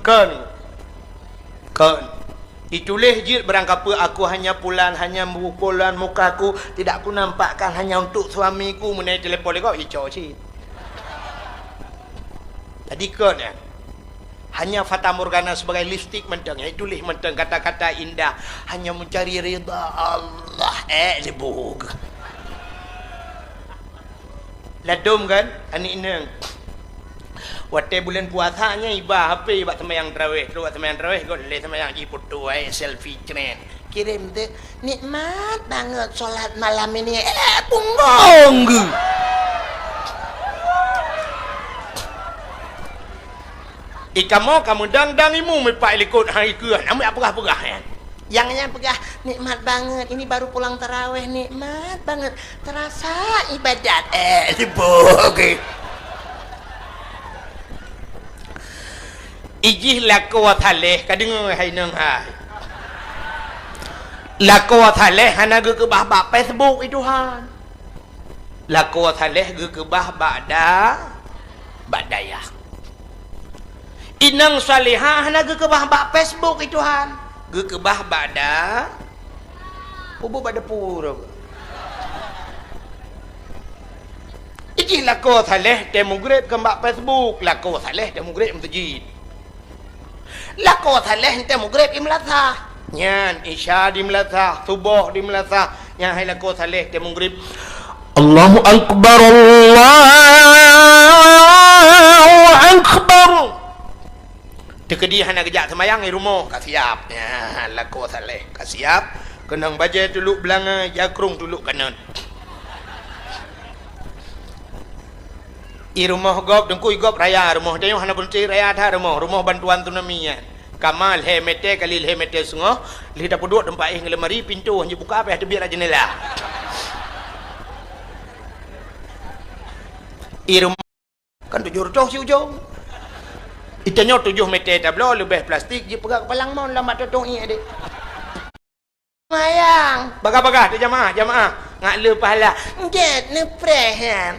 Kon. Kon. Ituléh jeuet barang kapeue, "Aku hanya pulan, hanya memukul dan mukaku tidak kunampakkan hanya untuk suamiku," meunai telepon lé gob, ico cit. Jadi kon nyan. Hanya fata morgana sebagai lipstik mantong, nyang ituléh mantong kata-kata indah, hanya mencari ridha Allah. Eh, libug. Ladom kan, aneuk inong. Watée buleuen puasa nyan iba H P bak seumayang tarawéh, trok bak seumayang tarawéh, got lé seumayang jih foto, eh, selfie cret. Kirém teuh, "Nikmat banget sholat malam ini." Eh, punggong geuh. Ikamoe ka meudang-dang imeum ipak likot hai keuh, namiet peugah-peugah nyan. Nyang nyan peugah, "Nikmat banget, ini baru pulang tarawéh, nikmat banget. Terasa ibadat." Eh, sibuk, oke. Ijih lakoe saleh, ka deungoe hai nong hai. Lakoe Saleh hana geukeubah bak Facebook, i Tuhan. Lakoe Saleh geukeubah bak da-, bak dayah. Inong Salihah hana geukeubah bak Facebook, i Tuhan. Geukeubah bak da-, pubuet bak depu. Ijih lakoe Saleh teuh mugreb kon bak Facebook, lakoe Saleh teuh mugreb meuseujid. Lakoe Saleh teuh mugreb i meulasah. Nyan Isya di meulasah, Suboh di meulasah. Nyan hai lakoe Saleh teuh mugreb. Allahu Akbar, Allahu Akbar. Teukeudi hana geujak seumayang, i rumoh ka siap. Nyan lakoe Saleh ka siap. Keunong bajée tulok beulangai, jakrong tulok kanan. I rumoh gob, teungku, i gob raya rumoh. Tanyoe hana beureuti, raya that rumoh. Rumoh bantuan tsunami nyan. Kama lhée mètè kali lhée mètè seungoh, lheueh tapeuduek teumpat éh ngon lemari, pintoe han jibuka, payah teubiet lam jeundela. I rumoh kan tujoh reutôh si ujong. I tanyoe tujoh mètè tabloe, leubeh plastik, jipeugah keupalang mon lam bak tutong ié deh. Seumayang. Bagah-bagah teuh jamaah, jamaah. Ngat le pahala. Gét neupreh nyan.